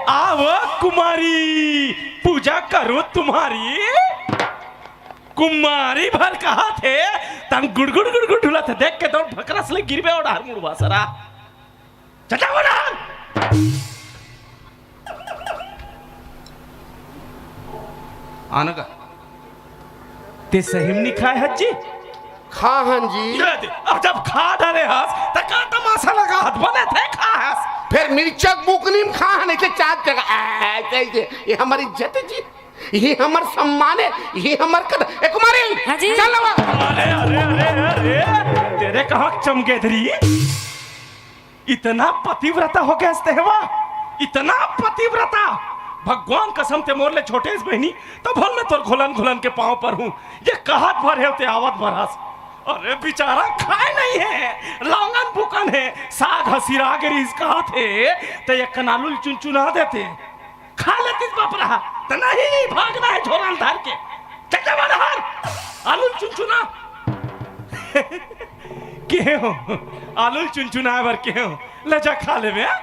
आवो कुमारी, पूजा करूँ तुम्हारी। कुमारी भर कहाथे, तन गुड़गुड़ गुड़गुड़ ढुलत हे, देख के तोर भकरस ले गिरबे ओ डहार मुड़वा सरा। चचा बोला। आना का? ते सही म नहीं खाए हस जी? खा हन जी। ये दे, अब जब खा डारे हस, त का तमाशा लगा हस? बने ते खा हस। फिर मिर्चा बुकनी म खा हन, इसे चाट जगह। आ, ऐसे, ऐसे, ये हमारी इज्जत हे जी, ये हमर सम्मान हे, ये हमर कद-, ए कुमारी, हाँ जी। चल लवा। अरे, अरे, अरे, अरे, तेरे कहाँ चमगेदरी? इतना पतिव्रता हो गे हस तेहवा, इतना पतिव्रता। भगवान कसम ते मोर ले छोटे हस बहिनी, तभो ले मैं तोर घुलन घुलन के पाँव परहूँ। ये कहत भर हे ते आवत भर हस। अरे बिचारा खाए नहीं हे, लांगन बुकन हे, साग ह सिरा गे रिहिस कहाथे, त एक कन आलू ल चुनचुना देते। खा लेतिस बाप रहा, त नहीं, भागना हे झोरा ल धर के। चल जा बाहर, आलू ल चुनचुना। केहेंव, आलू ल चुनचुनाए बर केहेंव, ले जा खा लेबे, हाँ?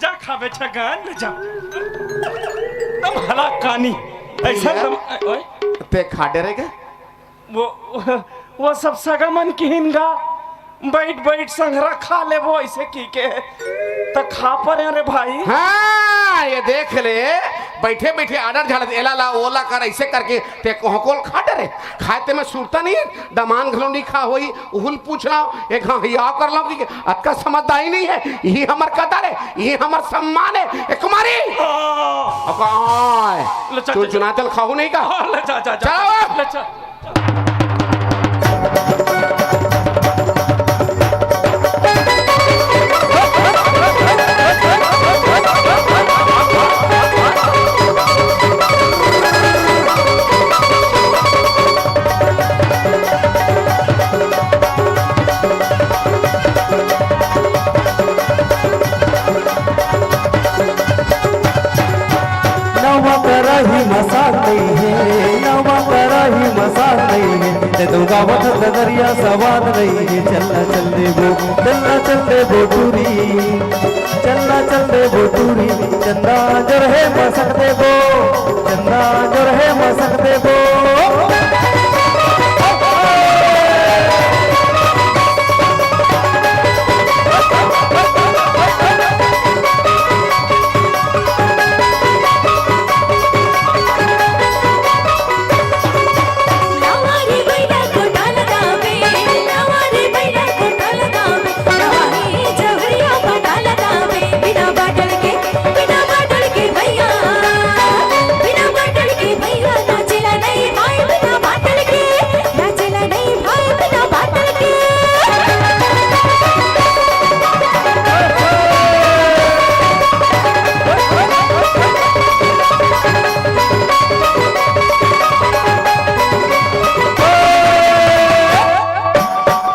जा खाबे छगन, ले जा। तम हला कानी, अइसन तम, ओए। ते खा डरे का? वो, वो सब सगा मन किहिन गा, "बइठ, बइठ, संघरा खा लेबो," अइसे कहिके। त खा परेंव रे भाई। हाँ, ये देख ले, बइठे, बइठे आडर झाड़त, एला ला, ओला कर, अइसे करके ते कोहकोल खा डरे। खाए ते में सुरता नहीं हे, दमान घलो नहीं खा होही, उहू ल पूछ लव, एक हाँ हियाव कर लव कि अतका समझदारी नहीं हे, इही हमर कदर हे, इही हमर सम्मान हे। ए कुमारी! हाँ। अब आए। ले चल, चल, चुनचुना तेल खाहू नहीं का? हाँ, ले जा, जा, जा। चल, आवा। ले चल। नवा कराही म साग नइ हे, नवा कराही म साग नइ हे, ते तो गावत डगरिया सवाद नइ हे। चलना चल देबो, चलना चल देबो टूरी, चलना चल देबो टूरी, चंदा जोर हे मसक देबो, चंदा जोर हे मसक देबो।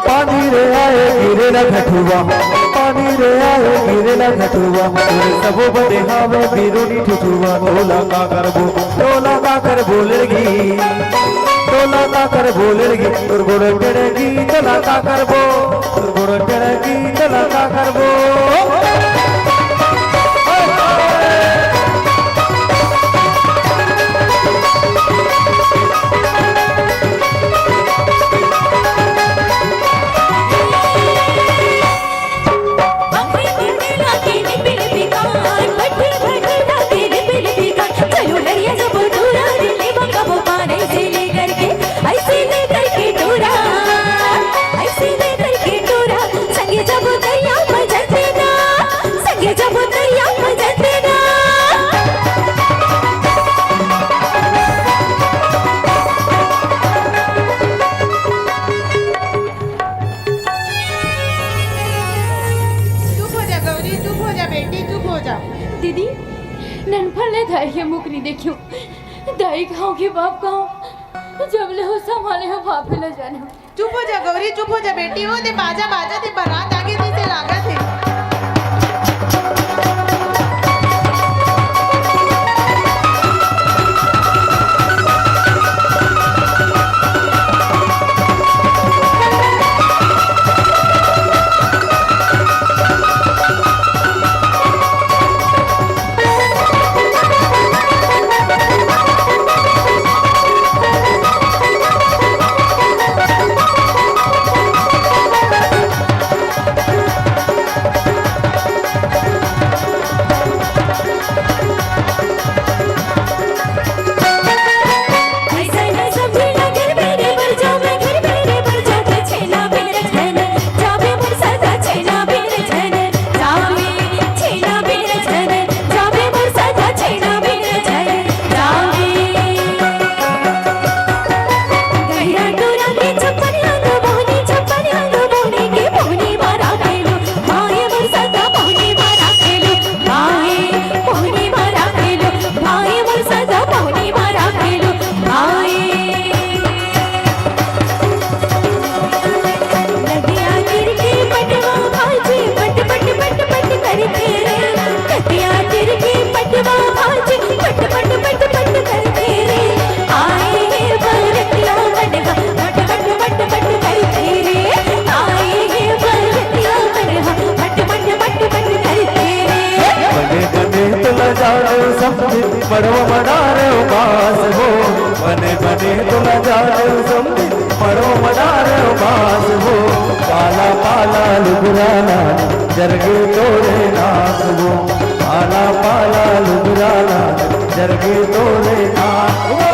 पानी रे आए गिरे ना घटुआ, पानी रे आए गिरे ना घटुआ, तोरे सबो बने हावे बिरुनी ठुठुआ। तोला का करबो, तोला का करबो लड़की, तोला का करबो लड़की, तोर गोड़ टेड़की, तोला का करबो, तोर गोड़ टेड़की, तोला का करबो। दीदी, ननफन ले दाई के मुख नी देखियो। दाई खाओ के बाप खाओ, जब ले हो संभाले हो बापे ल जाने हो। चुप हो जा गौरी, चुप हो जा बेटी, वो दे बाजा बाजा दे, बारात आगे जैसे लागत हे। बने बने तोला जानो समझी, मड़वा मना रे उपास हो। बने बने तोला जानो समझी, मड़वा मना रे उपास हो। पाला पाला लुगराना, जरगे तोरे नाक हो। पाला पाला लुगराना, जरगे तोरे नाक हो।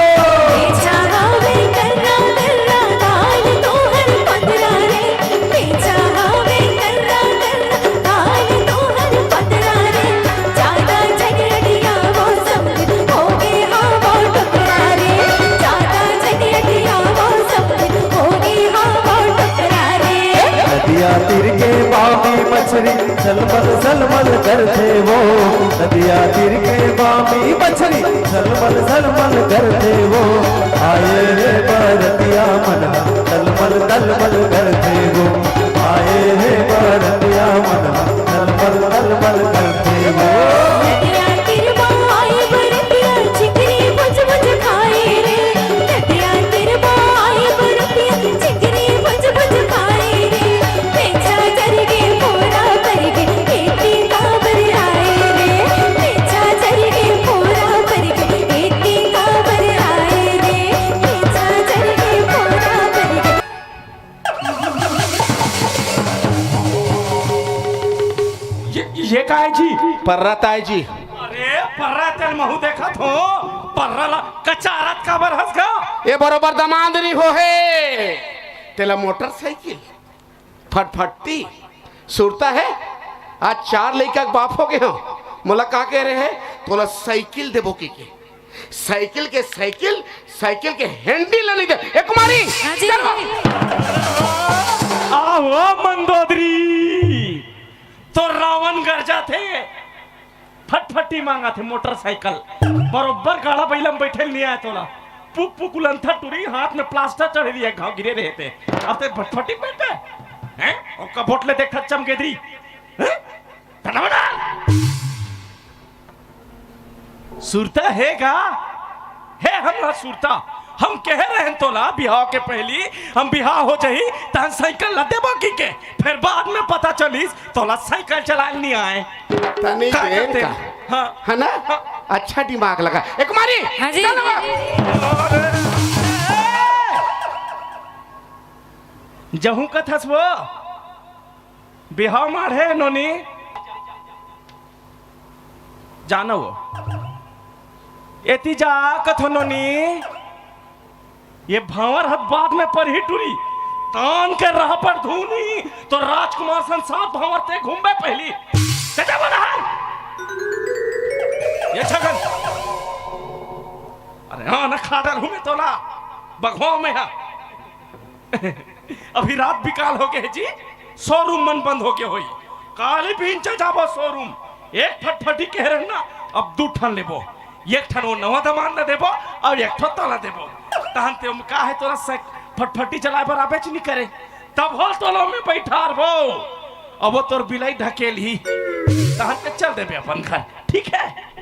नदिया तीर के बामी मछरी सलमल सलमल करथे वो। नदिया तीर के बामी मछरी सलमल सलमल करथे वो। आए रे बरतिया मन सलमल सलमल करथे वो। आए रे बरतिया मन सलमल सलमल करथे वो। ये, ये का हे जी? पर्रा ताय जी। अरे, पर्रा तेल महू देखत हो, पर्रा ला कचारत काबर हस गा? ये बरोबर दमांद नी हो हे, तेला मोटरसाइकिल, फटफटी, सुरता हे। आज चार लइका के बाप हो गे हो, मोला का कहे रहे हे, तोला साइकिल देबो कहिके। साइकिल के साइकिल, साइकिल के हैंडल नी दे। ए कुमारी, हाँ जी। चल। आहो मंदोदरी, तो रावण गरजाथे, फटफटी मांगथे, मोटरसाइकिल। बरोबर गाड़ा बइला म बइठे ल नी आय तोला। पुक पुक उलंथा टूरी, हाथ में प्लास्टर चढ़े रही हे, घाव गिरे रहे थे। अब ते फटफटी बइठे हैं? ओका बोट ले देखत चमगेदरी। हैं? धनवना! सुरता हे गा? हे हमला सुरता। हम कहे रहेन तोला बिहाव के पहिली, हम बिहाव हो जाही, तहन साइकिल ला देबो कहिके। फेर बाद में पता चलिस, तोला साइकिल चलाए नी आय। तनी का देर करते? का? हाँ। है ना? हाँ। अच्छा दिमाग लगा। ए कुमारी, हाँ जी। चल बा। जहूँ कथस वो, बिहाव माढ़े नोनी। जानो वो। एती जा कथो नोनी। ये भांवर हत बाद में परही टूरी। तान के राह पर धूनी, तो राजकुमार सन सात भांवर ते घूमबे पहिली। चचा बदहान। ये छगन। अरे हाँ, न खाडर हूँ मैं तोला। बघवा में हा। अभी रात बिकाल हो गे हे जी, शोरूम मन बंद हो गे होही। काली बिहिन चल जाबो शोरूम। एक फटफटी कहे रहे ना, अब दू ठन लेबो। एक ठन वो नवा दमांद ला देबो, अउ एक ठो तोला देबो। तहन ते ओम का हे, तोला से फटफटी चलाए बर आबेच नी करे, तभो तोला में बैठारबो। अब वो तोर बिलाई ढकेल ही, तहन ते चल देबे अपन घर, ठीक हे?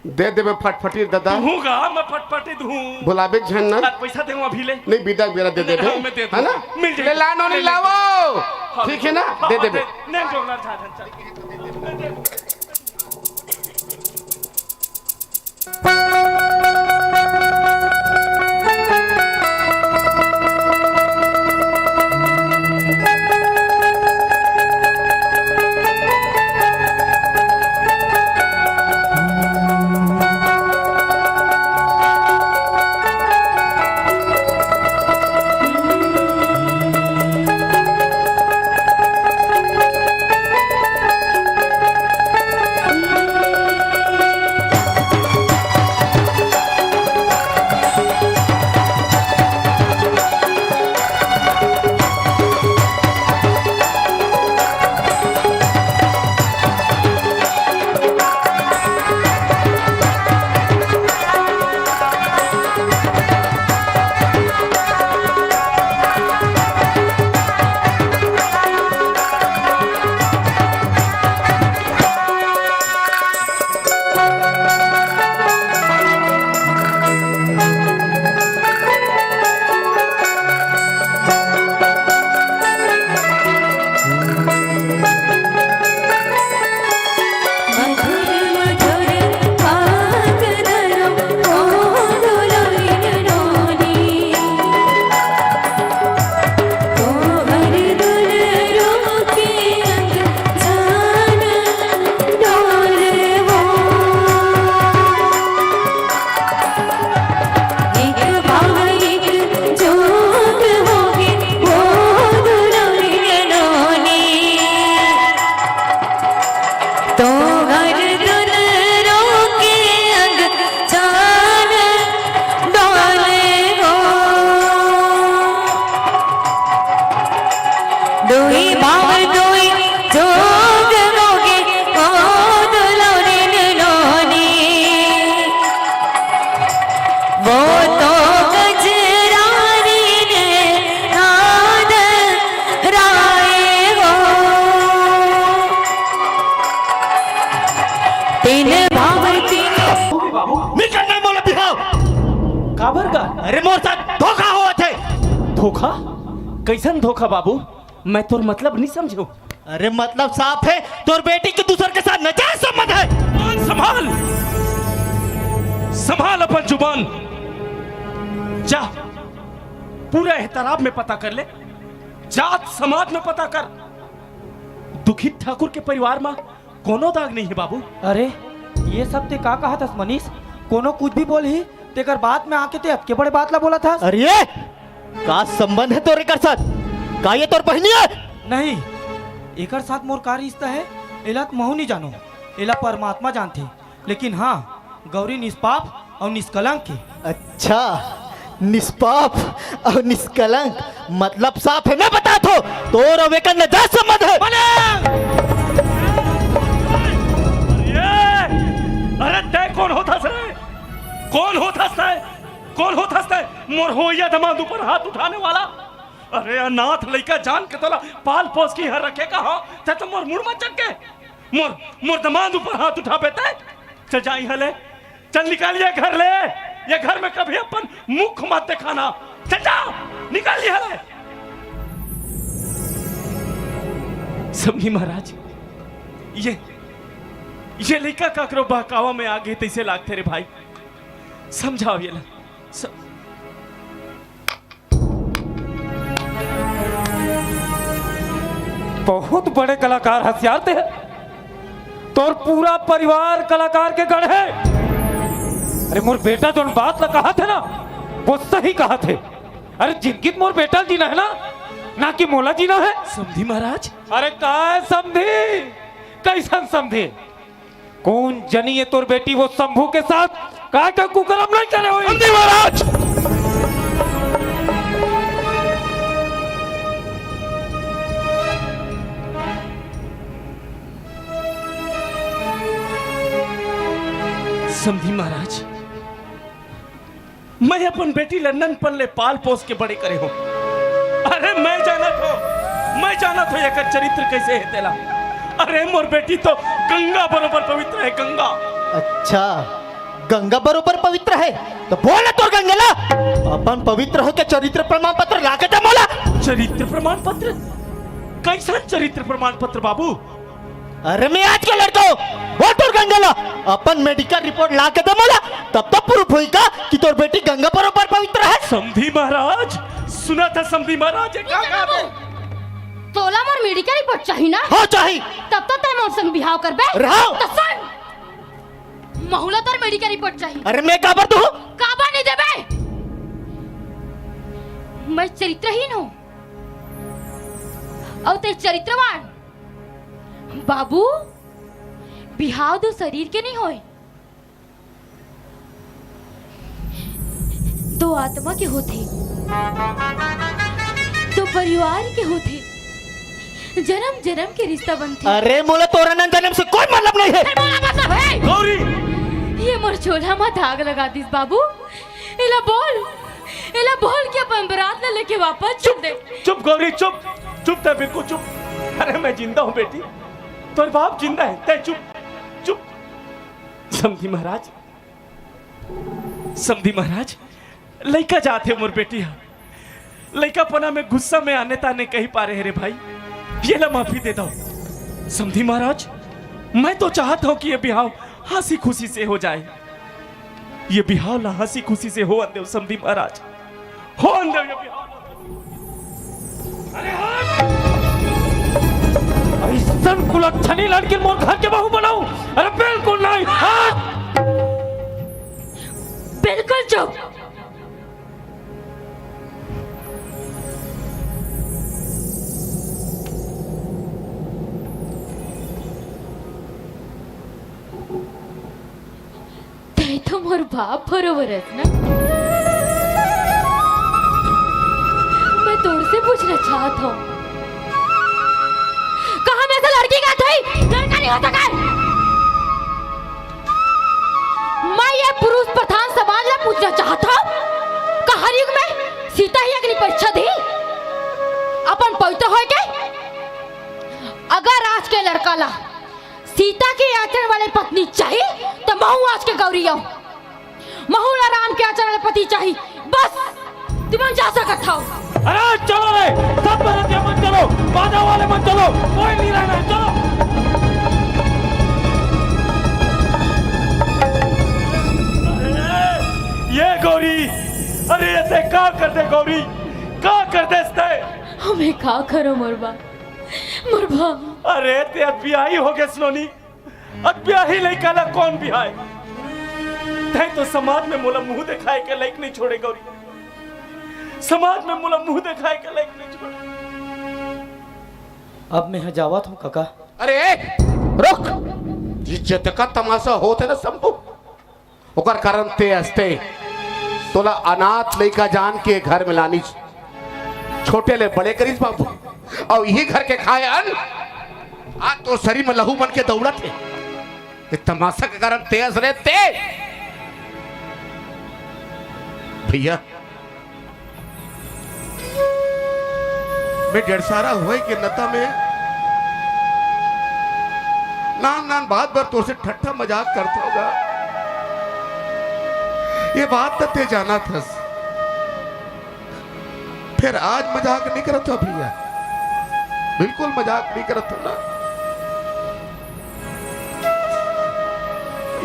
दे देबे फटफटी दादा। तू गा, मैं फटफटी दूँ। भुलाबे झन ना। आज पैसा देहूँ अभी ले। नहीं, बिदा बेरा दे देबे। हाँ, मैं दे दूँ। है ना? मिल जाए। ले ला नोनी, ले ले। लावो। हाँ, ठीक हे ना? हाँ, दे हाँ, देबे। दे, नहीं, जो ना, जा, जा, जा। निकल ना मोला बिहाव। काबर गा? अरे मोर साथ धोखा होवत हे। धोखा? कइसन धोखा बाबू? मैं तोर मतलब नहीं समझेंव। अरे मतलब साफ हे, तोर बेटी के दूसर के साथ नाजायज संबंध हे। जुबान संभाल, संभाल अपन जुबान। जा, पूरा ए तालाब में पता कर ले, जात समाज में पता कर। दुखित ठाकुर के परिवार म कोनो दाग नहीं हे बाबू। अरे, ये सब ते का कहत हस मनीष? कोनो कुछ भी बोलही, तेकर बाद में आके ते अतके बड़े बात ला बोलत हस। अरे, का संबंध हे तोर एकर साथ? का ये तोर बहिनी हे? नहीं, एकर साथ मोर का रिश्ता हे, एला त महू नहीं जानों। एला परमात्मा जानथे। लेकिन हाँ, गौरी निष्पाप अउ निष्कलंक हे। अच्छा, निष्पाप अउ निष्कलंक, मतलब साफ हे ना, बता तो, तोर अउ एकर नाजायज संबंध हे। अरे, अरे, तैं कोन होथस रे? कोन होथस तैं? कोन होथस तैं? मोर होइया दमांद ऊपर हाथ उठाने वाला? अरे, अनाथ लइका जान के तोला पाल पोस के इहाँ रखे का हँव, तैं तो मोर मुड़ म चढ़ के मोर, मोर दमांद ऊपर हाथ उठाबे तैं? चल जा इहाँ ले, चल निकल ये घर ले, ये घर में कभी अपन मुख मत देखाना। चल जा, निकल इहाँ ले। समधी महाराज, ये, ये लइका काकरो बहकावा में आ गे तइसे लागथे रे भाई। समझाव येला। स- बहुत बड़े कलाकार हस यार तैं। तोर पूरा परिवार कलाकार के गढ़ हे। अरे मोर बेटा जोन बात ला कहत हे ना, वो सही कहत हे। अरे जिनगी त मोर बेटा ल जीना हे ना, ना कि मोला जीना हे। समधी महाराज। अरे काय समधी? कइसन समधी? कोन जनी ये तोर बेटी वो शंभू के साथ काय का कुकरम नहीं करे होही? समधी महाराज! समधी महाराज, मैं अपन बेटी ल ननपन ले पाल पोस के बड़े करे हों। अरे मैं जानत हों, मैं जानत हों एकर चरित्र कइसे हे तेला। अरे मोर बेटी तो गंगा बरोबर पवित्र हे, गंगा। अच्छा, गंगा बरोबर पवित्र हे, त बोल ना तोर गंगा ला। अपन पवित्र होके चरित्र प्रमाण पत्र ला के दे मोला। चरित्र प्रमाण पत्र? कइसन चरित्र प्रमाण पत्र बाबू? अरे मैं आज के लड़का हों, बोल तोर गंगा ला। अपन medical report ला के दे मोला, तब तो proof होही का कि तोर बेटी गंगा बरोबर पवित्र हे। समधी महाराज, सुनत हस समधी महाराज, ये का कहा तैं? तोला मोर medical report चाही ना? हाँ, चाही। तब तो तैं मोर संग बिहाव करबे। रहो। त सुन, महू ला तोर medical report चाही। अरे मैं काबर दूँ? काबर नइ देबे? मैं चरित्रहीन हों अउ तैं चरित्रवान। बाबू, बिहाव दो शरीर के नइ होय, दो आत्मा के होथे, दो परिवार के होथे, जनम जनम के रिश्ता बनथे। अरे मोला तोर अनंत जनम से कोई मतलब नइ हे। अरे मोला मतलब हे। गौरी! ये मोर झोला म दाग लगा दिस बाबू। एला बोल, एला बोल के अपन बरात ला लेके वापस चल दे। चुप गौरी, चुप, चुप, तैं बिल्कुल चुप। अरे मैं जिंदा हों बेटी, तोर बाप जिंदा हे, तैं चुप, चुप। समधी महाराज, समधी महाराज, लइका जात हे मोर बेटी हा। लइकापना में गुस्सा में आने ताने कहि पारे हे रे भाई, एला माफी दे दव। समधी महाराज, मैं तो चाहत हों कि ये बिहाव हंसी खुशी से हो जाय। ये बिहाव ला हंसी खुशी से होवन देव समधी महाराज, होवन देव ये बिहाव ला। अरे हट! अइसन कुलच्छनी लड़की ल मोर घर के बहू बनाहूं? अरे बिल्कुल नहीं, हट! बिल्कुल चुप। तैं तो मोर बाप बरोबर हस ना? मैं तोर से पूछना चाहत हों, कहां में से लड़की का थई? लड़का नइ हो सके। मैं ये पुरुष प्रधान समाज ला पूछना चाहत हों, का हर युग में सीता ही अग्नि परीक्षा दी अपन पवित्र होय के? अगर आज के लड़का ला सीता के आचरण वाले पत्नी चाही, त महू आज के गौरी अहूं। महू ला राम के आचरण वाले पति चाही। बस, तुमन जा सकत हव। अरे चलो रे, सब बरतिया मन चलो, बाजा वाले मन चलो, कोई नहीं रहना, चलो। अरे, ये गौरी, अरे ये तैं का कर दे गौरी, का कर दे तैं? मैं का करों मोर बा, मोर बा। अरे तैं अदबियाही हो गेस नोनी, अदबियाही लइका ला कोन बिहाय? तैं तो समाज में मोला मुंह देखाय के लायक नइ छोड़े गौरी, समाज में मोला मुंह देखाय के लायक नइ छोड़े। अब मैं ह जावत हों कका। अरे ए, रुक, ये जतका तमाशा होत हे ना शंभू, ओकर कारण तैं अस तैं। तोला अनाथ लइका जान के घर में लानिस, छोटे ले बड़े करिस बाबू, अउ इही घर के खाए अन्न आज तोर शरीर में लहू बन के दउड़त हे। ये तमाशा के कारण तैं अस रे तैं। भइया, मैं डेढ़सारा होय के नता में नान नान बात बर तोर से ठट्ठा मजाक करत हों गा। ये बात त तैं जानत हस, फेर आज मजाक नइ करत हों भइया, बिल्कुल मजाक नइ करत हों ना।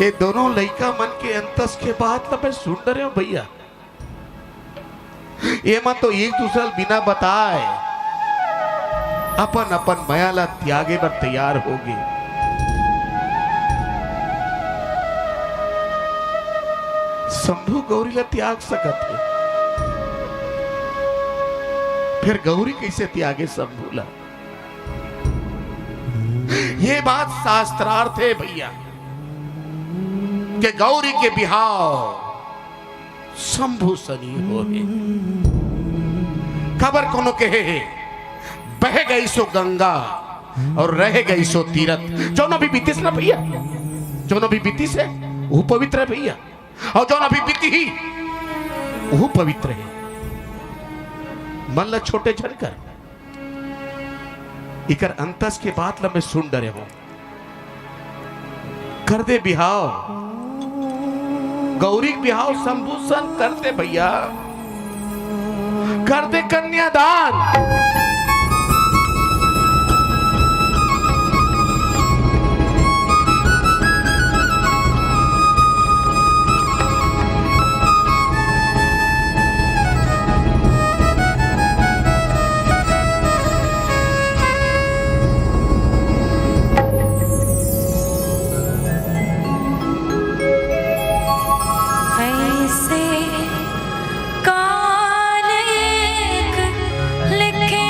ये दोनों लइका मन के अंतस के बात ला मैं सुन डरे हों भइया। ये मन तो एक दूसरा ल बिना बताय अपन अपन मया ला त्यागे बर तैयार होगे। शंभू गौरी ला त्याग सकत हे, फेर गौरी कइसे त्यागे शंभू ला? ये बात शास्त्रार्थ हे भइया, के गौरी के बिहाव शंभू सनी होहे। काबर कोनो कहे हे, बह गई सो गंगा अउ रह गई सो तीरथ। जौन अभी बीतिस ना भइया, जौन अभी बीतिस हे, वो पवित्र हे भैया, अउ जौन अभी बीती ही, वो पवित्र हे। मन ला छोटे झन कर, इकर अंतस के बात ला मैं सुन डरे हों। कर दे बिहाव, गौरी के बिहाव शंभू सन कर दे भैया, कर दे कन्यादान। ऐसे कालिक लिखे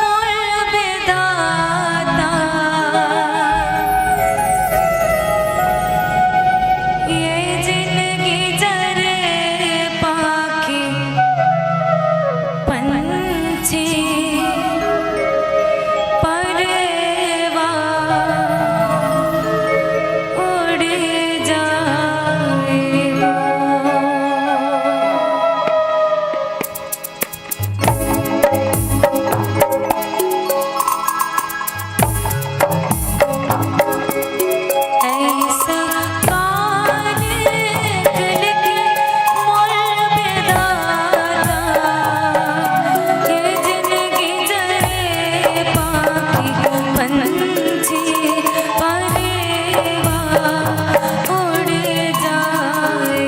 मोर विधाता, ये जिनगी जरे पाके पंछी परवा उड़ जाए वो। ऐसा कालिक लिखे मोर विधाता, ये जिनगी जरे पाके पंछी परवा उड़ जाए।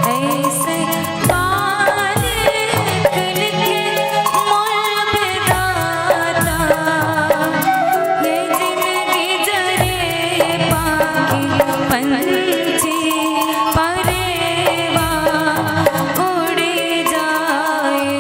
ऐसे कालिक लिखे मोर विधाता, ये जिनगी जरे पाके पंछी परवा उड़ जाए।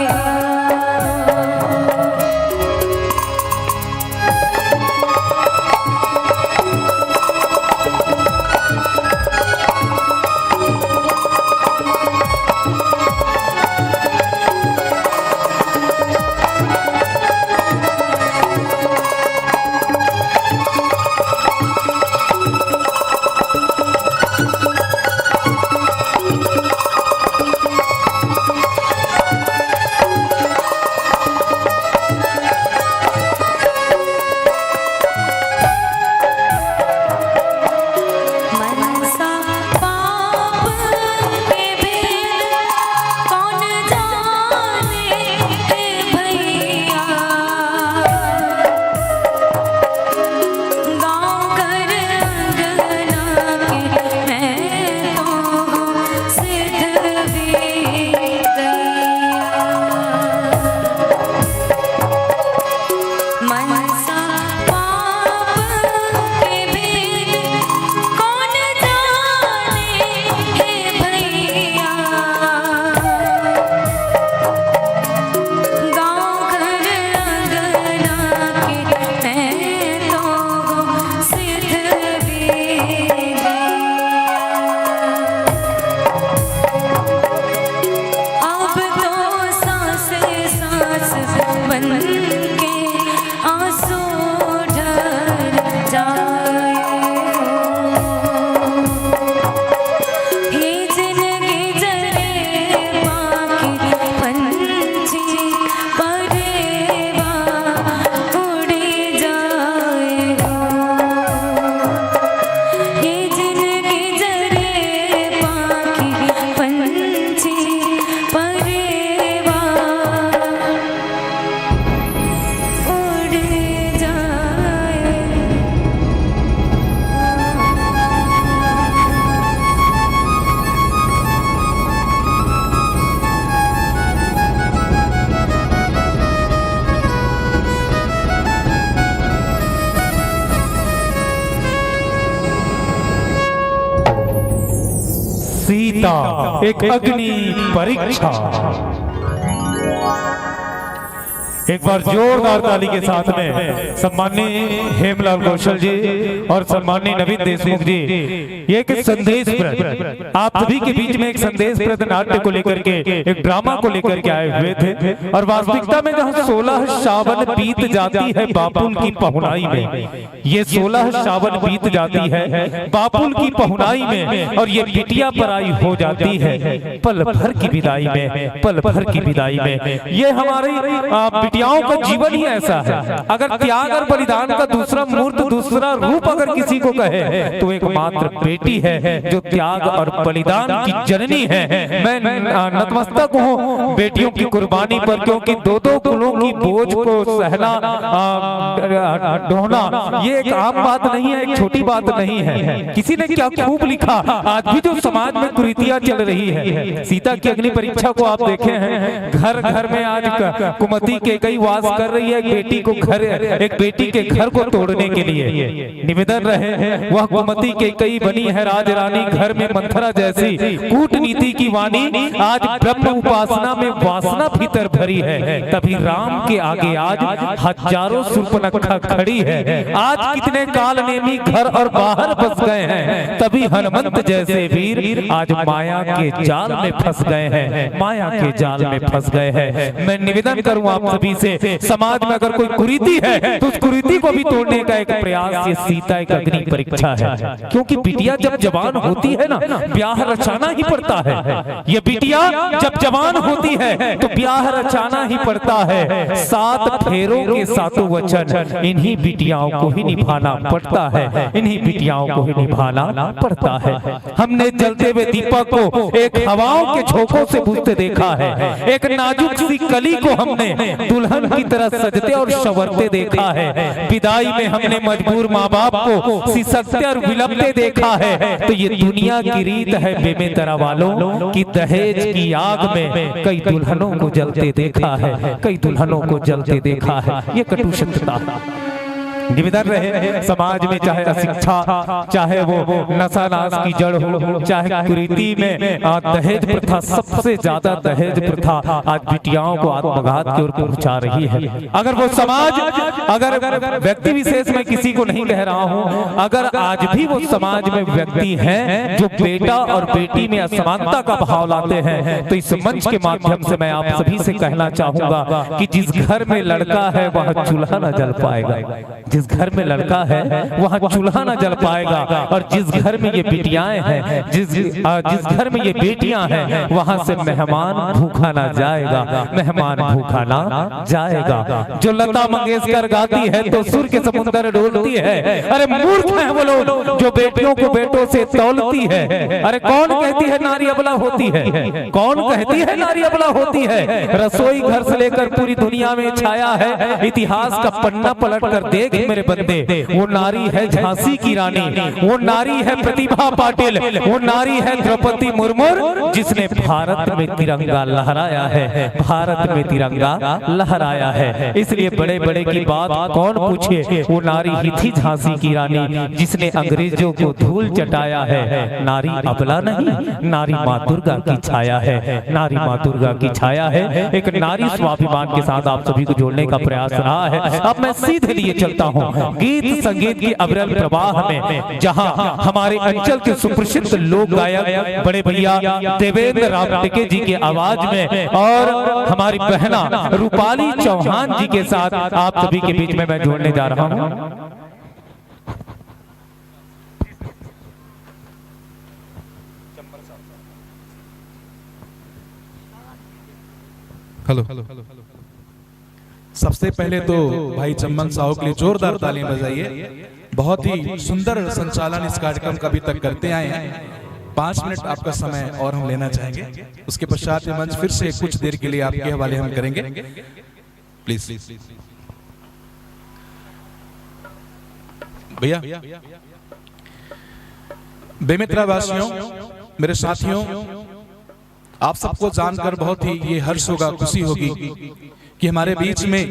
मनसा पाप के भेद कौन जाने हे भैया। गाँव घर अंगना के मैं तो हूँ सिद्ध विदैया। मनसा पाप के भेद कौन जाने हे भैया। गाँव घर अंगना के मैं तो हूँ सिद्ध विदैया। अब तो सांस सांस बन के आंसू ढल जाए हो। ये जिनगी जरे पाके पंछी परवा उड़ जाए हो। ये जिनगी जरे पाके पंछी परवा उड़ जाए। सीता, एक अग्नि परीक्षा। एक बार जोरदार ताली के साथ में सम्माननीय हेमलाल कौशल जी और सम्माननीय नवीन देशमुख जी, ये एक संदेश प्रद, आप सभी के बीच में एक संदेश प्रद नाट्य को लेकर के, एक ड्रामा को लेकर के आए हुए थे। और वास्तविकता में जहाँ सोलह सावन बीत जाती है बापुल की पहुनाई में, ये सोलह सावन बीत जाती है बापुल की पहुनाई में, और ये बिटिया पराई हो जाती है पल भर की विदाई में, पल भर की विदाई में। ये हमारी, आ, बिटियाओं का जीवन ही ऐसा है। अगर त्याग और बलिदान का दूसरा मूर्त, दूसरा रूप अगर किसी को कहे, तो एकमात्र बेटी है, जो त्याग और बलिदान की जननी है। मैं, आ, नतमस्तक हूँ बेटियों की कुर्बानी पर, क्योंकि दो दो कुलों की बोझ को सहना, आ, ढोना, ये एक आम बात नहीं है, एक छोटी बात नहीं है। किसी ने क्या खूब लिखा, आज भी जो समाज में कुरीतियां चल रही है, सीता की अग्नि परीक्षा को आप देखे हैं, घर घर में आज क-, कुमति कैकई वास कर रही है, एक बेटी को घर, एक बेटी के घर को तोड़ने के लिए। निवेदन रहे, वह कुमति कैकई बनी है राजरानी, घर में मंथरा जैसी कूटनीति की वाणी। आज ब्रह्म उपासना में वासना भीतर भरी है, तभी राम के आगे आज हजारों सूर्पनखा खड़ी है। आज कितने काल नेमी घर और बाहर बस गए हैं, तभी हनुमंत जैसे वीर आज माया के जाल में फंस गए हैं, माया के जाल में फंस गए हैं। मैं निवेदन करूं आप सभी से, समाज में अगर कोई कुरीति है, तो उस कुरीति को भी तोड़ने का एक प्रयास, ये सीता एक अग्नि परीक्षा है। क्योंकि बिटिया जब जवान होती है ना, ब्याह रचाना ही पड़ता है। ये बिटिया जब जवान होती है, तो ब्याह रचाना ही पड़ता है। सात फेरों के सातों वचन इन्हीं बिटियाओं को ही निभाना पड़ता है, इन्हीं बिटियाओं को ही निभाना पड़ता है। हमने जलते हुए दीपक को एक हवाओं के झोंकों से बुझते देखा है, एक नाजुक सी कली को हमने दुल्हन की तरह सजते और संवरते देखा है। विदाई में हमने मजबूर माँ बाप को सिसकते और विलपते देखा है। तो ये दुनिया की रीत है बेमेतरा वालों, कि दहेज की आग में कई दुल्हनों को जलते देखा है, कई दुल्हनों को जलते देखा है। ये कटु सत्यता है। निवेदन रहे, समाज में चाहे अशिक्षा, चाहे वो नशा नाश की जड़ हो, चाहे कुरीति में, आ, दहेज प्रथा, सबसे ज्यादा दहेज प्रथा आज बिटियाओं को आत्मघात की ओर पहुंचा रही है। अगर वो समाज, अगर व्यक्ति विशेष, मैं किसी को नहीं कह रहा हूं, अगर आज भी वो समाज में व्यक्ति हैं जो बेटा और बेटी में असमानता का भाव लाते हैं, तो इस मंच के माध्यम से मैं आप सभी से कहना चाहूंगा कि जिस घर में लड़का है, वहां चूल्हा न जल पाएगा। जिस घर में लड़का है, वहां चूल्हा ना जल पाएगा, और जिस घर में ये बिटियाएं हैं, जिस, आ, जिस घर में ये बेटियां हैं, वहां से मेहमान भूखा ना जाएगा, मेहमान भूखा ना जाएगा। जो लता मंगेशकर गाती है, तो सुर के समुंदर डोलती है। अरे मूर्ख हैं वो लोग जो बेटियों को बेटों से तौलती है। अरे कौन कहती है नारी अबला होती है? कौन कहती है नारी अबला होती है? रसोई घर से लेकर पूरी दुनिया में छाया है। इतिहास का पन्ना पलट कर देख मेरे बंदे, वो नारी है झांसी की रानी, वो नारी है प्रतिभा पाटिल, वो नारी है द्रौपदी मुर्मू, जिसने भारत में तिरंगा लहराया है, भारत में तिरंगा लहराया है। इसलिए बड़े बड़े की बात कौन पूछे, वो नारी ही थी झांसी की रानी, जिसने अंग्रेजों को धूल चटाया है। नारी अबला नहीं, नारी माँ दुर्गा की छाया है, नारी माँ दुर्गा की छाया है। एक नारी स्वाभिमान के साथ आप सभी को जोड़ने का प्रयास रहा है। अब मैं सीधे लिए चलता हूँ गीत संगीत के अविरल प्रवाह में, जहाँ हमारे अंचल के सुप्रसिद्ध लोक गायक बड़े भैया देवेंद्र राम टिके जी की आवाज में और हमारी बहना रूपाली चौहान जी के साथ आप सभी के बीच में मैं जोड़ने जा रहा हूँ। हेलो। सबसे पहले तो भाई चम्मन साहू के लिए जोरदार तालियां बजाइए। बहुत ही सुंदर संचालन इस कार्यक्रम का अभी तक करते आए हैं। पाँच मिनट आपका समय और हम लेना चाहेंगे, उसके पश्चात ये मंच फिर से कुछ देर के लिए आपके हवाले हम करेंगे। प्लीज भैया। बेमेतरा वासियों, मेरे साथियों, आप सबको जानकर बहुत ही ये हर्ष होगा, खुशी होगी कि हमारे बीच में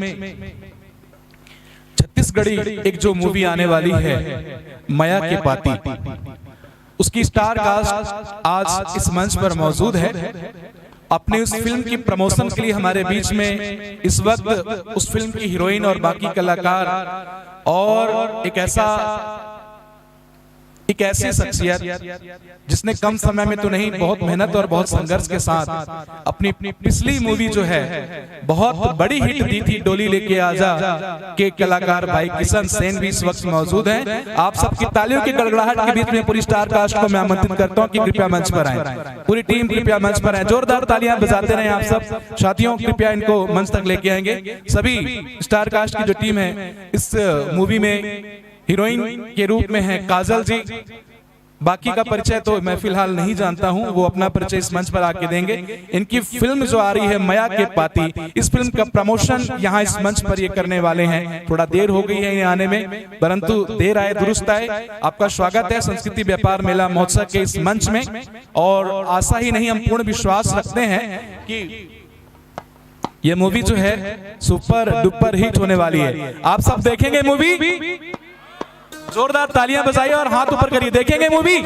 छत्तीसगढ़ी एक जो मूवी आने वाली है, मया के पाती, उसकी स्टार कास्ट आज इस मंच पर मौजूद है। अपने उस फिल्म की प्रमोशन के लिए हमारे बीच में इस वक्त उस फिल्म की हीरोइन और बाकी कलाकार और एक ऐसा एक ऐसी शख्सियत जिसने कम समय में तो नहीं, बहुत मेहनत और बहुत संघर्ष के साथ अपनी पिछली मूवी जो है, बहुत बड़ी हिट दी थी, डोली लेके आजा, के कलाकार भाई किशन सेन भी इस वक्त मौजूद हैं। आप सबकी तालियों की गड़गड़ाहट के बीच में पूरी स्टार कास्ट को मैं आमंत्रित करता हूं कि कृपया मंच पर आए, पूरी टीम कृपया मंच पर आए। जोरदार तालियां बजाते रहें आप सब। साथियों, कृपया इनको मंच तक लेके आएंगे। सभी स्टार कास्ट की जो टीम है इस मूवी में, हीरोइन के रूप में है काजल जी। बाकी का परिचय तो मैं फिलहाल नहीं जानता हूं, वो अपना परिचय इस मंच पर आके देंगे। इनकी फिल्म जो आ रही है मया के पाती, इस फिल्म का प्रमोशन यहां इस मंच पर ये करने वाले हैं। थोड़ा देर हो गई है इन्हें आने में, परंतु देर आए दुरुस्त आए। आपका स्वागत है संस्कृति व्यापार मेला महोत्सव के इस मंच में, और आशा ही नहीं, हम पूर्ण विश्वास रखते हैं कि ये मूवी जो है सुपर डुपर हिट होने वाली है। आप सब देखेंगे मूवी? जोरदार तालियां बजाइए और हाथ ऊपर करिए, देखेंगे मूवी।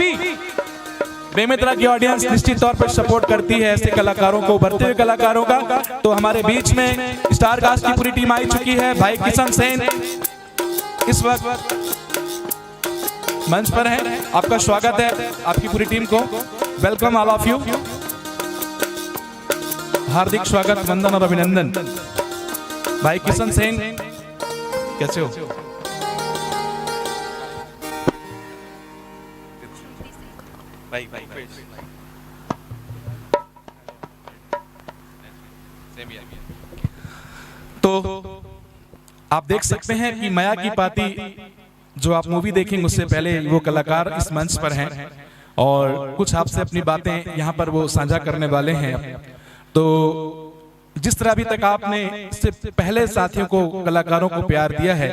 बेमेतरा की ऑडियंस निश्चित तौर पर सपोर्ट करती है ऐसे कलाकारों को, उभरते हुए कलाकारों का। तो हमारे बीच में स्टार कास्ट की पूरी टीम आई चुकी है। भाई किशन सेन इस वक्त मंच पर हैं, आपका स्वागत है, आपकी पूरी टीम को। Welcome all of you। हार्दिक स्वागत, वंदन और अभिनंदन। भाई किशन सेन, कैसे हो? भाई, भाई, भाई। तो आप देख सकते हैं कि मया की पाती जो आप मूवी देखेंगे, उससे पहले वो कलाकार इस मंच पर हैं और कुछ आपसे अपनी बातें यहाँ पर वो साझा करने वाले हैं। तो जिस तरह अभी तक आपने इससे पहले साथियों को, कलाकारों को प्यार दिया है,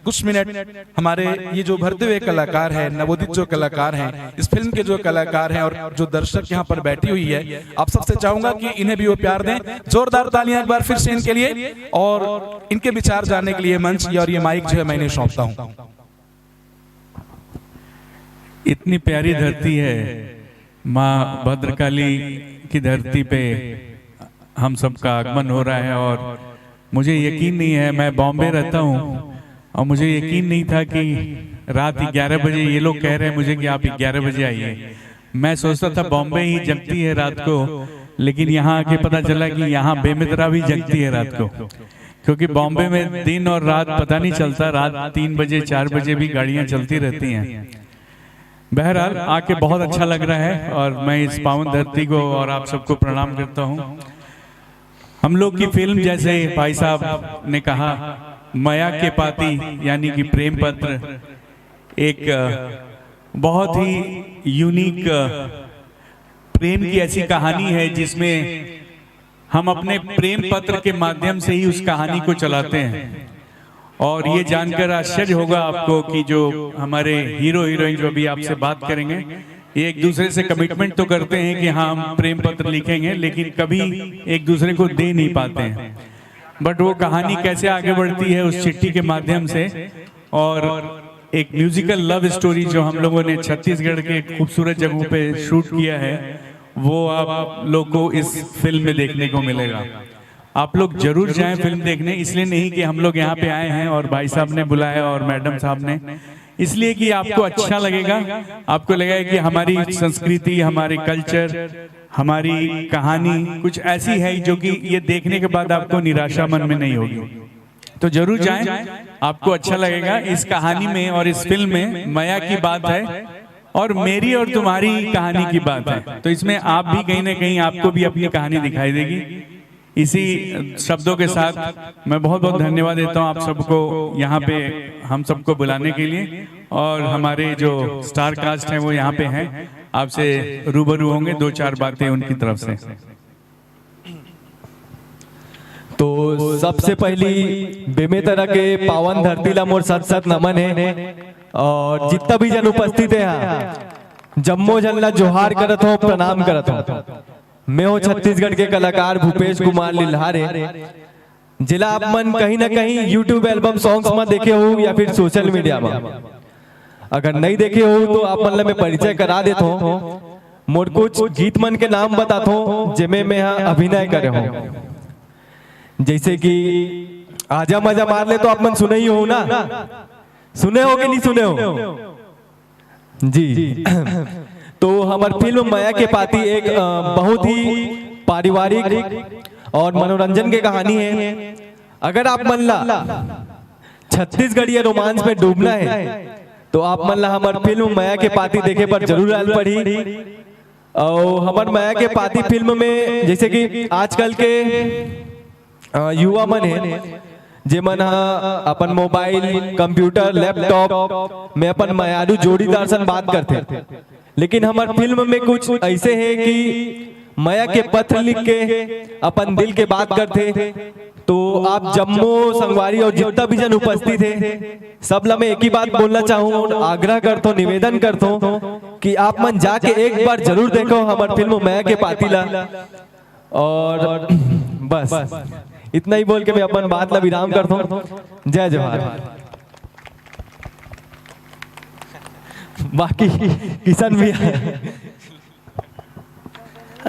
कुछ मिनट हमारे ये जो उभरते हुए कलाकार हैं, नवोदित जो कलाकार हैं, इस फिल्म के जो कलाकार हैं और जो दर्शक यहाँ पर बैठी हुई है, आप सबसे चाहूंगा कि इन्हें भी वो प्यार दें। जोरदार तालियां एक बार फिर से इनके लिए और इनके विचार जानने के लिए मंच और ये माइक जो है मैं इन्हें सौंपता हूँ। इतनी प्यारी धरती है, माँ भद्रकाली की धरती पे हम सबका आगमन हो रहा है और मुझे यकीन नहीं है, मैं बॉम्बे रहता हूँ और मुझे यकीन नहीं था कि रात ग्यारह बजे, ये लोग कह रहे हैं मुझे कि आप ग्यारह बजे आइए। मैं सोचता था बॉम्बे ही जगती है रात को, लेकिन यहाँ आके पता चला कि यहाँ बेमेतरा भी जगती है रात को, क्योंकि बॉम्बे में दिन और रात पता नहीं चलता, रात तीन बजे चार बजे भी गाड़ियाँ चलती रहती हैं। बहरहाल आके बहुत अच्छा लग रहा है और मैं इस पावन धरती को और आप सबको प्रणाम करता हूँ। हम लोग की फिल्म, जैसे भाई साहब ने कहा, मया के पाती यानी कि प्रेम पत्र एक बहुत ही यूनिक प्रेम की ऐसी कहानी है जिसमें हम अपने प्रेम पत्र के माध्यम से ही उस कहानी को चलाते हैं। और ये जानकर आश्चर्य होगा आपको कि जो हमारे हीरो हीरोइन जो अभी आपसे बात करेंगे, ये एक दूसरे से कमिटमेंट तो करते हैं कि हाँ, हम प्रेम पत्र लिखेंगे, लेकिन कभी एक दूसरे को दे नहीं पाते हैं। बट वो कहानी कैसे आगे बढ़ती है उस चिट्ठी के माध्यम से, और एक म्यूजिकल लव स्टोरी जो हम लोगों ने छत्तीसगढ़ के खूबसूरत जगहों पे शूट किया है, वो आप लोग को इस फिल्म में देखने को मिलेगा। आप लोग जरूर जाएं फिल्म देखने, इसलिए नहीं कि हम लोग यहाँ पे आए हैं और भाई साहब ने बुलाया और मैडम साहब ने, इसलिए कि आपको अच्छा लगेगा, आपको लगेगा कि हमारी संस्कृति, हमारे कल्चर, हमारी कहानी कुछ ऐसी है जो कि ये देखने के बाद आपको निराशा मन में नहीं होगी। तो जरूर जाएं, आपको अच्छा लगेगा। इस कहानी में और इस फिल्म में मया की बात है और मेरी और तुम्हारी कहानी की बात है। तो इसमें आप भी कहीं ना कहीं, आपको भी अपनी कहानी दिखाई देगी। इसी शब्दों के साथ मैं बहुत बहुत धन्यवाद देता हूँ आप सबको, यहाँ पे हम सबको बुलाने के लिए, और हमारे जो स्टार कास्ट हैं वो यहाँ पे हैं, आपसे रूबरू होंगे, दो चार बातें उनकी तरफ से। तो सबसे पहली बेमेतरा के पावन धरती ला मोर सत सत नमन है, और जितना भी जन उपस्थित है यहाँ, जम्मो जन ला जोहार करत हो, प्रणाम करत हो। मैं हूँ छत्तीसगढ़ के कलाकार भूपेश कुमार लिल्हारे, जेला आप मन कहीं ना कहीं YouTube एल्बम सॉन्ग्स में देखे हो या फिर सोशल मीडिया में। अगर नहीं देखे हो तो आप मन ला मैं परिचय करा देता हूँ। मोर कुछ गीत मन के नाम बताथों, जेमे मैं ह अभिनय करे हूँ। जैसे कि आजा मजा मार ले तो आप मन सुने ही हो ना, सुने हो कि नहीं सुने हो जी? तो हमर फिल्म मया के पाती एक, अ, बहुत ही पारिवारिक और मनोरंजन के कहानी है। अगर आप मन ला छत्तीसगढ़िया रोमांस में डूबना है, तो आप मन ला हमर फिल्म मया के पाती देखे पर जरूर आल पड़ी। और हमर मया के पाती फिल्म में जैसे कि आजकल के, अ, युवा मन है, जेमन ह अपन मोबाइल, कंप्यूटर, लैपटॉप में अपन मयारू जोड़ीदार सन बात करथे, लेकिन हमर फिल्म में कुछ ऐसे है कि मया के पत्र लिख के अपन दिल के बात करथे। तो आप जम्मो संगवारी और जितना भी जन उपस्थित है, सब ला मैं एक ही बात बोलना चाहूँ और आग्रह करथों, निवेदन करथों कि आप मन जाके एक बार जरूर देखो हमर फिल्म मया के पाती ला। और बस इतना ही बोल के मैं अपन बात ला विराम करथों। जय जोहार। बाकी किशन भी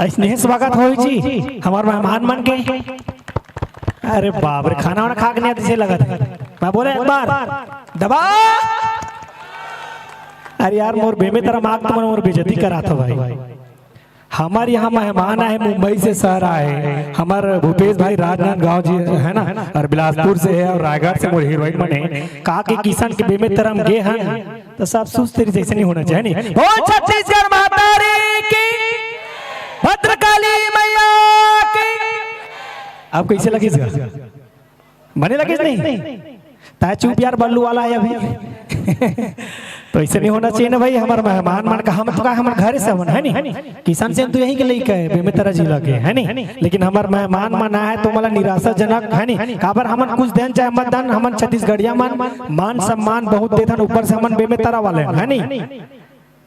स्नेह स्वागत हो जी हमार मेहमान मन के। अरे बाप रे, खाना वाना खा के नहीं आते से लगत है। मैं बोले एक बार दबा। अरे यार, मोर बेमे तरह माग तुमन मोर बेइज्जती करात हो भाई। हमारे यहाँ मेहमान आए, मुंबई से सर आए, हमारे भूपेश भाई राजनांदगांव जी है ना, और बिलासपुर से है और रायगढ़ से मोर हीरोइन बने। का के किशन के बेमे तरह हम गे हन, तो सब सुस्त तरी जैसे नहीं होना चाहिए नहीं। बोल छत्तीसगढ़ माता रे की, भद्रकाली मैया की। अब कैसे लगे सर? बने लगे नहीं? ता चुप यार, बल्लू वाला है अभी। तो ऐसे नहीं होना चाहिए ना भाई, हमारे मेहमान मन का हम तो का हमारे घर से हमन है नहीं। किशन सेन तो यहीं के लइका है, बेमेतरा जिला के है नहीं, लेकिन हमारे मेहमान मन आए तो मला निराशाजनक है नहीं। काबर हमन कुछ देन चाहे मत देन, हमन छत्तीसगढ़िया मन मान सम्मान बहुत देथन, ऊपर से हमन बेमेतरा वाले हैं, है नहीं।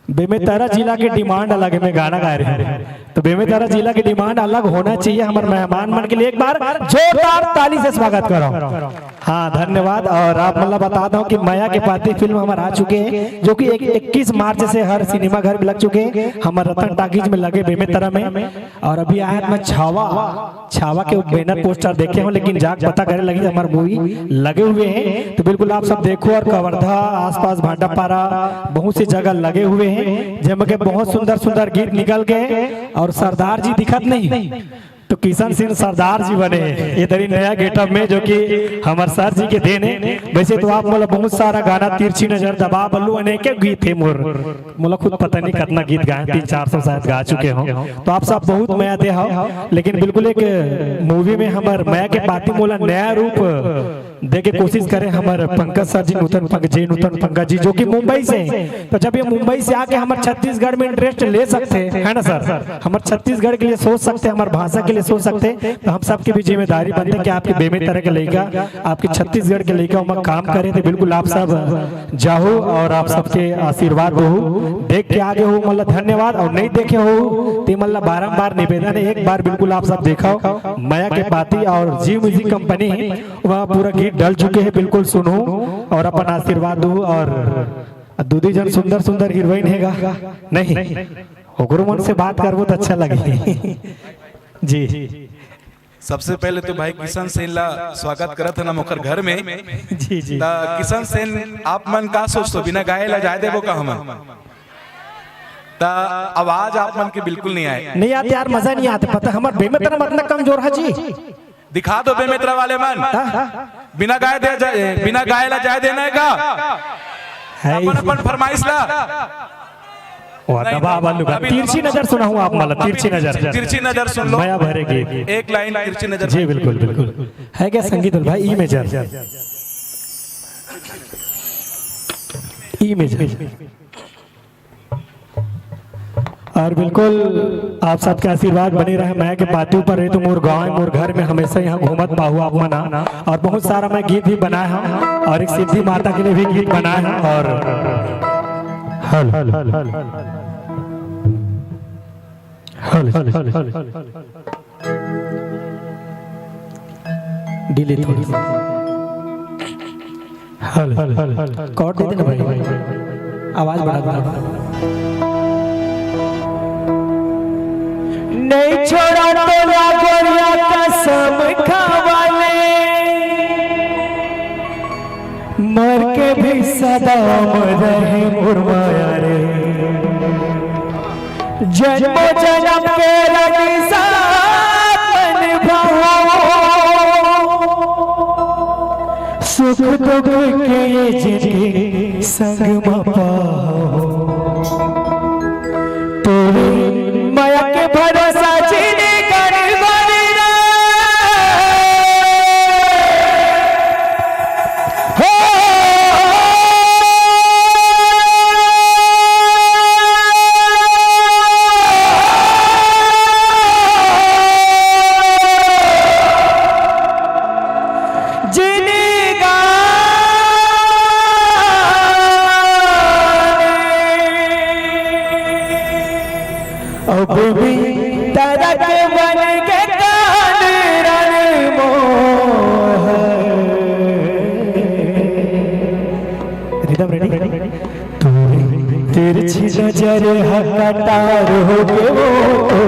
बेमेतरा जिला के डिमांड अलग है, मैं गाना गा रहे हैं तो बेमेतरा जिला के डिमांड अलग होना चाहिए। हमारे मेहमान मन के लिए एक बार जोरदार ताली से स्वागत करो। हाँ, धन्यवाद। और आप मतलब बता दो कि मया के पाती फिल्म हमारे आ चुके हैं, जो कि एक इक्कीस मार्च से हर सिनेमा घर में लग चुके हैं। हमारे रतन टाकीज में लगे बेमेतरा में, और अभी आया मैं छावा, छावा के बैनर पोस्टर देखे हो, लेकिन जाके पता करे लगी हमारे मूवी लगे हुए हैं। तो बिल्कुल आप सब देखो, और कवर्धा आसपास भाटापारा बहुत सी जगह लगे हुए हैं, जेमा के बहुत सुंदर सुंदर गीत निकल गए, और सरदार जी दिखत नहीं तो किशन सिंह सरदार जी बने। ये तरी नया गेटअप में, जो कि हमारे सर जी के देन है। वैसे तो आप मतलब बहुत सारा गाना, तिरछी नजर, दबा बल्लू, अनेक गीत है मोर, मोला खुद पता नहीं कितना गीत गाए, तीन चार सौ शायद गा चुके हो। तो आप सब बहुत मया दे हो, लेकिन बिल्कुल एक मूवी में हमारे मया के पाती मोला नया रूप देके कोशिश करे हमारे पंकज सर जी, नूतन पंकज जी, नूतन पंकज जी जो कि मुंबई से हैं। तो जब ये मुंबई से आके हमारे छत्तीसगढ़ में इंटरेस्ट ले सकते हैं, है ना सर, हमारे छत्तीसगढ़ के लिए सोच सकते हैं, हमारे भाषा के लिए सोच सकते हैं, तो हम सबकी भी जिम्मेदारी बनते कि आपके बेमेतरा के लइका, आपके छत्तीसगढ़ के लइका वहाँ काम करे, तो बिल्कुल आप सब जाहू और आप सबके आशीर्वाद रहू। देख के आगे हो मतलब धन्यवाद, और नहीं देखे हो तो मतलब बारंबार निवेदन है, एक बार बिल्कुल आप सब देखो मया के पाती और जियो म्यूजिक कंपनी, वहाँ पूरा गीत डल चुके हैं, बिल्कुल सुनू और अपन आशीर्वाद दू। और दू दी जन सुंदर सुंदर हीरोइन हैगा नहीं, ओकरो मन से बात करबो तो अच्छा लगे। जी, सबसे पहले तो भाई किशन सेन ला स्वागत करत हन हम ओकर घर में। जी, जी। त किशन सेन, आप मन का सोचथो, बिना गाए ला जाए देबो का हमन? त आवाज आप मन के बिल्कुल नहीं आए। नहीं आते यार, मजा नहीं आते। पता हमार बेमेतरा मतलब कमजोर है जी। दिखा दो बेमेतरा वाले मन। बिना गाए दे जा, बिना गाए ला जाए देना है का? है अपन अपन फरमाइश ला। वाह, दबा बल्लू का तिरछी नजर सुनाऊं आप मला, तिरछी नजर। तिरछी नजर सुन लो। मया भरे गीत। एक लाइन तिरछी नजर। जी, बिल्कुल, बिल्कुल। है क्या संगीत भाई? E major, E major. और बिल्कुल आप सबके आशीर्वाद बने रहे। मया के पाती ऊपर रहे तो मोर गांव, मोर घर में हमेशा यहाँ घूमत पाहू आप मना। और बहुत सारा मैं गीत भी बनाया हूँ, और एक सिद्धि माता के लिए भी गीत बनाया हूँ। और hello, hello, hello, hello, hello. Delay थोड़ी सी। Hello, hello, hello. कॉर्ड दे देना भाई, आवाज बढ़ा दो। नहीं छोड़ा तोला गोरिया कसम खावा ले, मर के भी सदा अमर रहे मोर माया रे। जन्मों जन्म के रानी साथ निभाओ, सुख दुख के ये जिंदगी संग म पाओ। तोरे माया के भरोसा जिंदगी भर रे। हो। जिंदगानी। अब भी तरक बन के कान रण मोह। Rhythm ready? तोरी तिरछी नजर ह कटार हो गे वो तो,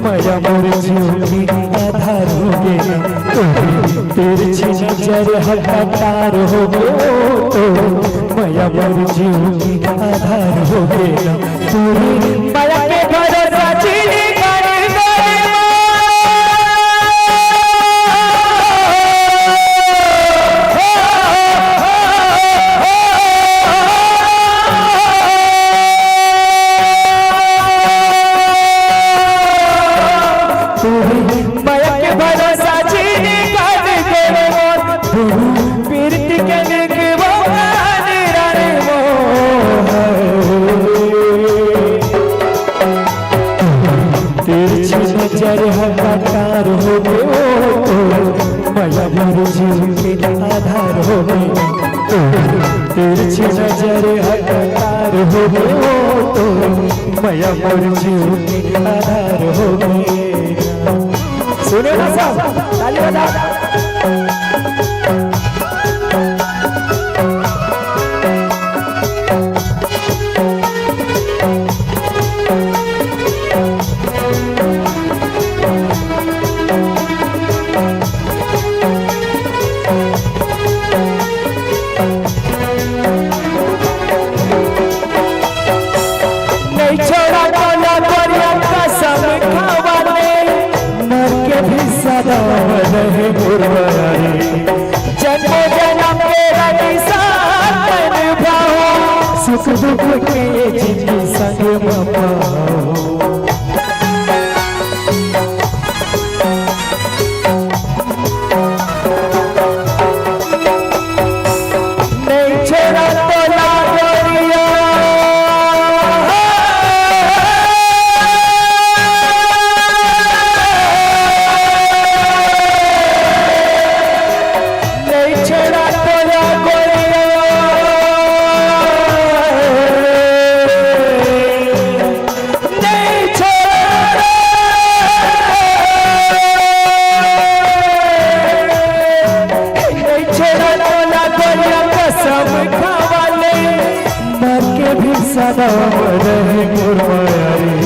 मया मोर जीव के आधार हो गे। तोरी तिरछी नजर ह कटार हो गे वो तो, मया मोर जीव के आधार हो गे। तोरी मया के भरोसा जीनी कर दे। तोरी मया के भरोसा जीनी कर दे। तोरी पीरती के निक वो रानी रानी वो। तिरछी नजर ह कटार हो गे वो तो, मया मोर जीव के आधार हो गे। तिरछी नजर ह कटार हो गे वो तो, मया मोर जीव के आधार हो गे। सुनो ना सब, ताली बजाओ। नहीं छोड़ा तोला गोरिया कसम खावा ले, मर के भी सदा रहे मोर माया रे। जन्मों जन्म के रानी साथ निभाओ, सुख दुख के ये जिंदगी संग म पाओ। नहीं छोड़ा तोला गोरिया। नहीं छोड़ा तोला गोरिया। नहीं छोड़ा। नहीं छोड़ा तोला गोरिया कसम खावा ले, मर के भी सदा रहे मोर माया रे।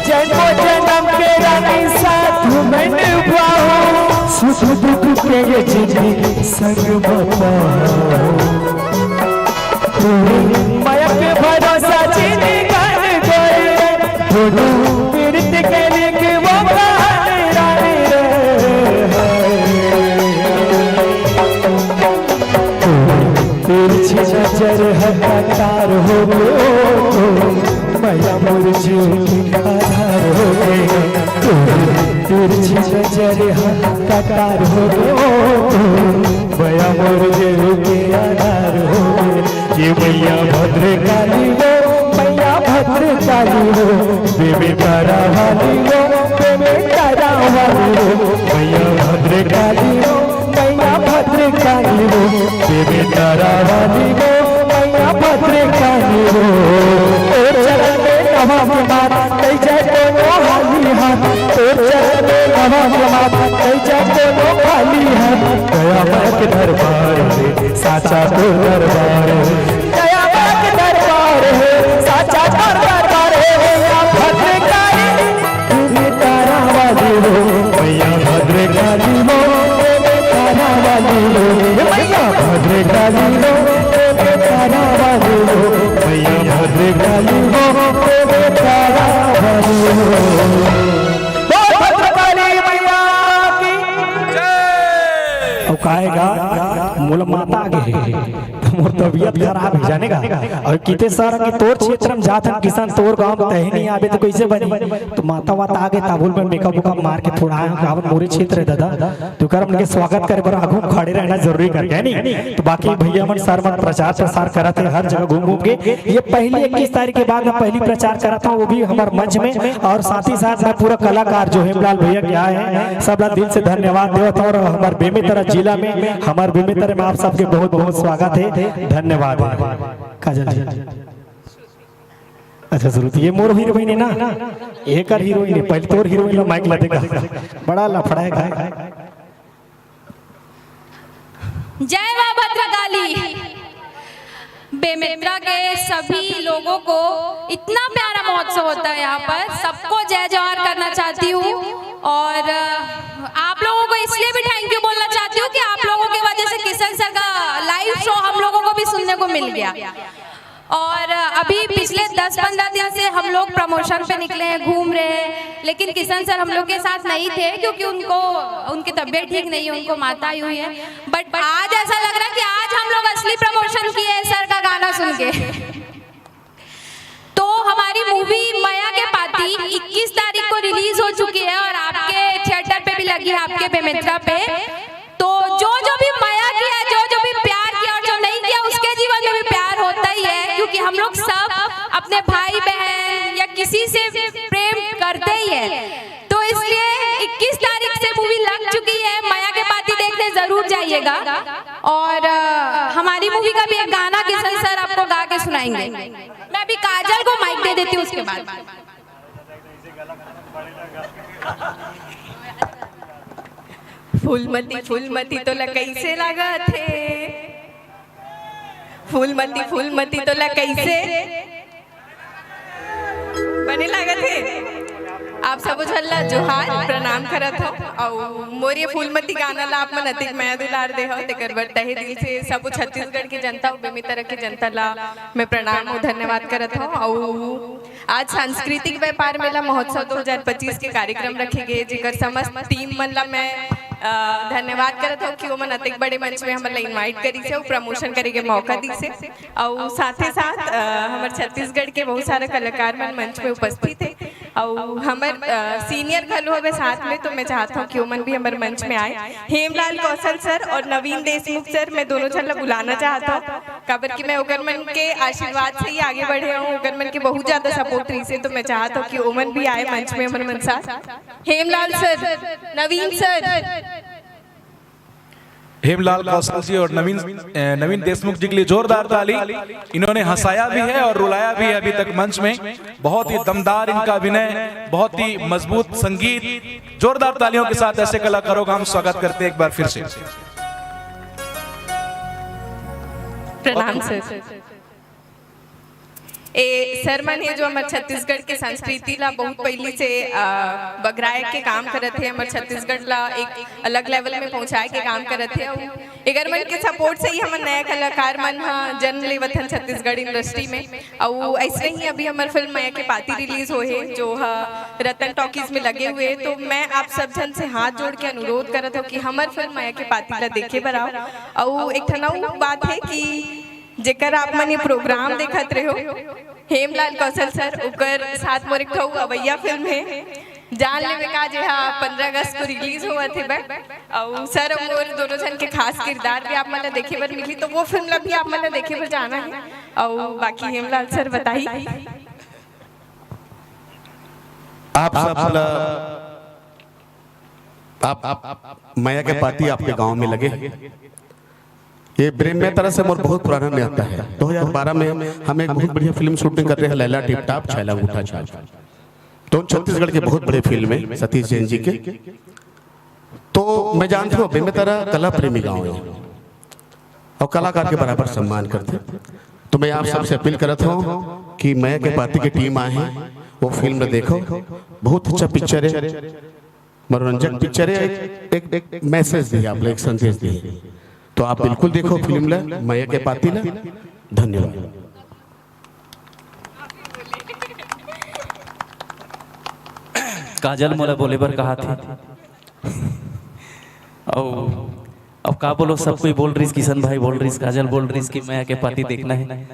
जन्मों जन्म के रानी साथ में निभाओ, सुख दुख के ये जिंदगी संग म पाओ। तोरी मया के भरोसा जीनी कर दे। दोनों पीरत के निक वो रानी रानी रे। तिरछी नजर ह कटार हो गे वो तो, मया मोर जीव के आधार हो गे। तिरछी नजर ह कटार हो गे वो तो, मया मोर जीव के आधार हो गे। ये मया भद्रकाली वो, मया भद्रकाली वो, बेबे तारा वाली वो, बेबे तारा वाली वो, मया भद्रकाली वो, मया भद्रकाली वो, बेबे तारा वाली वो, मया भद्रकाली वो। तोर चरण में नवा के मात, कई जाए कोनो हाली हाथ। तोर चरण में नवा के मात, कई जाए कोनो हाली हाथ। दया माँ के दरबार में, साचा तो दरबार में। दया माँ के दरबार में, साचा तो दरबार में। मया भद्रकाली, बेबे तारा मैया भद्रकाली हो, तारा वाली हो, हे मैया भद्रकाली हो, तारा वाली हो, मैया भद्रकाली हो, तारा वाली हो। बोल भद्रकाली मैया की जय। अउ काहे गा, मोला माता आगे हे। मोर तबीयत खराब हे, जाने का। अउ किते सर कि तोर क्षेत्र में जात हन किसान, तोर गांव में तहीं नहीं आबे त कइसे बनी? त माता वाता आगे, ताबुल में मेकअप उकअप मार के थोड़ा आए हन, काबर मोरे क्षेत्र हे दादा, त ओकर मन के स्वागत करे बर आगू खड़े रहना जरूरी करके, हे नहीं? त बाकी भैया मन सर मन प्रचार प्रसार करत हे हर जगह घूम घूम के। ये पहली इक्कीस तारीख के बाद मैं पहली प्रचार करत हूँ, वो भी हमर मंच में, अउ साथ ही साथ मैं पूरा कलाकार जो हेमलाल भैया के आए हे, सब ला दिल से धन्यवाद देवत हूँ, अउ हमर बेमेतरा जिला में, हमर बेमेतरा में आप सबके बहुत बहुत स्वागत हे, धन्यवाद हे। काजल जी। अच्छा श्रुति, ये मोर हीरोइन हे ना, एकर हीरोइन हे, पहले तोर हीरोइन ला माइक ला देगा, बड़ा लफड़ा हे भाई। जय माँ भद्रकाली। बेमेतरा के सभी लोगों को इतना प्यारा महोत्सव होता है यहाँ पर, सबको जय जोहार करना चाहती हूँ। और अ, आप लोगों को इसलिए भी थैंक यू बोलना चाहती हूँ कि आप लोगों की वजह से किशन सर का लाइव शो हम लोगों को भी सुनने को मिल गया। और अभी पिछले दस पन्द्रह दिन से हम लोग प्रमोशन पे निकले हैं, घूम रहे हैं, लेकिन किशन सर हम लोग के साथ नहीं थे क्योंकि उनको, उनकी तबीयत ठीक नहीं है, उनको माता आई हुई है। बट आज ऐसा लग रहा है कि आज हम लोग असली प्रमोशन किए हैं सर का गाना सुन के। तो हमारी मूवी मया के पाती इक्कीस तारीख को रिलीज हो चुकी है और आपके थिएटर पे भी लगी है, आपके बेमेतरा पे। तो जो जो भी मया किया, जो जो भी प्यार किया और जो नहीं किया, उसके जीवन में भी प्यार होता ही है, क्योंकि हम लोग सब अपने भाई बहन या किसी से प्रेम करते ही है। तो इसलिए इक्कीस तारीख से मूवी लग चुकी है, मया के पाती देखने जरूर जाइएगा। और अ, हमारी मूवी का भी एक गाना किशन सर आपको गा के सुनाएंगे। मैं अभी काजल को माइक दे देती हूँ, उसके बाद। फूलमती, फूलमती तोला कइसे लागत हे? फूलमती, फूलमती तोला कइसे बने लागत हे? आप सबो झन ला जोहार, प्रणाम करत हव। अउ मोर ये फूलमती गाना ला आप मन अतेक मया दुलार दे हव, तेकर बर तहे दिल से सबो छत्तीसगढ़ के जनता अउ बेमेतरा के जनता ला मैं प्रणाम अउ धन्यवाद करत हव। अउ आज सांस्कृतिक व्यापार मेला महोत्सव दो हज़ार पच्चीस के कार्यक्रम रखे गे, जेकर समस्त टीम मन ला मैं, अ, धन्यवाद करत हव कि ओमन अतेक बड़े मंच में हमन ला इनवाइट करिस हे अउ प्रमोशन करे के मौका दिस हे। अउ साथे साथ, अ, हमर छत्तीसगढ़ के बहुत सारा कलाकार मन मंच में उपस्थित हे अउ हमर, अ, सीनियर घलो हवे साथ में, तो मैं चाहत हव कि ओमन भी हमर मंच में आए। हेमलाल कौशल सर अउ नवीन देशमुख सर, मैं दोनों झन ला बुलाना चाहत हव। काबर कि मैं ओकर मन के आशीर्वाद से ही आगे बढ़े हूँ, ओकर मन के बहुत ज्यादा सपोर्ट रहिस हे, तो मैं चाहत हूँ कि ओमन भी आए मंच में हमर मन साथ। हेमलाल सर, नवीन सर। हेमलाल कौशल जी और नवीन, अ, नवीन देशमुख जी के लिए जोरदार ताली। इन्होंने हंसाया भी है और रुलाया भी है अभी तक मंच में। बहुत ही दमदार इनका अभिनय, बहुत ही मजबूत संगीत। जोरदार तालियों के साथ ऐसे कलाकारों का हम स्वागत करते हैं एक बार फिर से। प्रणाम सर। ए सर मन हे जो हमर छत्तीसगढ़ के संस्कृति ला बहुत पहिली से, अ, बगराए के काम करत हे, हमर छत्तीसगढ़ ला एक अलग लेवल में पहुंचाए के काम करत हे। अउ एकर मन के सपोर्ट से ही हमर नया कलाकार मन ह जन्म लेवत हन छत्तीसगढ़ इंडस्ट्री में। अउ ऐसे ही अभी हमर फिल्म मया के पाती रिलीज होए हे, जो ह रतन टॉकीज में लगे हुए हे। तो मैं आप सब झन से हाथ जोड़ के अनुरोध करत हूँ कि हमर फिल्म मया के पाती ला देखे बर आओ। अउ एक ठन अउ बात हे कि जेकर आप मन ये प्रोग्राम देखत रहे हो, हेमलाल कौशल सर, ओकर साथ मोर एक ठो अवैया फिल्म हे जान लेवे का, जे हा पन्द्रह अगस्त को रिलीज होवत हे बे। अउ सर अउ मोर दोनों झन के खास किरदार भी आप मन ला देखे बर मिलही, तो वो फिल्म ला भी आप मन ला देखे बर जाना हे। अउ बाकी हेमलाल सर बताही। आप सब ला, आप, आप, आप मया के पाती आपके गांव में लगे। ये बेमेतरा से मोर बहुत पुराना नाता है। दो हज़ार बारह में हम एक बहुत बढ़िया फिल्म शूटिंग कर रहे हैं, लैला टिप टाप छैला अंगूठा छाप, तो छत्तीसगढ़ के बहुत बड़े फिल्म है सतीश जैन जी के। तो मैं जानता हूँ बेमेतरा कला प्रेमी गांव है और कलाकार के बराबर सम्मान करते। तो मैं आप सबसे अपील करता हूँ कि मया के पाती की टीम आए हैं, वो फिल्म देखो, बहुत अच्छा पिक्चर है। मनोरंजक पिक्चर है। एक, एक, एक मैसेज दिए आप लोग, एक संदेश दिए। तो आप बिल्कुल देखो फिल्म ला, मया के पाती ला। धन्यवाद। काजल मोला बोले बर कहा थे। अउ अब का बोलो, सब कोई बोल रहीस, किशन भाई बोल रहीस, काजल बोल रहीस कि मया के पाती देखना है।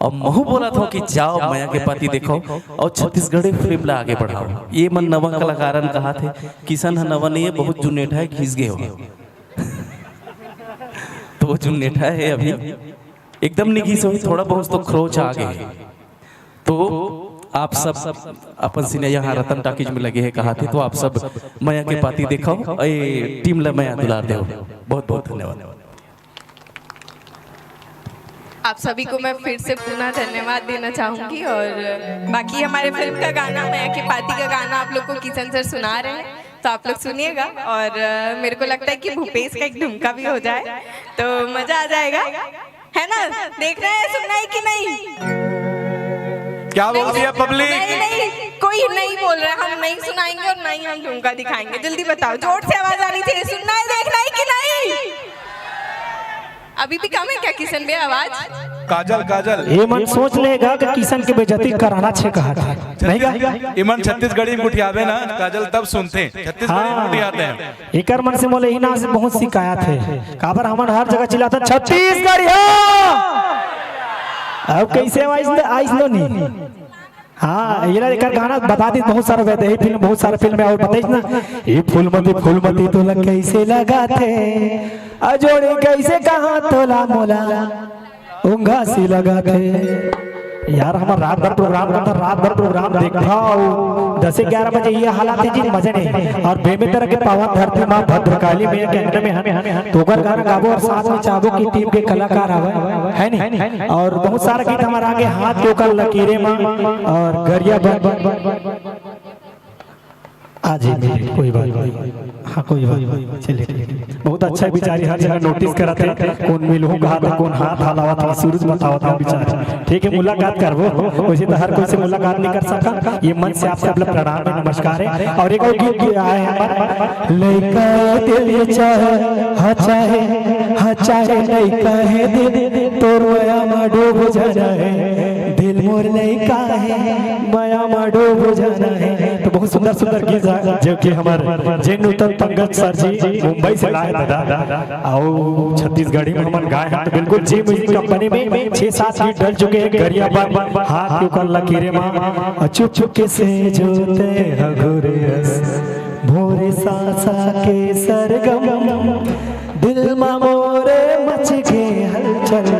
अब महू बोलत हों कि जाओ मया के पाती देखो अउ छत्तीसगढ़ी फिल्म ला आगे बढ़ाओ। ये मन नवा कलाकारन कहा थे, किशन ह नवा नहीं है, बहुत जुन्नेठा है, घिस गए हो। तो वो जुन्नेठा है अभी, एकदम नहीं घिस हो, थोड़ा बहुत तो खरोच आ गए। तो आप सब अपन सिने यहाँ रतन टॉकीज में लगे हैं कहा थे, तो आप सब मया के पाती देखो, ए टीम ला मया दुलार दो। बहुत बहुत धन्यवाद। आप सभी को मैं फिर से पुनः धन्यवाद देना चाहूंगी और बाकी हमारे फिल्म का गाना, मया के पाती का गाना आप लोग को किशन सर सुना रहे हैं, तो आप लोग सुनिएगा। और अ, मेरे को लगता है कि भूपेश का एक ढुमका भी हो जाए तो मजा आ जाएगा, है ना? देखना है, सुनना है कि नहीं? क्या बोल दिया पब्लिक? नहीं, नहीं, कोई नहीं बोल रहा, हम नहीं सुनाएंगे और ना ही हम ढुमका दिखाएंगे। जल्दी बताओ, जोर से आवाज आनी चाहिए, सुनना है, देखना है कि नहीं? अभी भी कम है क्या किशन भैया आवाज? काजल, काजल। ये मन सोच लेगा कि किशन के बेइज्जती कराना छे कहा था, नहीं गा? इमन छत्तीसगढ़ी में गुठियावे ना, काजल तब सुनते हैं। छत्तीसगढ़ी में हाँ। गुठियाते हैं। एकर मन से मोले इही नाम से बहुत शिकायत है। काबर हमन हर जगह चिल्लाथन, "छत्तीसगढ़िया!" अब कैसे आइस न, आइस न नी? हाँ, ये ना एकर गाना बता दी, बहुत सारा वैदेही फिल्म, बहुत सारा फिल्म में और बताइस ना, "ये फूलमती, फूलमती तोला कैसे लगा थे, अजोड़े कैसे कहा तोला मोला।" उंघासी लगा थे। यार, हमर रात भर प्रोग्राम करता, रात भर प्रोग्राम देखा, अउ दस ग्यारह बजे ये हालात है जी, मजे नहीं। और बेमेतरा के पावन धरती माँ भद्रकाली में के अंगना में हन, तो ओकर गाना गाबो और साथ में चाहबो कि टीम के कलाकार आवे, है नहीं? और बहुत सारा गीत हमारा आगे, हाथ के ओकर लकीरे माँ और गरिया बन, बन, बन, बन, बन। आज ही मिले, कोई बात नहीं। हाँ, कोई बात नहीं। चलिए, ठीक है। बहुत अच्छा विचारी, हर जगह नोटिस करत है, कौन मिलहूँ कहा था, कौन हाथ हलावत है, सूरज बतावत है विचार। ठीक है, मुलाकात करबो, वैसे तो हर कोई से मुलाकात नहीं कर सकता। ये मन से आप सब ला प्रणाम है, नमस्कार है। और एक और गीत भी आए हैं हमारे, लइका दिल ये चाहे, हाँ चाहे, हाँ चाहे लइका है दिल, तोर मया मा डूब जाना है, दिल मोर लइका है, मया मा डूब जाना है। तो बहुत सुंदर सुंदर गीत है, जो कि हमारे जे नूतन पंकज सर जी मुंबई से लाए दादा, अउ छत्तीसगढ़ी में हमन गाए हैं। तो बिल्कुल जी म्यूजिक कंपनी में छह सात गीत डल चुके हैं, गरिया बन, हाथ के ऊपर लकीरे माँ, और चुप चुप के से जो ते हगुरे अस, भोरे सांसा के सरगम, दिल मा मोरे मच के हलचल,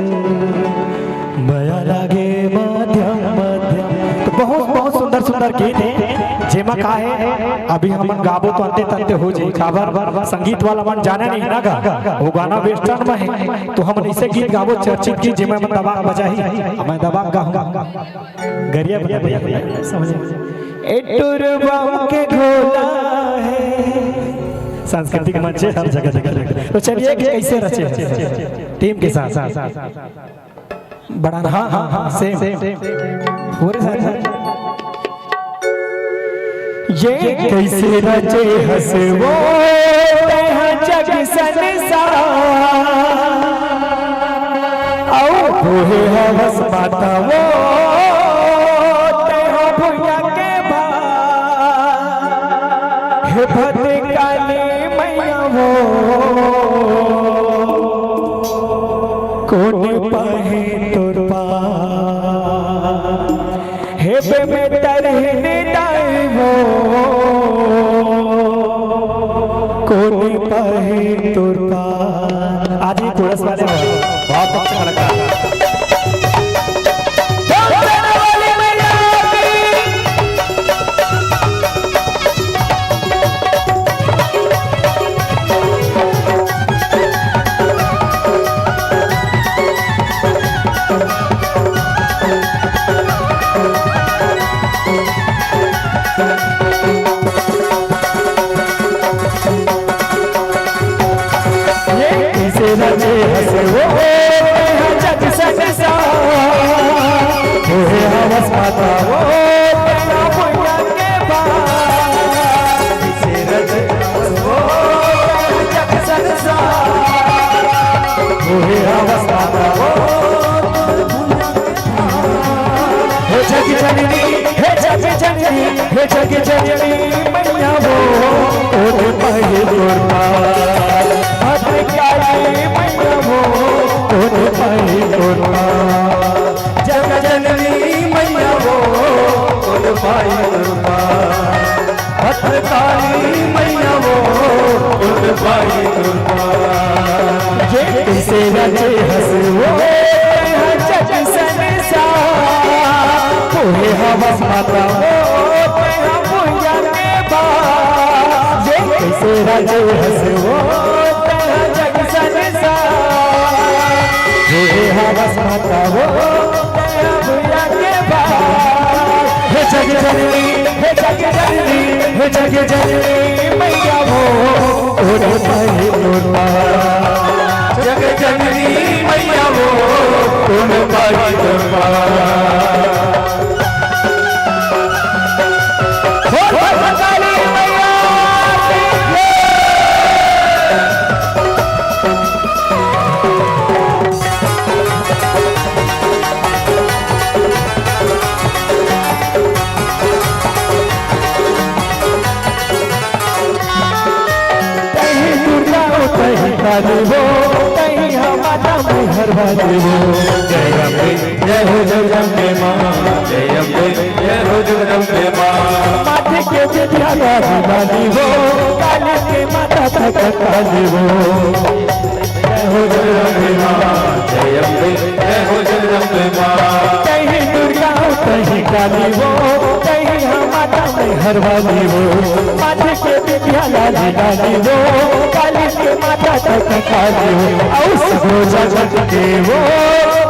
मया लागे माध्यम माध्यम। तो बहुत, बहुत सुंदर, सुंदर गीत है। जेमा का है, अभी हमन गाबो तो अंते तंते हो जाई। काबर संगीत वाला मन जाने नहीं ना गा, वो गाना वेस्टर्न में है, तो हमन ऐसे गीत गाबो चर्चित गीत, जेमा मन दबा बजाही, मैं दबा गाहूँ। गरिया बना दिया, समझे? ए टुरबम के घोला है। सांस्कृतिक मंच है, हर जगह जगह। तो चलिए, कि कैसे रचे हैं? टीम के साथ। बड़ा, हाँ, हाँ, हाँ, सेम। पूरे साथ, साथ। ये कैसे रचे हस वो तैं जग संसार, अउ होहे हवस माता वो तैं भुइयां के भार। हे भद्रकाली मैया वो, कोन पाही तोर पार। हे बेमेतरहिन दाई वो, कोन पाही तोर पार। आज ही कोरस वाले हैं। बहुत अच्छा लगा। जग जननी मैया वो, कोन पाही तोर पार। भद्रकाली मैया वो, कोन पाही तोर पार। जग जननी मैया वो, कोन पाही तोर पार। भद्रकाली मैया वो, कोन पाही तोर पार। ये कइसे रचे हस वो, जग संसार। तोहे हवस माता वो, तोहे भुइयां के भार। ये कइसे रचे हस वो, तोहे जग संसार। तोहे हवस माता वो, तोहे भुइयां के भार। हे जग जननी, हे जग जननी, हे जग जननी मैया वो, कोन पाही तोर पार। जग जननी मैया वो, कोन पाही तोर पार। बोल भद्रकाली मैया की जय। तहीं दुर्गा हो, तहीं काली हो, तहीं हा माता मैहर वाली हो। जय अम्बे, जय हो जगदम्बे माँ, जय अम्बे, जय हो जगदम्बे माँ। माथे के बिंदिया लाली लाली हो, काली के माता भद्रकाली हो। जय हो जगदम्बे माँ, जय अम्बे, जय हो जगदम्बे माँ। तहीं दुर्गा हो, तहीं काली हो, तहीं हा माता मैहर वाली हो। माथे के बिंदिया लाली लाली हो, काली के माता भद्रकाली हो। अउ सगरो जगत के वो,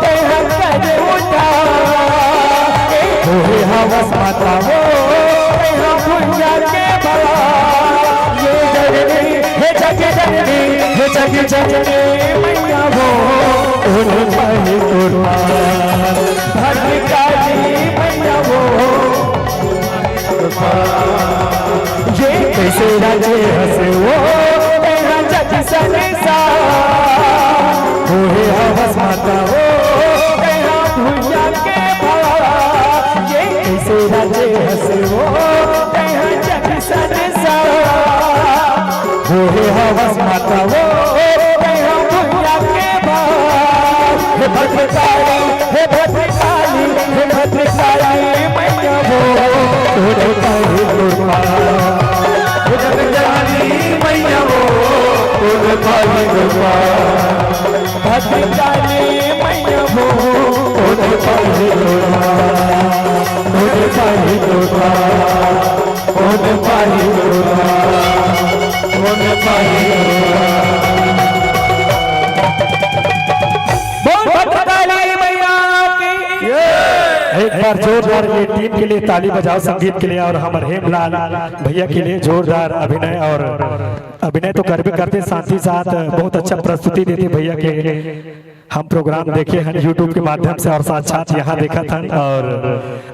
तहीं हा करे उद्धार। तोहे हवस माता वो, तहीं हा भुइयां के भार। ये जननी, हे जग जननी, हे जग जननी मैया वो, कोन पाही तोर पार। भद्रकाली मैया वो, ये कइसे रचे हस वो, तोहे जग संसार। तोहे हवस माता वो, तोहे भुइयां के भार। ये कइसे रचे हस वो, तोहे जग संसार। तोहे हवस माता वो, तोहे भुइयां के भार। हे भद्रकाली, हे भद्रकाली, हे भद्रकाली मैया वो, कोन पाही तोर पार। हे जगदम्बे मैया वो, कोन पाही तोर पार। भद्रकाली मैया वो, कोन पाही तोर पार। कोन पाही तोर पार। कोन पाही तोर पार। कोन पाही तोर पार। बोल भद्रकाली मैया की। एक बार जोरदार ये टीम के लिए ताली बजाओ, संगीत के लिए, और हमर हेमलाल भैया के लिए जोरदार अभिनय। और अभिनय तो करबे करथे, साथ ही साथ बहुत अच्छा प्रस्तुति देथे भैया के। हम प्रोग्राम देखे हन YouTube के माध्यम से और साक्षात यहाँ देखत हन। और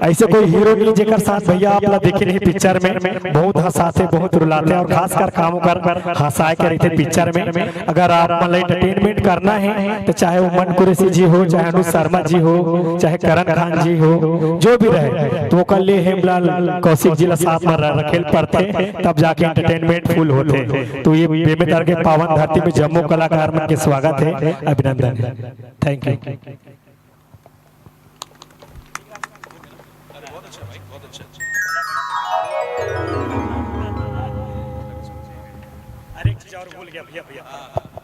ऐसे कोई हीरो नहीं जेकर साथ भैया आप ला देखे नहीं पिक्चर में। बहुत हंसाथे, बहुत रुलाथे और खासकर काम ओकर हंसाए के रहिथे पिक्चर में। अगर आप मन ला एंटरटेनमेंट करना हे तो चाहे वो मन कुरैशी जी हो, चाहे अनुज शर्मा जी हो, चाहे करण खान जी हो, जो भी रहे, तो ओकर लिए हेमलाल कौशिक जी ला साथ में र-, रखे ल पड़थे, तब जाके एंटरटेनमेंट फुल होथे। तो ये बेमेतरा के पावन धरती में जम्मो कलाकार मन के स्वागत हे, अभिनंदन हे। Thank you.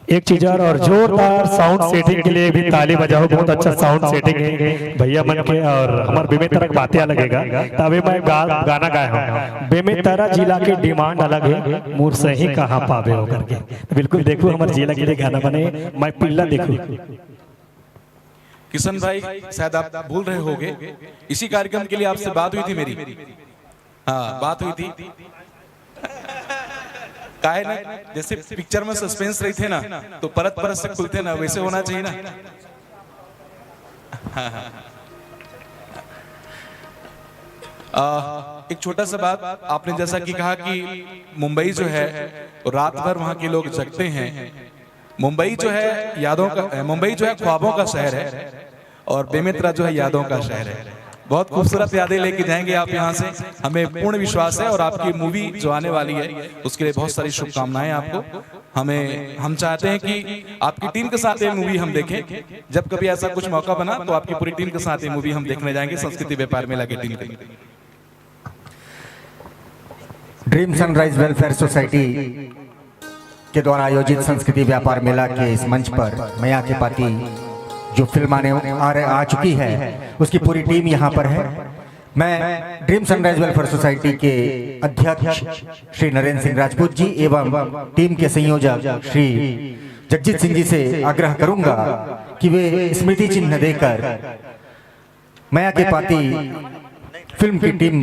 एक चीज और, और जोरदार साउंड सेटिंग के लिए भी ताली बजाओ। बहुत अच्छा साउंड सेटिंग हे भैया मन के, और हमर बेमेतरा के बाते अलग हे गा। त अभी मैं गा-, गाना गाए हूँ, बेमेतरा जिला के डिमांड अलग हे, मोर सही कहाँ पाबे हो करके। तो बिल्कुल देखो, हमर जिला के लिए गाना बने, मैं पिल्ला देखू। किशन भाई, शायद आप भूल रहे होंगे, इसी कार्यक्रम के लिए आपसे बात हुई थी मेरी। हाँ, बात हुई थी। काहे ना, जैसे पिक्चर में सस्पेंस रहिथे ना, तो परत परत से खुलथे ना, वैसे होना चाहिए ना। हाँ, हाँ। आ, एक छोटा सा बात, आपने जैसा कि कहा कि मुंबई जो है, रात भर वहाँ के लोग जगते हैं। मुंबई जो है यादों का, मुंबई जो है ख्वाबों का शहर है और बेमेतरा जो है यादों का शहर है। बहुत खूबसूरत यादें लेके जाएंगे आप यहाँ से, हमें पूर्ण विश्वास है। और आपकी मूवी जो आने वाली है, उसके लिए बहुत सारी शुभकामनाएं आपको। हमें हम चाहते हैं कि आपकी टीम के साथ ये मूवी हम देखें। जब कभी ऐसा कुछ मौका बना तो आपकी पूरी टीम के साथ ये मूवी हम देखने जाएंगे, संस्कृति व्यापार मेला की टीम के। ड्रीम सनराइज वेलफेयर सोसाइटी के द्वारा आयोजित संस्कृति व्यापार मेला के इस मंच पर मया के पाती जो फिल्म आने आ, रह, आ चुकी है, उसकी पूरी टीम यहाँ पर है। मैं ड्रीम सनराइज वेलफेयर सोसाइटी के अध्यक्ष श्री नरेंद्र सिंह राजपूत जी एवं टीम के संयोजक श्री जगजीत सिंह जी से आग्रह करूंगा कि वे स्मृति चिन्ह देकर मया के पाती फिल्म की टीम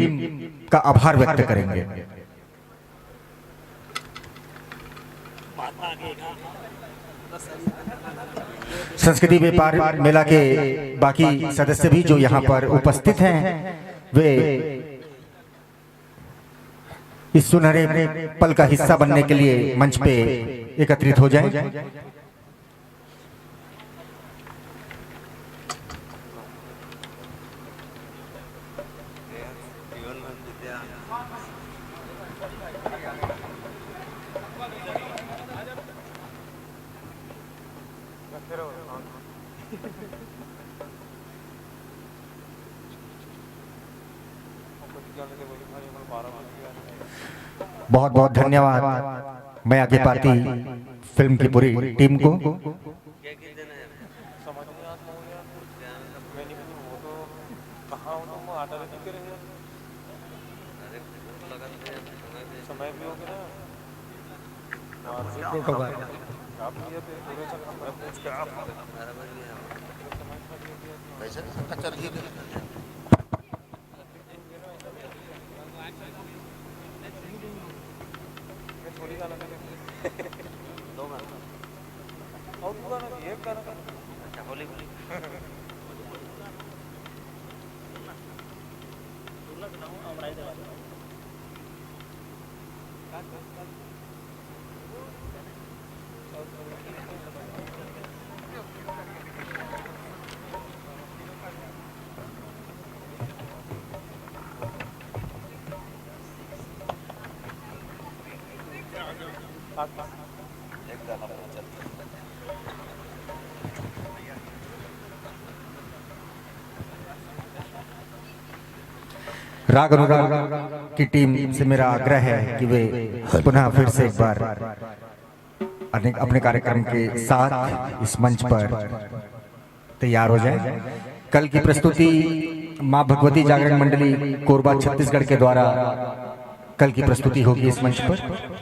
का आभार व्यक्त करेंगे। संस्कृति व्यापार मेला के बाकी सदस्य भी जो यहाँ पर उपस्थित हैं, वे इस सुनहरे पल का हिस्सा बनने के लिए मंच पे एकत्रित हो जाएं। बहुत बहुत धन्यवाद मया के पाती फिल्म की पूरी टीम को। राग अनुराग की टीम से मेरा आग्रह है कि वे पुनः फिर से एक बार अपने कार्यक्रम के साथ इस मंच पर तैयार हो जाएं। कल की प्रस्तुति माँ भगवती जागरण मंडली कोरबा छत्तीसगढ़ के द्वारा कल की प्रस्तुति होगी इस मंच पर।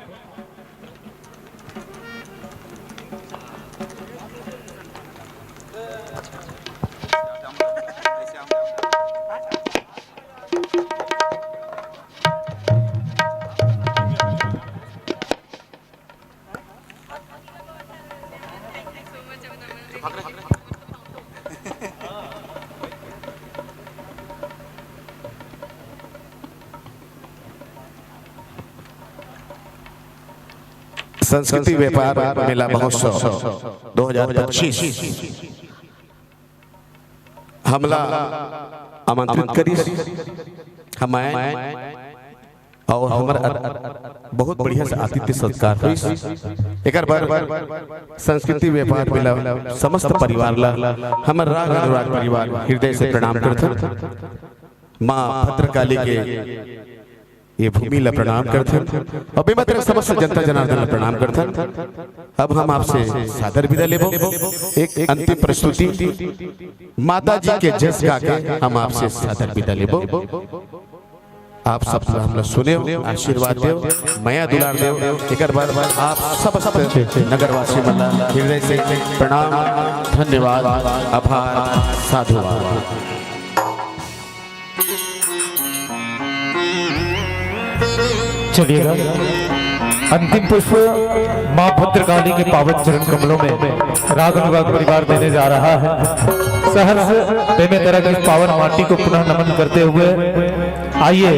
संस्कृति व्यापार मेला महोत्सव दो हजार पच्चीस हमला आमंत्रित करिस, हम आए और हमर बहुत बढ़िया से आतिथ्य सत्कार होइस। एकर बर संस्कृति व्यापार मेला समस्त परिवार ला हमर राग अनुराग परिवार हृदय से प्रणाम करथन। माँ भद्रकाली के ये भूमि ला प्रणाम करथन और बेमत समस्त जनता जनार्दन ला प्रणाम करथन। अब हम आपसे सादर विदा लेबो, एक अंतिम प्रस्तुति माता जी के जस गा के हम आपसे सादर विदा लेबो। आप सब हमला सुनेव, आशीर्वाद देव, मया दुलार देव। एकर बर आप सब नगरवासी मन ला हृदय से प्रणाम, धन्यवाद, आभार, साधुवाद। चलिएगा, अंतिम पुष्प माँ भद्रकाली के पावन चरण कमलों में राग अनुराग परिवार देने जा रहा है। सहर्ष प्रेम तरह की पावन माटी को पुनः नमन करते हुए आइए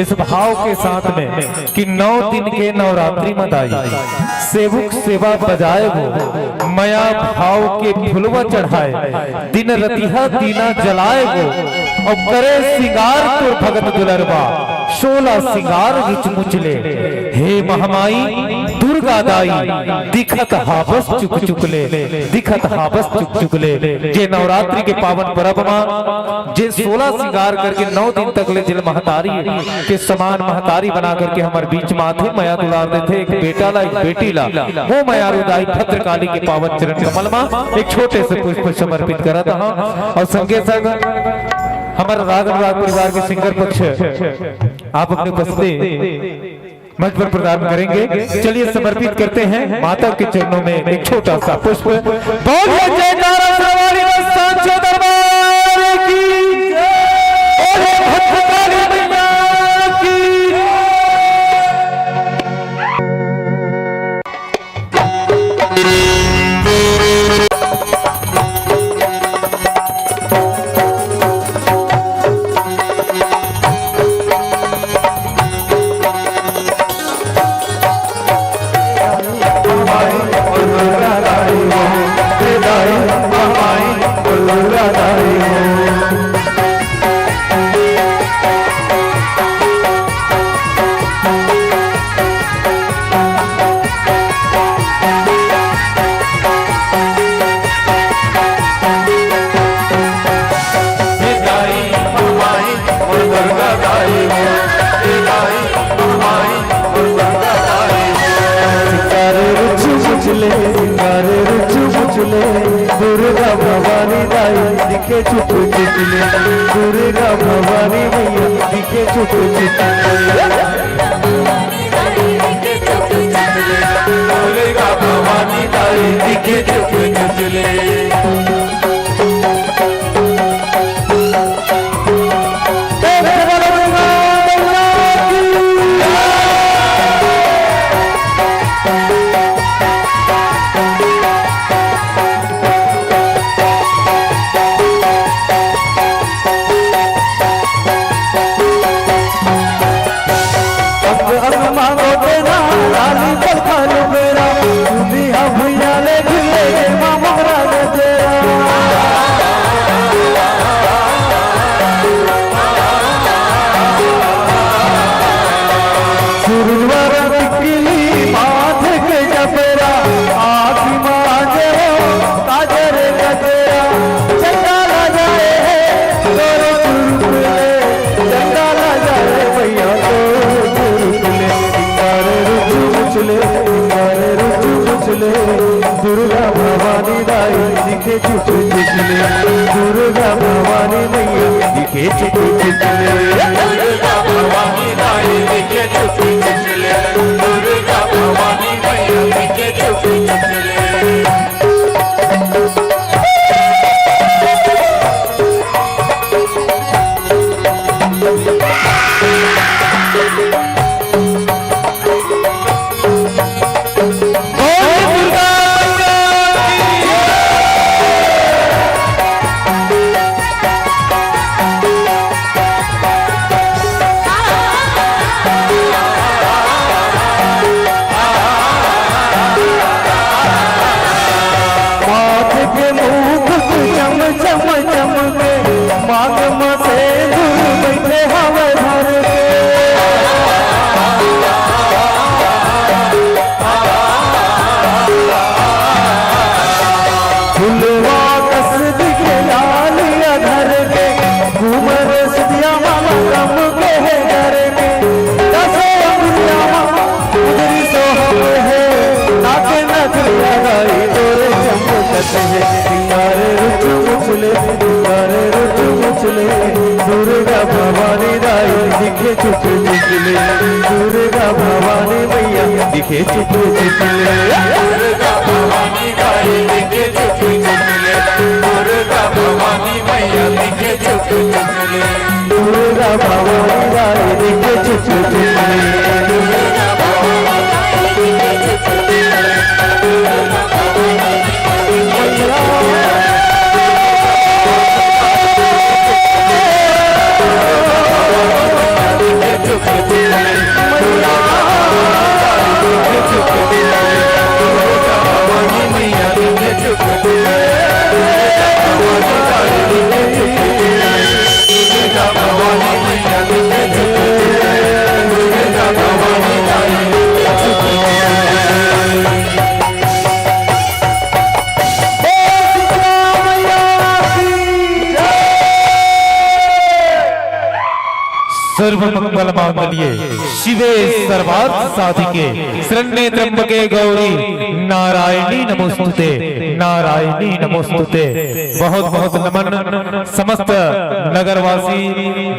इस भाव के साथ में कि नौ दिन के नवरात्रि मत आई, सेवक सेवा बजाए वो, मया भाव के फुलवा चढ़ाए, दिन रतिहा दीना जलाए वो, अउ करे सिंगार तोर भगत दुलरवा, सोला सिंगार रुचमुच ले। हे महामाई दुर्गा दाई, दिखत हावस चुक चुक ले, दिखत हावस चुक चुक ले। जे नवरात्रि के पावन परब मा, जे सोला सिंगार करके नौ दिन तक ले जिन महतारी के समान महतारी बना करके हमर बीच मा आथे, मया दुलार देथे, एक बेटा ला, एक बेटी ला, वो मयारू दाई भद्रकाली के पावन चरण कमल मा एक छोटे से पुष्प समर्पित करत हंव। अउ संगे संग हमर राग अनुराग परिवार के सिंगर पक्ष, आप अपनी उपस्थिति मंच पर प्रदान करेंगे। चलिए, समर्पित करते हैं माता के चरणों में एक छोटा सा पुष्प। बोलिए जयकारा शेरावाली माँ सांचे दरबार की, बोलिए भद्रकाली मैया की। सिंगार रुचि मुचले, सिंगार रुचि मुचले, दुर्गा भवानी दाई दिखे चुप चुप ले, दुर्गा भवानी मैया दिखे चुप चुप ले। दुर्गा भवानी दाई दिखे चुप चुप ले। सुरवर टिकली माथ के जबरा, आँखी मांगे हो काजर गजरा, चंदा लजाए है तोर रूप ले, चंदा लजाए भैया तोर रूप ले। सिंगार रुचि मुचले, सिंगार रुचि मुचले, दुर्गा भवानी दाई दिखे चुप चुप ले, दुर्गा भवानी मैया दिखे चुप चुप ले। दुर्गा भवानी दाई दिखे चुप चुप ले, दुर्गा भवानी मैया दिखे चुप चुप ले। माथ के मुकुट चम चम चमके, मांग म सिंदूर बइठे हवय धर के। फुलवा कस दिखे लालिया धर के, घूमर सुधिया माला गम के हे धर के। दसो अंगुरिया मा मुदरी सोहत हे, नाक नथुनिया दाई तोरे चमकत हे। सिंगार रुचि मुचले, सिंगार रुचि मुचले, दुर्गा भवानी दाई दिखे चुप चुप ले, दुर्गा भवानी मैया दिखे चुप चुप ले। दुर्गा भवानी दाई दिखे चुप चुप ले, दुर्गा भवानी मैया दिखे चुप चुप ले। दुर्गा भवानी दाई दिखे चुप चुप ले। सर्व मंगल मांगल्ये शिवे सर्वार्थ साधिके शरण्ये त्र्यंबके गौरी नारायणी नमोस्तुते, नारायणी नमोस्तुते। बहुत बहुत नमन समस्त नगरवासी,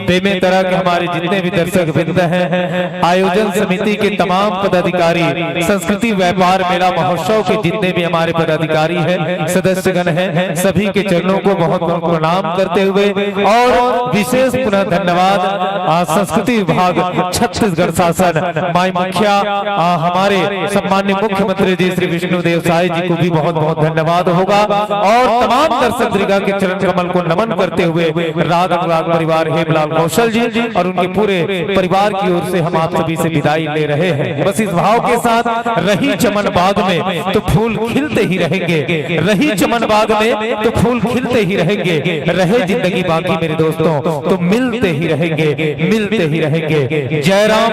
बेमेतरा के हमारे जितने भी दर्शक वृंद हैं, आयोजन समिति के तमाम पदाधिकारी, संस्कृति व्यापार मेला महोत्सव के जितने भी हमारे पदाधिकारी हैं, सदस्यगण हैं, सभी के चरणों को बहुत बहुत प्रणाम करते हुए और विशेष पुनः धन्यवाद आ, संस्कृति विभाग छत्तीसगढ़ शासन, माई मुखिया, आ, हमारे सम्मान्य मुख्यमंत्री जी श्री विष्णुदेव साय जी को भी बहुत बहुत धन्यवाद होगा और तमाम दर्शक दीर्घा के चरण कमल को नमन करते हुए राग अनुराग परिवार हेमलाल कौशल जी और उनके पूरे परिवार की ओर से हम आप सभी से विदाई ले रहे हैं। बस इस भाव के साथ, रही चमन बाग में तो फूल खिलते ही रहेंगे, रही चमन बाग में तो फूल खिलते ही रहेंगे, रहे जिंदगी बाकी मेरे दोस्तों तो मिलते ही रहेंगे, मिलते ही रहेंगे। जय राम,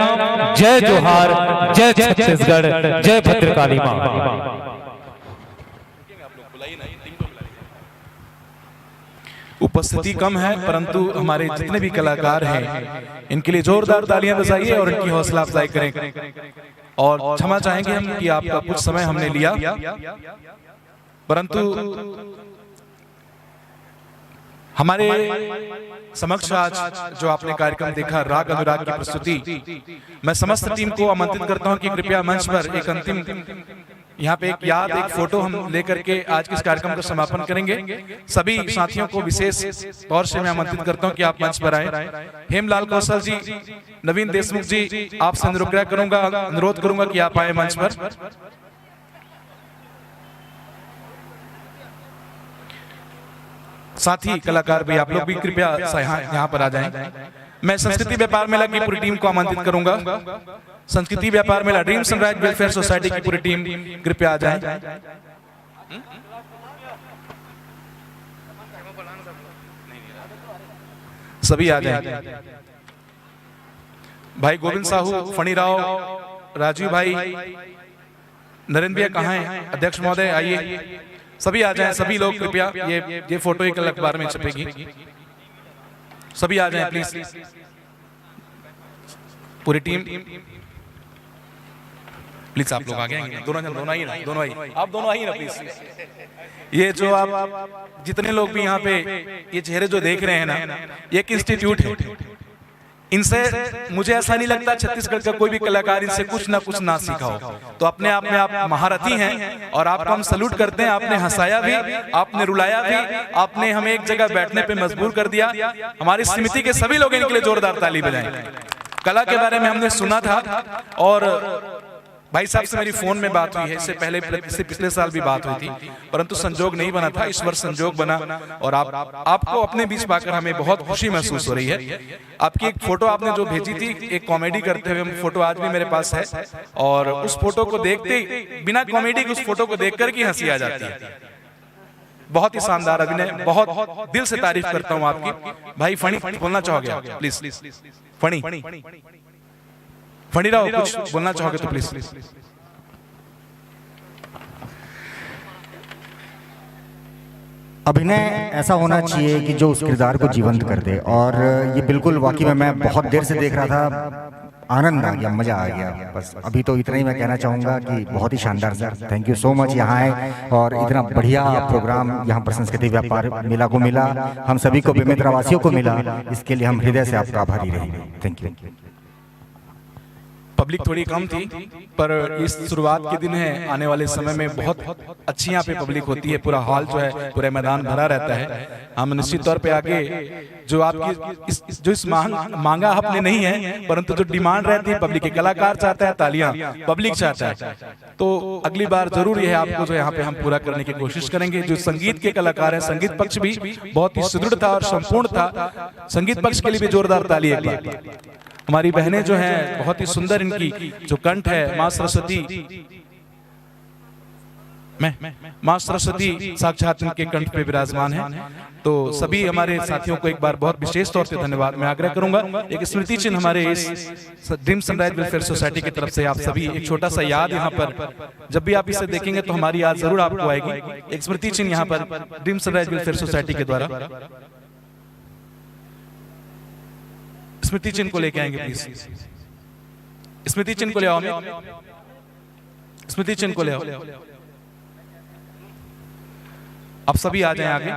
जय जोहार, जय छत्तीसगढ़, जय भद्रकाली माँ। उपस्थिति कम है, परंतु हमारे जितने भी कलाकार हैं, इनके लिए जोरदार तालियां बजाइए और इनकी हौसला अफजाई करें। और क्षमा चाहेंगे हम कि आपका कुछ समय हमने लिया, परंतु हमारे समक्ष आज जो आपने कार्यक्रम देखा, राग अनुराग की प्रस्तुति, मैं समस्त टीम को आमंत्रित करता हूं कि कृपया मंच पर एक अंतिम, यहाँ पे एक याद, एक फोटो हम लेकर के आज के इस कार्यक्रम का समापन करेंगे। सभी साथियों को विशेष तौर से मैं आमंत्रित करता हूं कि आप मंच पर आए। हेमलाल कौशल जी, नवीन देशमुख जी, आपसे अनुरोध करूंगा, अनुरोध करूंगा कि आप आए मंच पर। साथी कलाकार भी, आप लोग भी कृपया सा-, यहाँ, यहाँ पर आ जाएं। मैं संस्कृति व्यापार मेला की पूरी टीम को आमंत्रित करूंगा। संस्कृति व्यापार मेला, ड्रीम सनराइज वेलफेयर सोसाइटी की पूरी टीम कृपया आ जाएं। सभी आ जाएं। भाई गोविंद साहू, फणी राव, राजू भाई, नरेंद्र भैया कहाँ हैं? अध्यक्ष महोदय, आइए, सभी आ जाएं, सभी लोग कृपया। ये ये फोटो ही कल अखबार में छपेगी, सभी आ जाएं प्लीज। पूरी टीम प्लीज, आप लोग आ गए हैं? दोनों जन, दोनों ही ना, दोनों ही, आप दोनों ही ना प्लीज। ये जो आप जितने लोग भी यहाँ पे ये चेहरे जो देख रहे हैं ना, ये एक इंस्टीट्यूट है। इनसे मुझे ऐसा नहीं लगता छत्तीसगढ़ का कोई भी कलाकार इनसे कुछ ना कुछ ना सीखा हो। तो अपने आप में आप महारथी हैं और आपको हम सल्यूट करते हैं। आपने हंसाया भी, आपने रुलाया भी, आपने हमें एक जगह बैठने पे मजबूर कर दिया। हमारी समिति के सभी लोग इनके लिए जोरदार ताली बजाएं। कला के बारे में हमने सुना था और भाई साहब से मेरी फोन में बात हुई है, इससे पहले, इससे पिछले साल भी बात हुई थी, परंतु संजोग नहीं बना था। इस वर्ष संजोग बना और आप, आपको अपने बीच पाकर हमें बहुत खुशी महसूस हो रही है। आपकी एक फोटो आपने जो भेजी थी, एक कॉमेडी करते हुए, फोटो आज भी मेरे पास है और उस फोटो को देखते ही, बिना कॉमेडी के उस फोटो को देख करके हंसी आ जाती है। बहुत ही शानदार अभिनय, बहुत दिल से तारीफ करता हूं आपकी। भाई फणी, बोलना चाहोगे आप? प्लीज फणी, फणी राव, कुछ बोलना चाहोगे तो प्लीज। अभिनय ऐसा होना चाहिए कि जो उस किरदार को जीवंत कर दे, और ये बिल्कुल वाकई में मैं बहुत देर से देख रहा था, आनंद आ गया, मजा आ गया। बस अभी तो इतना ही मैं कहना चाहूंगा कि बहुत ही शानदार sir, thank you so much. यहाँ आए और इतना बढ़िया प्रोग्राम यहाँ पर संस्कृति व्यापार मेला को मिला, हम सभी को बेमेतरा वासियों को मिला, इसके लिए हम हृदय से आपका आभारी रहेंगे। Thank you. पब्लिक थोड़ी कम थी, पर इस शुरुआत के दिन है, आने वाले समय में बहुत अच्छी यहाँ पे पब्लिक होती है, पूरा हॉल जो है, पूरा मैदान भरा रहता है। हम निश्चित तौर पे आगे जो आपकी इस, इस, जो इस मांग, मांगा आपने नहीं है, परंतु जो डिमांड रहती है पब्लिक की, कलाकार चाहता है तालियां, पब्लिक चाहता है, तो अगली बार जरूर यह आपको जो यहाँ पे हम पूरा करने की कोशिश करेंगे। जो संगीत के कलाकार हैं, संगीत पक्ष भी बहुत ही सुदृढ़ था और संपूर्ण था। संगीत पक्ष के लिए भी जोरदार ताली एक बार। हमारी बहनें जो हैं, बहुत ही सुंदर इनकी जो कंठ है, माँ सरस्वती, मैं, माँ सरस्वती साक्षात इनके कंठ पे विराजमान है। तो सभी हमारे साथियों को एक बार बहुत विशेष तौर से धन्यवाद। मैं आग्रह करूंगा, एक स्मृति चिन्ह हमारे इस ड्रीम सनराइज वेलफेयर सोसाइटी की तरफ से आप सभी, एक छोटा सा याद यहाँ पर, जब भी आप इसे देखेंगे तो हमारी याद जरूर आपको आएगी। एक स्मृति चिन्ह यहाँ पर ड्रीम सनराइज वेलफेयर सोसाइटी के द्वारा। स्मृति चिन्ह को लेके आएंगे, प्लीज। स्मृति चिन्ह को ले आओ, अमित। स्मृति चिन्ह को ले आओ। आप सभी आ जाएं आगे।